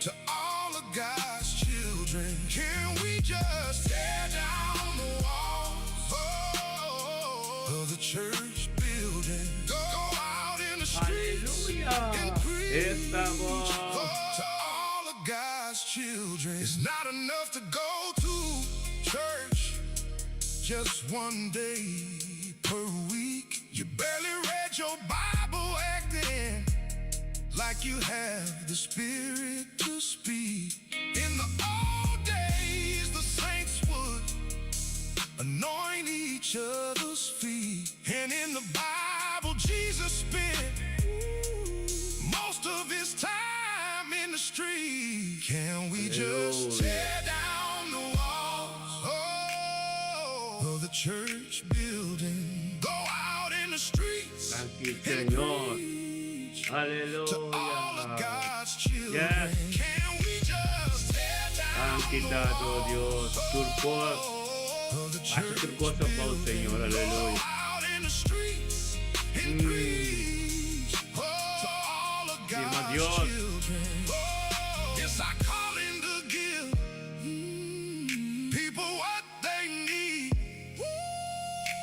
to all of God's children. Can we just tear down the walls oh, of the church building? Go out in the streets Aleluya. and preach Estamos. to all of God's children. It's not enough to go to church just one day per week. You barely read your Bible acting like you have the spirit to speak. In the old days, the saints would anoint each other's feet. And in the Bible, Jesus spent most of his time in the street. Can we just Aleluya. tear down the walls oh, of the church building? Go out in the streets Danki, and Señor. preach to all of Aleluya. God's children. Yes. Can we just tear down Danki the Tata, oh walls Dios. Tur kos. oh, of the Hasi tur church kos abou, building? Señor. Go Aleluya. out in the streets and preach to all of Stima God's Dios. children. It's our calling to give people what they need.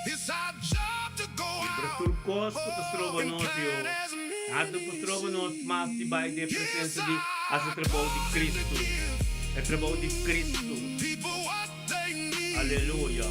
It's our job to go I out tur kos ku ta stroba and nos, plant Dios. as Nada por many stroba nos mas di bai den seeds. presensia It's di our hasi trabou di calling to Kristu. give E trabou di Kristu. people what they need. Aleluya.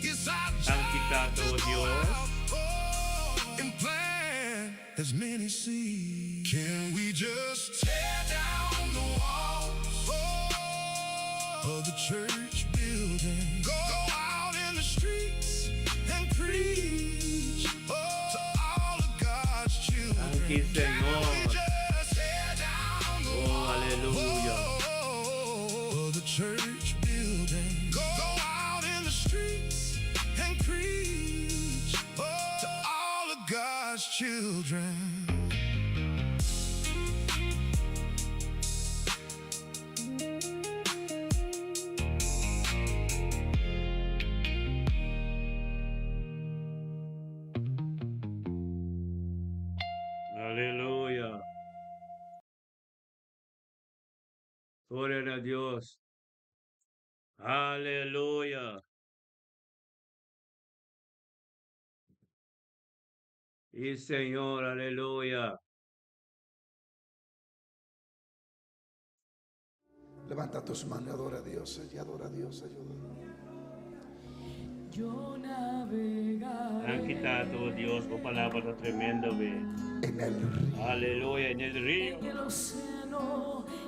It's our Danki job Tata, to oh go Dios. out oh, and plant as many seeds. Can we just tear down the walls oh, of the church building? Go out in the streets and preach oh, to all of God's children. Danki, Can we Señor. just tear down the Oh, walls aleluya. oh, of the church building? Go out in the streets and preach oh, to all of God's children. Aleluya. Gloria na Dios. Aleluya. Sí, Señor, aleluya. Levanta tus manos y adora a Dios. Y adora a Dios, ayuda. Danki Tata, oh Dios, bo palabra ta tremendo be. En el río. Aleluya, en el río.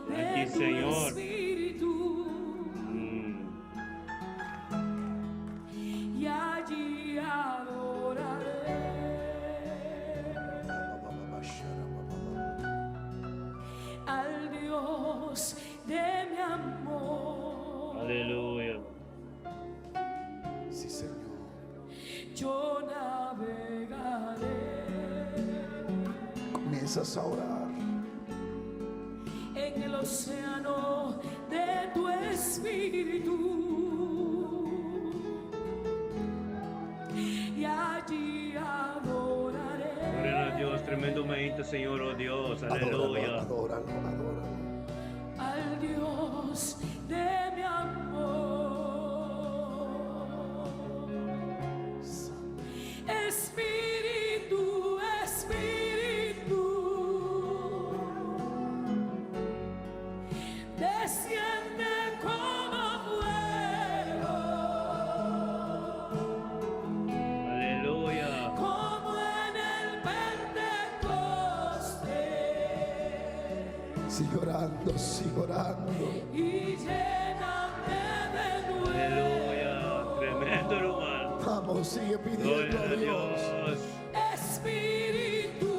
Danki Señor. Aleluya. Sí, Señor. Yo navegaré. Comienzas a orar. En el océano de tu espíritu. Y allí adoraré. Gloria a Dios, tremendo momento, Señor, oh Dios, Adóralo, aleluya. adóralo, adóralo. Al Dios de mi amor. Espíritu, Espíritu, desciende como fuego. Aleluya. Como en el Pentecostés. Sigue orando, sigue orando. Y lléname de nuevo. Aleluya. Tremendo lugar. Vamos, sigue pidiendo Gloria a a Dios. Dios. Espíritu,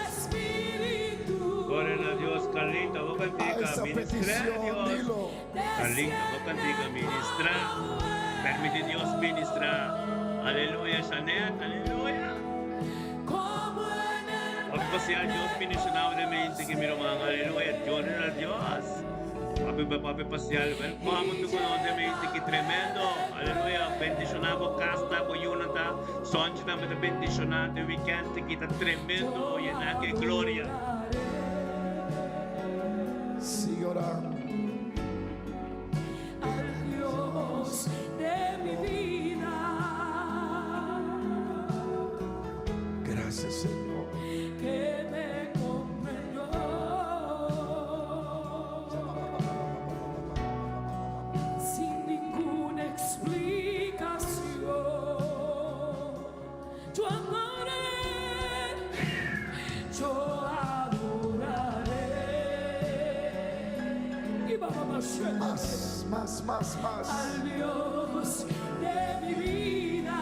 Espíritu. Gloria a Dios, Carlita, bo A cantica, esa ministra petición, Dios. dilo. Carlita, bo cantica, ministra. Permite Dios ministrar. Aleluya, Janet, aleluya. Como en el Papi Pasial, Dios ministrablemente que mi hermano, aleluya, gloria a Dios. Papi, papi Pasial, welcome to mente que tremendo, aleluya, bendicionado casta, boyunata, sonche también bendicionado, weekend que está tremendo, llena de gloria. Sigue orando. Al Dios de mi vida. Gracias, Señor. Que me comprendió sin ninguna explicación. Yo amaré, yo adoraré. Y vamos a Más, más, más, más. al Dios de mi vida.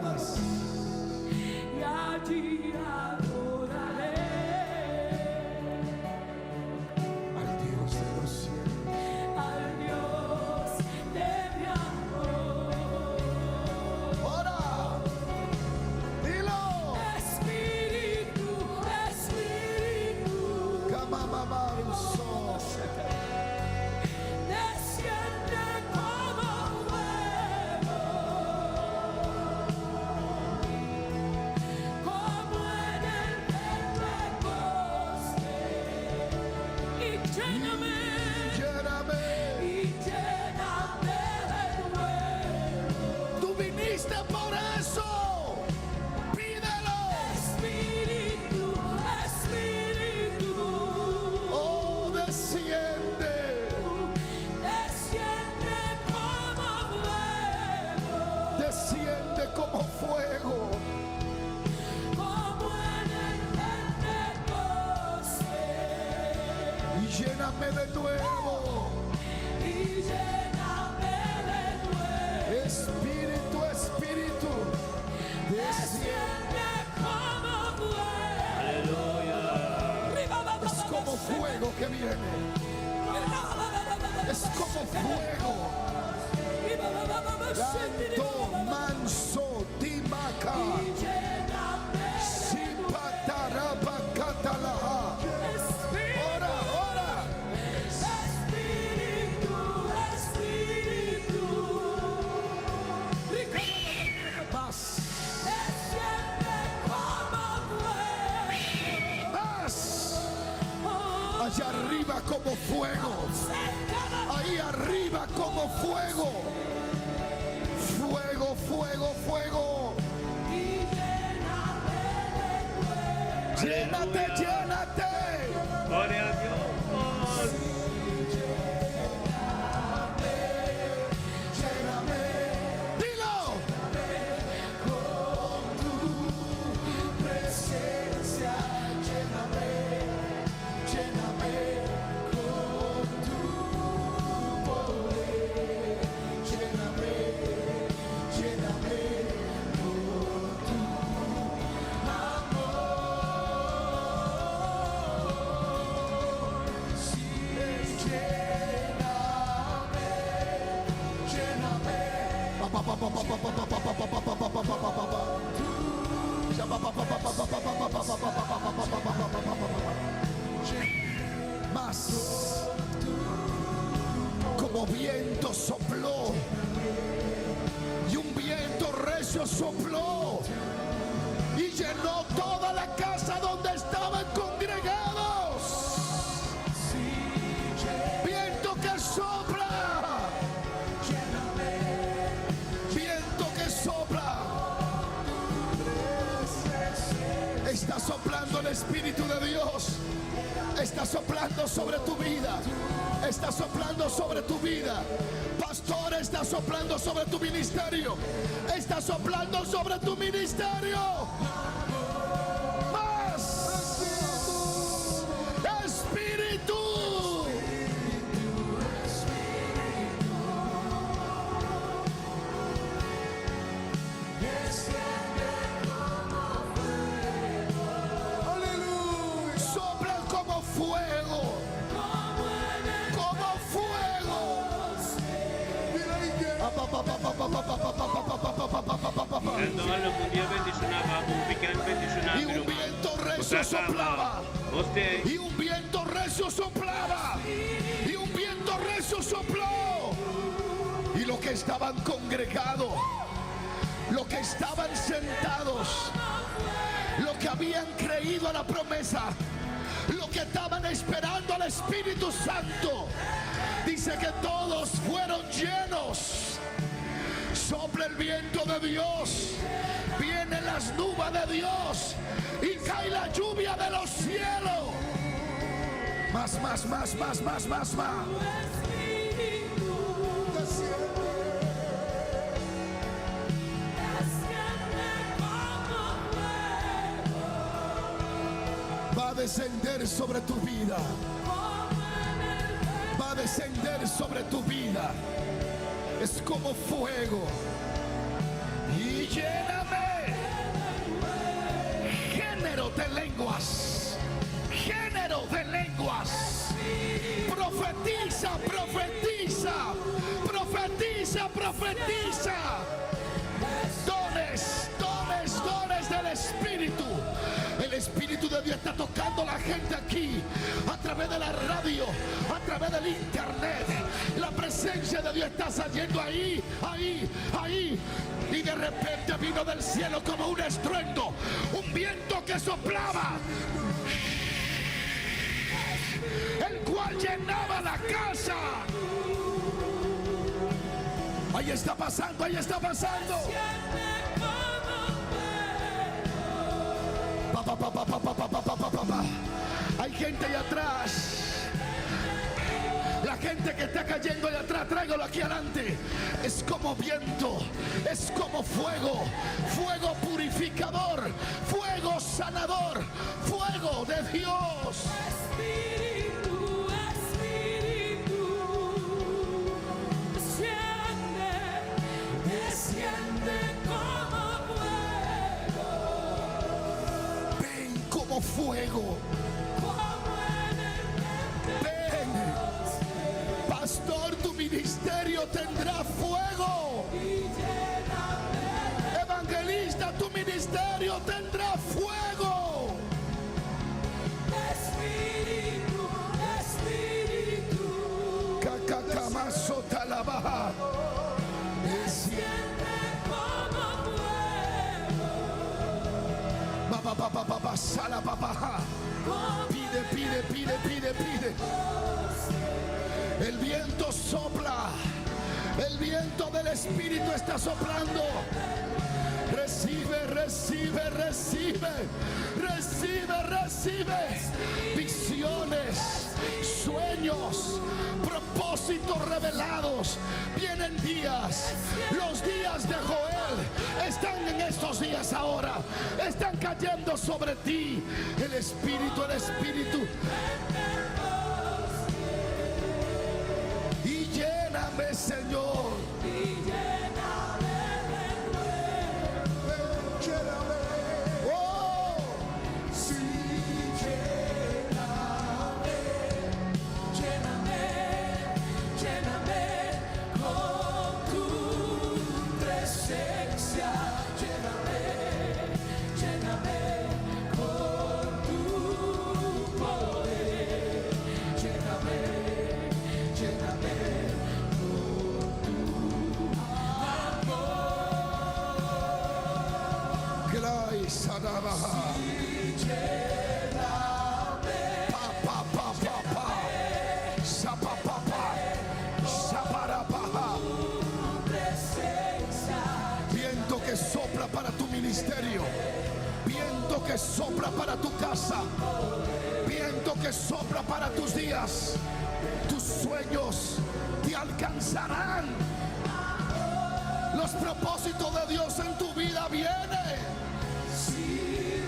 Más. Y allí adoraré Al Dios de los cielos. Al Dios de mi amor. ¡Ora! ¡Dilo! Espíritu, Espíritu, Kamamamanso. Desciende como fuego, como en el Pentecostés, y lléname, Lléname. Y lléname de nuevo. Tú viniste por eso. Pídelo. Espíritu, Espíritu, Oh, desciende. Desciende como fuego, Desciende como fuego. Como en el Pentecostés, Y lléname de nuevo. Y lléname de nuevo. Espíritu, Espíritu. Desciende. Desciende como fuego. Aleluya. Es como fuego que viene. Es como fuego. Tanto manso timaca. Y lléname Sipatarabacatalaha. Ora, ora. Espíritu, Espíritu, Más. Desciende como fuego. Más. Allá arriba como fuego. Ahí arriba como fuego. Fuego, fuego, fuego. Y lléname de nuevo. Llénate, llénate. Gloria a Dios. Mas como viento sopló y un viento recio sopló y llenó toda la casa donde estaban congregados. Viento que sopla. Viento que sopla. Está soplando el Espíritu de Dios. Está soplando sobre tu vida. Está soplando sobre tu vida. Pastor, está soplando sobre tu ministerio. Está soplando sobre tu ministerio. Más. Espíritu. Sopla como fuego. Como fuego. Randolph, bon dia bendishoná, bon weekend bendishoná, Y un viento recio soplaba. Você Y un viento recio soplaba. Y un viento recio sopló. Y los que estaban congregados, los que estaban sentados, los que habían creído a la promesa, los que estaban esperando al Espíritu Santo, dice que todos fueron llenos. Sopla el viento de Dios, vienen las nubes de Dios y cae la lluvia de los cielos. Más, más, más, más, más, más, más. Espíritu desciende como fuego, Va a descender sobre tu vida. como en el Va a descender sobre tu vida. Es como fuego. Y lléname. Género de lenguas. Género de lenguas. Profetiza, profetiza. Profetiza, profetiza. Dones, dones, dones del Espíritu. El Espíritu de Dios está tocando a la gente aquí a través de la radio, a través del internet. La presencia de Dios está saliendo ahí, ahí, ahí. Y de repente vino del cielo como un estruendo, un viento que soplaba, el cual llenaba la casa. Ahí está pasando, ahí está pasando. desciende como fuego. Pa, pa, pa, pa, pa, pa, pa, pa, pa, pa, pa, pa. Hay gente ahí atrás. La gente que está cayendo allá atrás, tráigalo aquí adelante. Es como viento, es como fuego, fuego purificador, fuego sanador, fuego de Dios. Espíritu, Espíritu, desciende, desciende como fuego, Ven como fuego. como en el Ven. Pastor, tu ministerio tendrá fuego. y lléname Evangelista, tu ministerio tendrá fuego. Espíritu, Espíritu, Cacacamazotalaba. desciende como fuego, Ba, ba, ba, ba, ba, ba, sala, ba, ba. como Pide, pide, pide, pide, pide. El viento sopla. El viento del Espíritu está soplando. Recibe, recibe, recibe. Recibe, recibe. Visiones, sueños, propósitos revelados. Vienen días. Los días de Joel están en estos días ahora. Están cayendo sobre ti. El Espíritu, el Espíritu. Y lléname, Señor. y lléname de nuevo. Oh, Lléname, lléname con tu que sopla para tu casa. Viento que sopla para tus días. Tus sueños te alcanzarán. Los propósitos de Dios en tu vida vienen. Si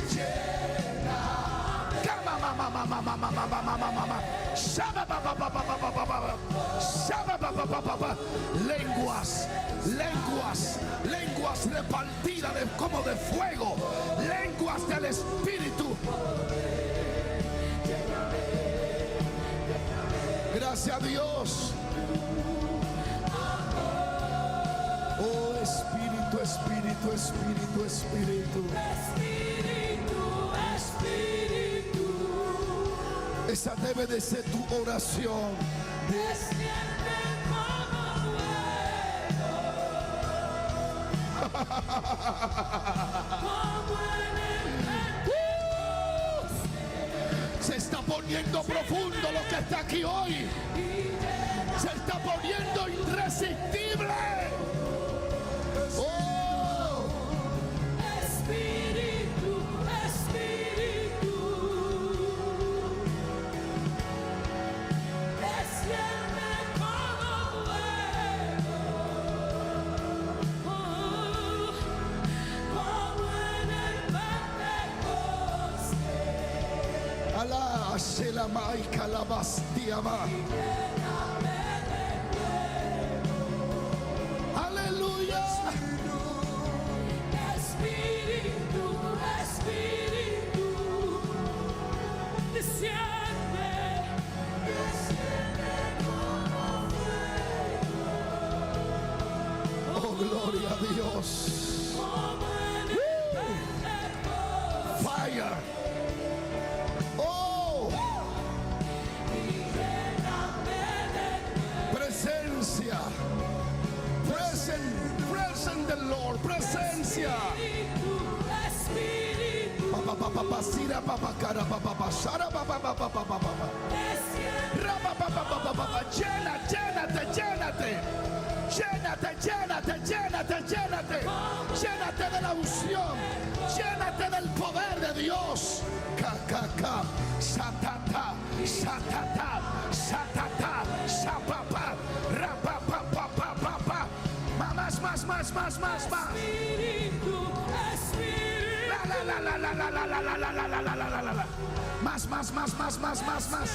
Lenguas, lenguas, lenguas repartidas de, como de fuego, lenguas del Espíritu. Gracias a Dios. Oh Espíritu, Espíritu, Espíritu, Espíritu. Espíritu, Espíritu. Esa debe de ser tu oración. Desciende como fuego. Como en el Se está poniendo profundo lo que está aquí hoy. Se está poniendo irresistible. Oh, Espíritu, Espíritu. Desciende como fuego. Oh, como en el Pentecostés. Alá, Shelamai, Calabastiama. Aleluya. Espíritu, Espíritu, desciende, desciende como fuego, Oh, gloria a Dios. como en el Pentecostés. Fire. Oh, Y lléname de presencia. Present, present the Lord. Presencia. Espíritu, Espíritu, Pa, pa, pa, pa, pa, sira, pa, pa, cara, pa, pa, pa, sara, pa, pa, pa, pa, pa, pa, pa, pa. desciende Ra, pa, pa, pa, pa, pa, pa, pa. Llena, llénate, llénate. Llénate, llénate, llénate, llénate. Llénate de la unción. Llénate del poder de Dios. Ka, ka, ka. Satata, satata, satata, sapapa, ra, pa, pa, pa, pa, pa, pa. Más, más, más, más, más, más. Espíritu, Espíritu, La, la, la, la, la, la, la, la, la, la, la, la, la, la, la, la. Más, más, más, más, más, más, más.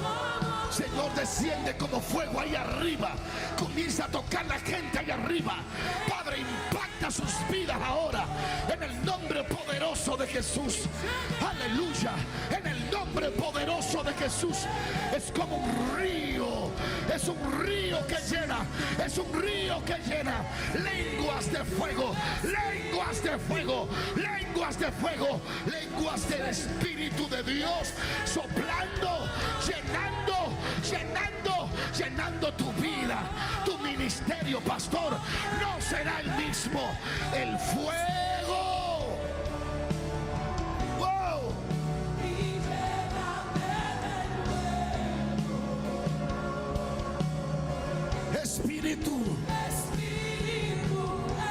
como Señor, desciende como fuego ahí arriba. Comienza a tocar la gente ahí arriba. Padre, impacta sus vidas ahora. En el nombre poderoso de Jesús. Aleluya. En el nombre poderoso de Jesús. Es como un río. Es un río que llena. Es un río que llena. Lenguas de fuego. Lenguas de fuego. Lenguas de fuego. Lenguas del Espíritu de Dios. Soplando. Llenando. Llenando. Llenando tu vida. Tu ministerio, pastor. No será el mismo. El fuego. Wow. y lléname de Espíritu. Espíritu,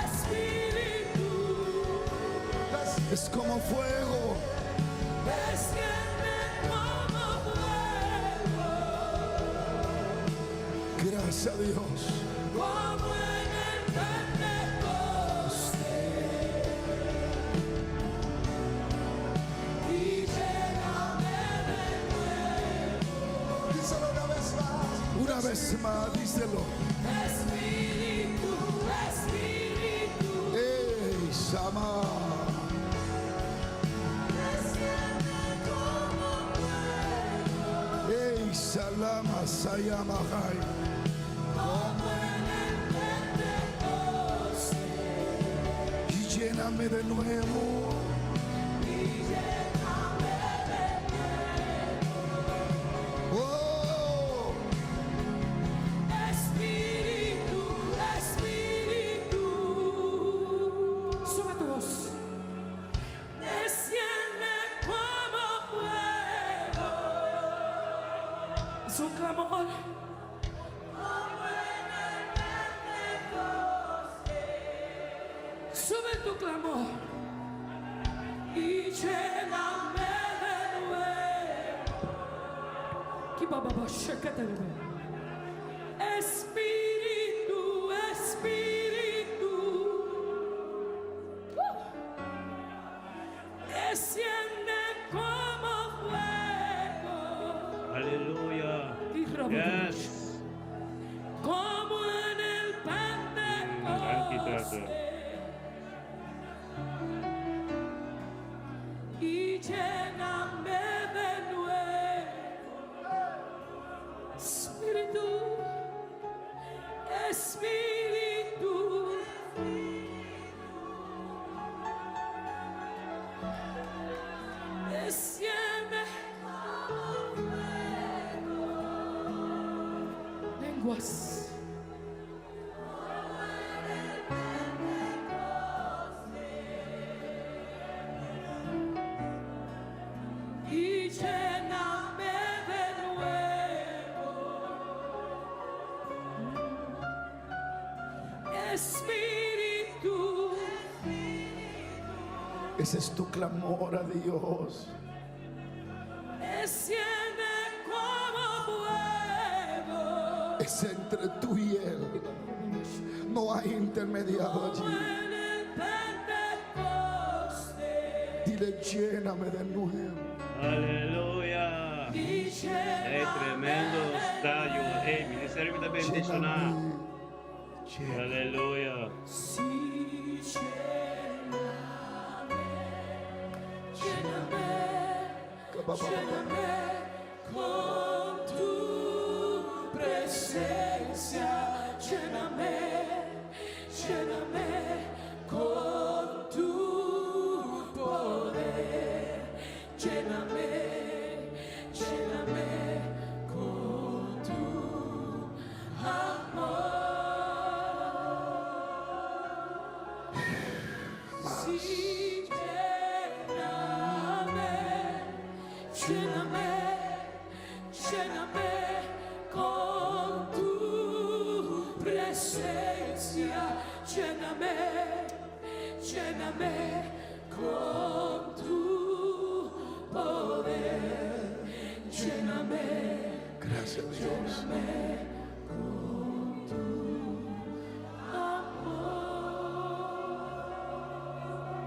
Espíritu, Es como fuego. desciende como fuego, Gracias a Dios. como en el Pentecostés. Y lléname de Díselo una vez más. Una vez más, díselo. Espíritu, Espíritu, Ey, Sama. desciende como fuego, Ey, Salama, Sayama, Jai. como en el Pentecostés. Y lléname de nuevo. Y lléname de Oh, Espíritu, Espíritu, sube tu voz. Desciende como fuego. Es un clamor. Como en el Pentecostés. Sube tu clamor. Y lléname de nuevo. Espíritu, Espíritu. Desciende como fuego. Aleluya. Yes. Como en el Danki, Tata. Pentecostés. Y lléname de nuevo. Espíritu, Espíritu. Desciende como fuego. Lenguas. Como en el Pentecostés. Y lléname de nuevo. Espíritu. Ese es tu clamor a Dios. Desciende como fuego. Es entre tú y Él. No hay intermediado Como allí. en el Pentecostés. Dile, lléname de nuevo. Aleluya. Y Hey, lléname tremendo de estadio. Hey, ministerio ta bendishoná. Lléname. Lléname. Aleluya. Sí, lléname, lléname, lléname con tu presencia, lléname, lléname con tu poder, lléname, lléname con tu amor. Sí, lléname, lléname, lléname con tu presencia, lléname, lléname con tu poder, lléname, Gracias, Dios. lléname con tu amor.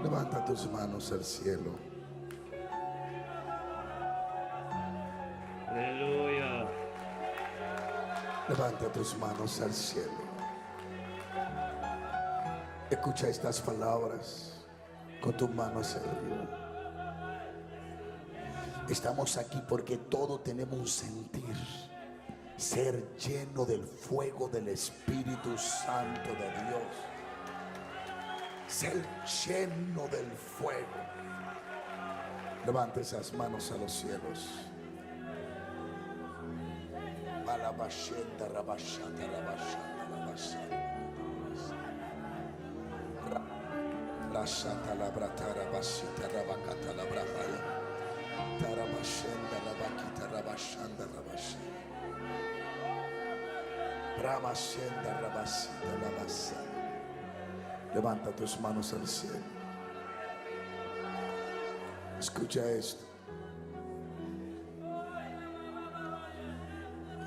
Levanta tus manos al cielo. Aleluya. Levanta tus manos al cielo. Escucha estas palabras con tus manos arriba. Estamos aquí porque todos tenemos un sentir, ser lleno del fuego del Espíritu Santo de Dios. Ser lleno del fuego. Levanta esas manos a los cielos. Balabashenda, rabashata, rabashata, rabashata. Rashata, labrata, rabashita, rabakata, labrahaya. Tarabashenda, rabakita, rabashanda, rabashenda. Ramashenda, rabasita, rabasaya. Levanta tus manos al cielo. Escucha esto.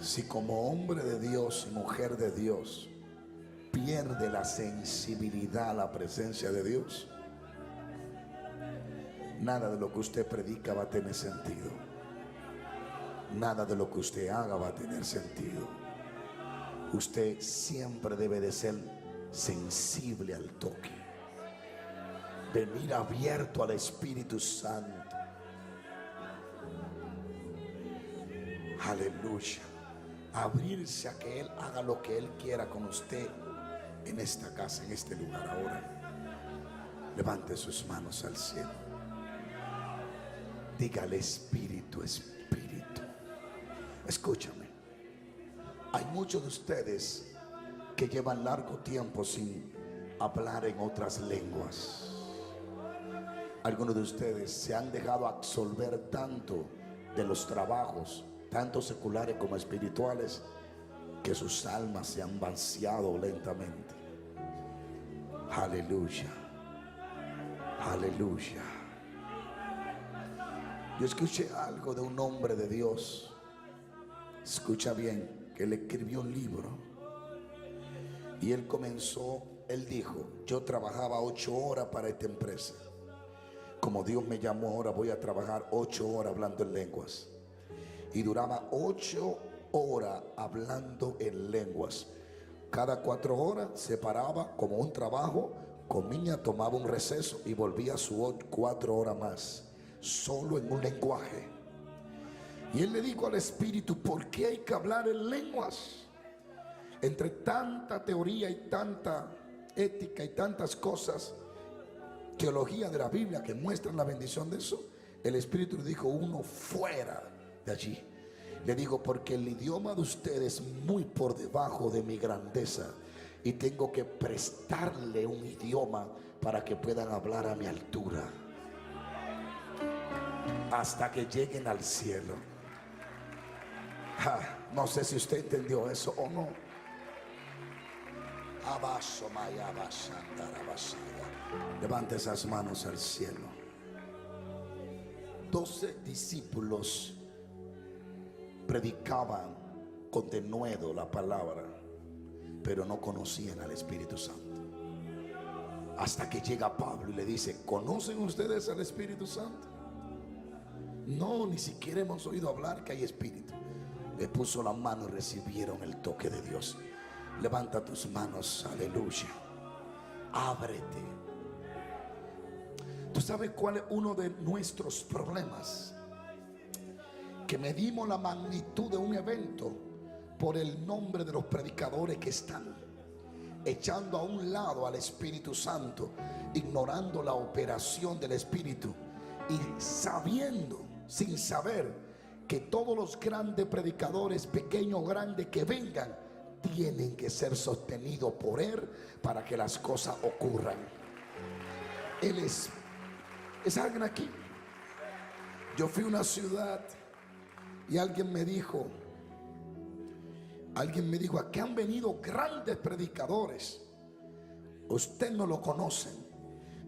Si como hombre de Dios y mujer de Dios pierde la sensibilidad a la presencia de Dios, nada de lo que usted predica va a tener sentido. Nada de lo que usted haga va a tener sentido. Usted siempre debe de ser sensible al toque. Venir abierto al Espíritu Santo. Aleluya. Abrirse a que Él haga lo que Él quiera con usted en esta casa, en este lugar ahora. Levante sus manos al cielo. Dígale, Espíritu, Espíritu. Escúchame. Hay muchos de ustedes que llevan largo tiempo sin hablar en otras lenguas. Algunos de ustedes se han dejado absorber tanto de los trabajos, tanto seculares como espirituales, que sus almas se han vaciado lentamente. Aleluya. Aleluya. Yo escuché algo de un hombre de Dios. Escucha bien, que le escribió un libro. Y él comenzó, él dijo, yo trabajaba ocho horas para esta empresa. Como Dios me llamó ahora, voy a trabajar ocho horas hablando en lenguas. Y duraba ocho horas hablando en lenguas. Cada cuatro horas se paraba como un trabajo, comía, tomaba un receso y volvía a su cuatro horas más, solo en un lenguaje. Y él le dijo al Espíritu, ¿por qué hay que hablar en lenguas? Entre tanta teoría y tanta ética y tantas cosas, teología de la Biblia que muestran la bendición de eso, el Espíritu le dijo uno fuera de allí. Le digo, porque el idioma de ustedes es muy por debajo de mi grandeza y tengo que prestarle un idioma para que puedan hablar a mi altura hasta que lleguen al cielo. no sé si usted entendió eso o no. Levante esas manos al cielo. Doce discípulos predicaban con denuedo la palabra, pero no conocían al Espíritu Santo. Hasta que llega Pablo y le dice, ¿conocen ustedes al Espíritu Santo? No, ni siquiera hemos oído hablar que hay Espíritu. Le puso la mano y recibieron el toque de Dios. Levanta tus manos, aleluya. Ábrete. ¿Tú sabes cuál es uno de nuestros problemas? Que medimos la magnitud de un evento por el nombre de los predicadores que están echando a un lado al Espíritu Santo, ignorando la operación del Espíritu y sabiendo, sin saber, que todos los grandes predicadores, pequeños o grandes que vengan, tienen que ser sostenidos por Él para que las cosas ocurran. Él es, ¿es alguien aquí? Yo fui a una ciudad y alguien me dijo, alguien me dijo, aquí han venido grandes predicadores. Usted no lo conocen.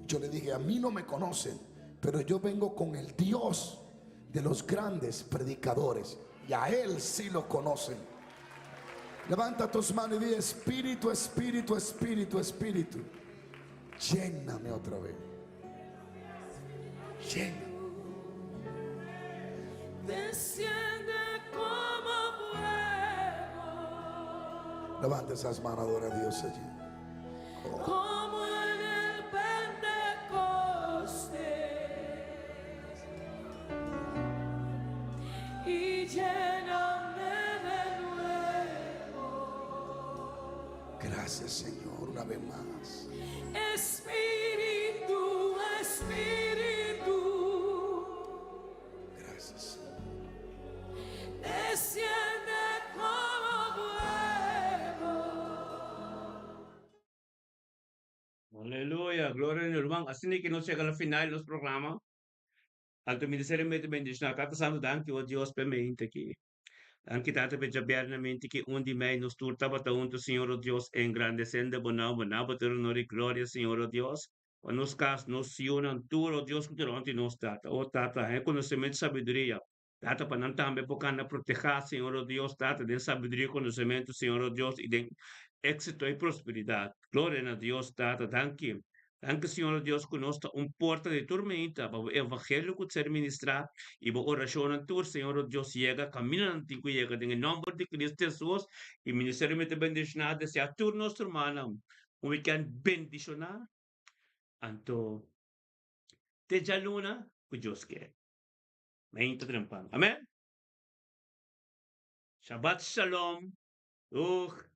Yo le dije, a mí no me conocen, pero yo vengo con el Dios de los grandes predicadores. Y a Él sí lo conocen. Levanta tus manos y di, Espíritu, Espíritu, Espíritu, Espíritu. Lléname otra vez. Lléname. Desciende como fuego. Levanta esas manos, adora a Dios allí. Como en el Pentecostés. Y lléname de nuevo. Gracias, Señor, una vez más. Espíritu, Espíritu. Gracias, Señor. Desciende como fuego. Aleluya, gloria na ruman. Asina ku nos yega na final di nos programa. Anto mi ta seriamente bendishoná. Tata Santu, danki, o Dios, pa e mente aki. Danki, Tata, pa e djabièrnè mente aki un di mei nos tur tabata huntu, Señor, o Dios, engrandesendo bo nòmber. Na bo ta honor i gloria, Señor, o Dios. Pa nos kas, nos yunan, tur, o Dios, ku ta rònt di nos, Tata. O Tata, haña konosementu i sabiduria. Tata, pa nan tambe por kanda protehá, Señor, o Dios, Tata, den sabiduria i konosementu, Señor, o Dios, i den éksito i prosperidat. Gloria na Dios, Tata. Danki. Danki, Señor, o Dios, ku nos ta un porta di tur meinta pa bo evangelio ku ta ser ministrá i bo orashonnan tur, Señor, o Dios, yega kaminda nan tin ku yega den e nòmber di Cristo Hesus. I ministerio mi ta bendishoná, deseá tur nos rumannan un wikènt bendishoná. Anto, te djaluna ku Dios ke. Meinta trempan. Amen. Shabbat shalom. Doeg.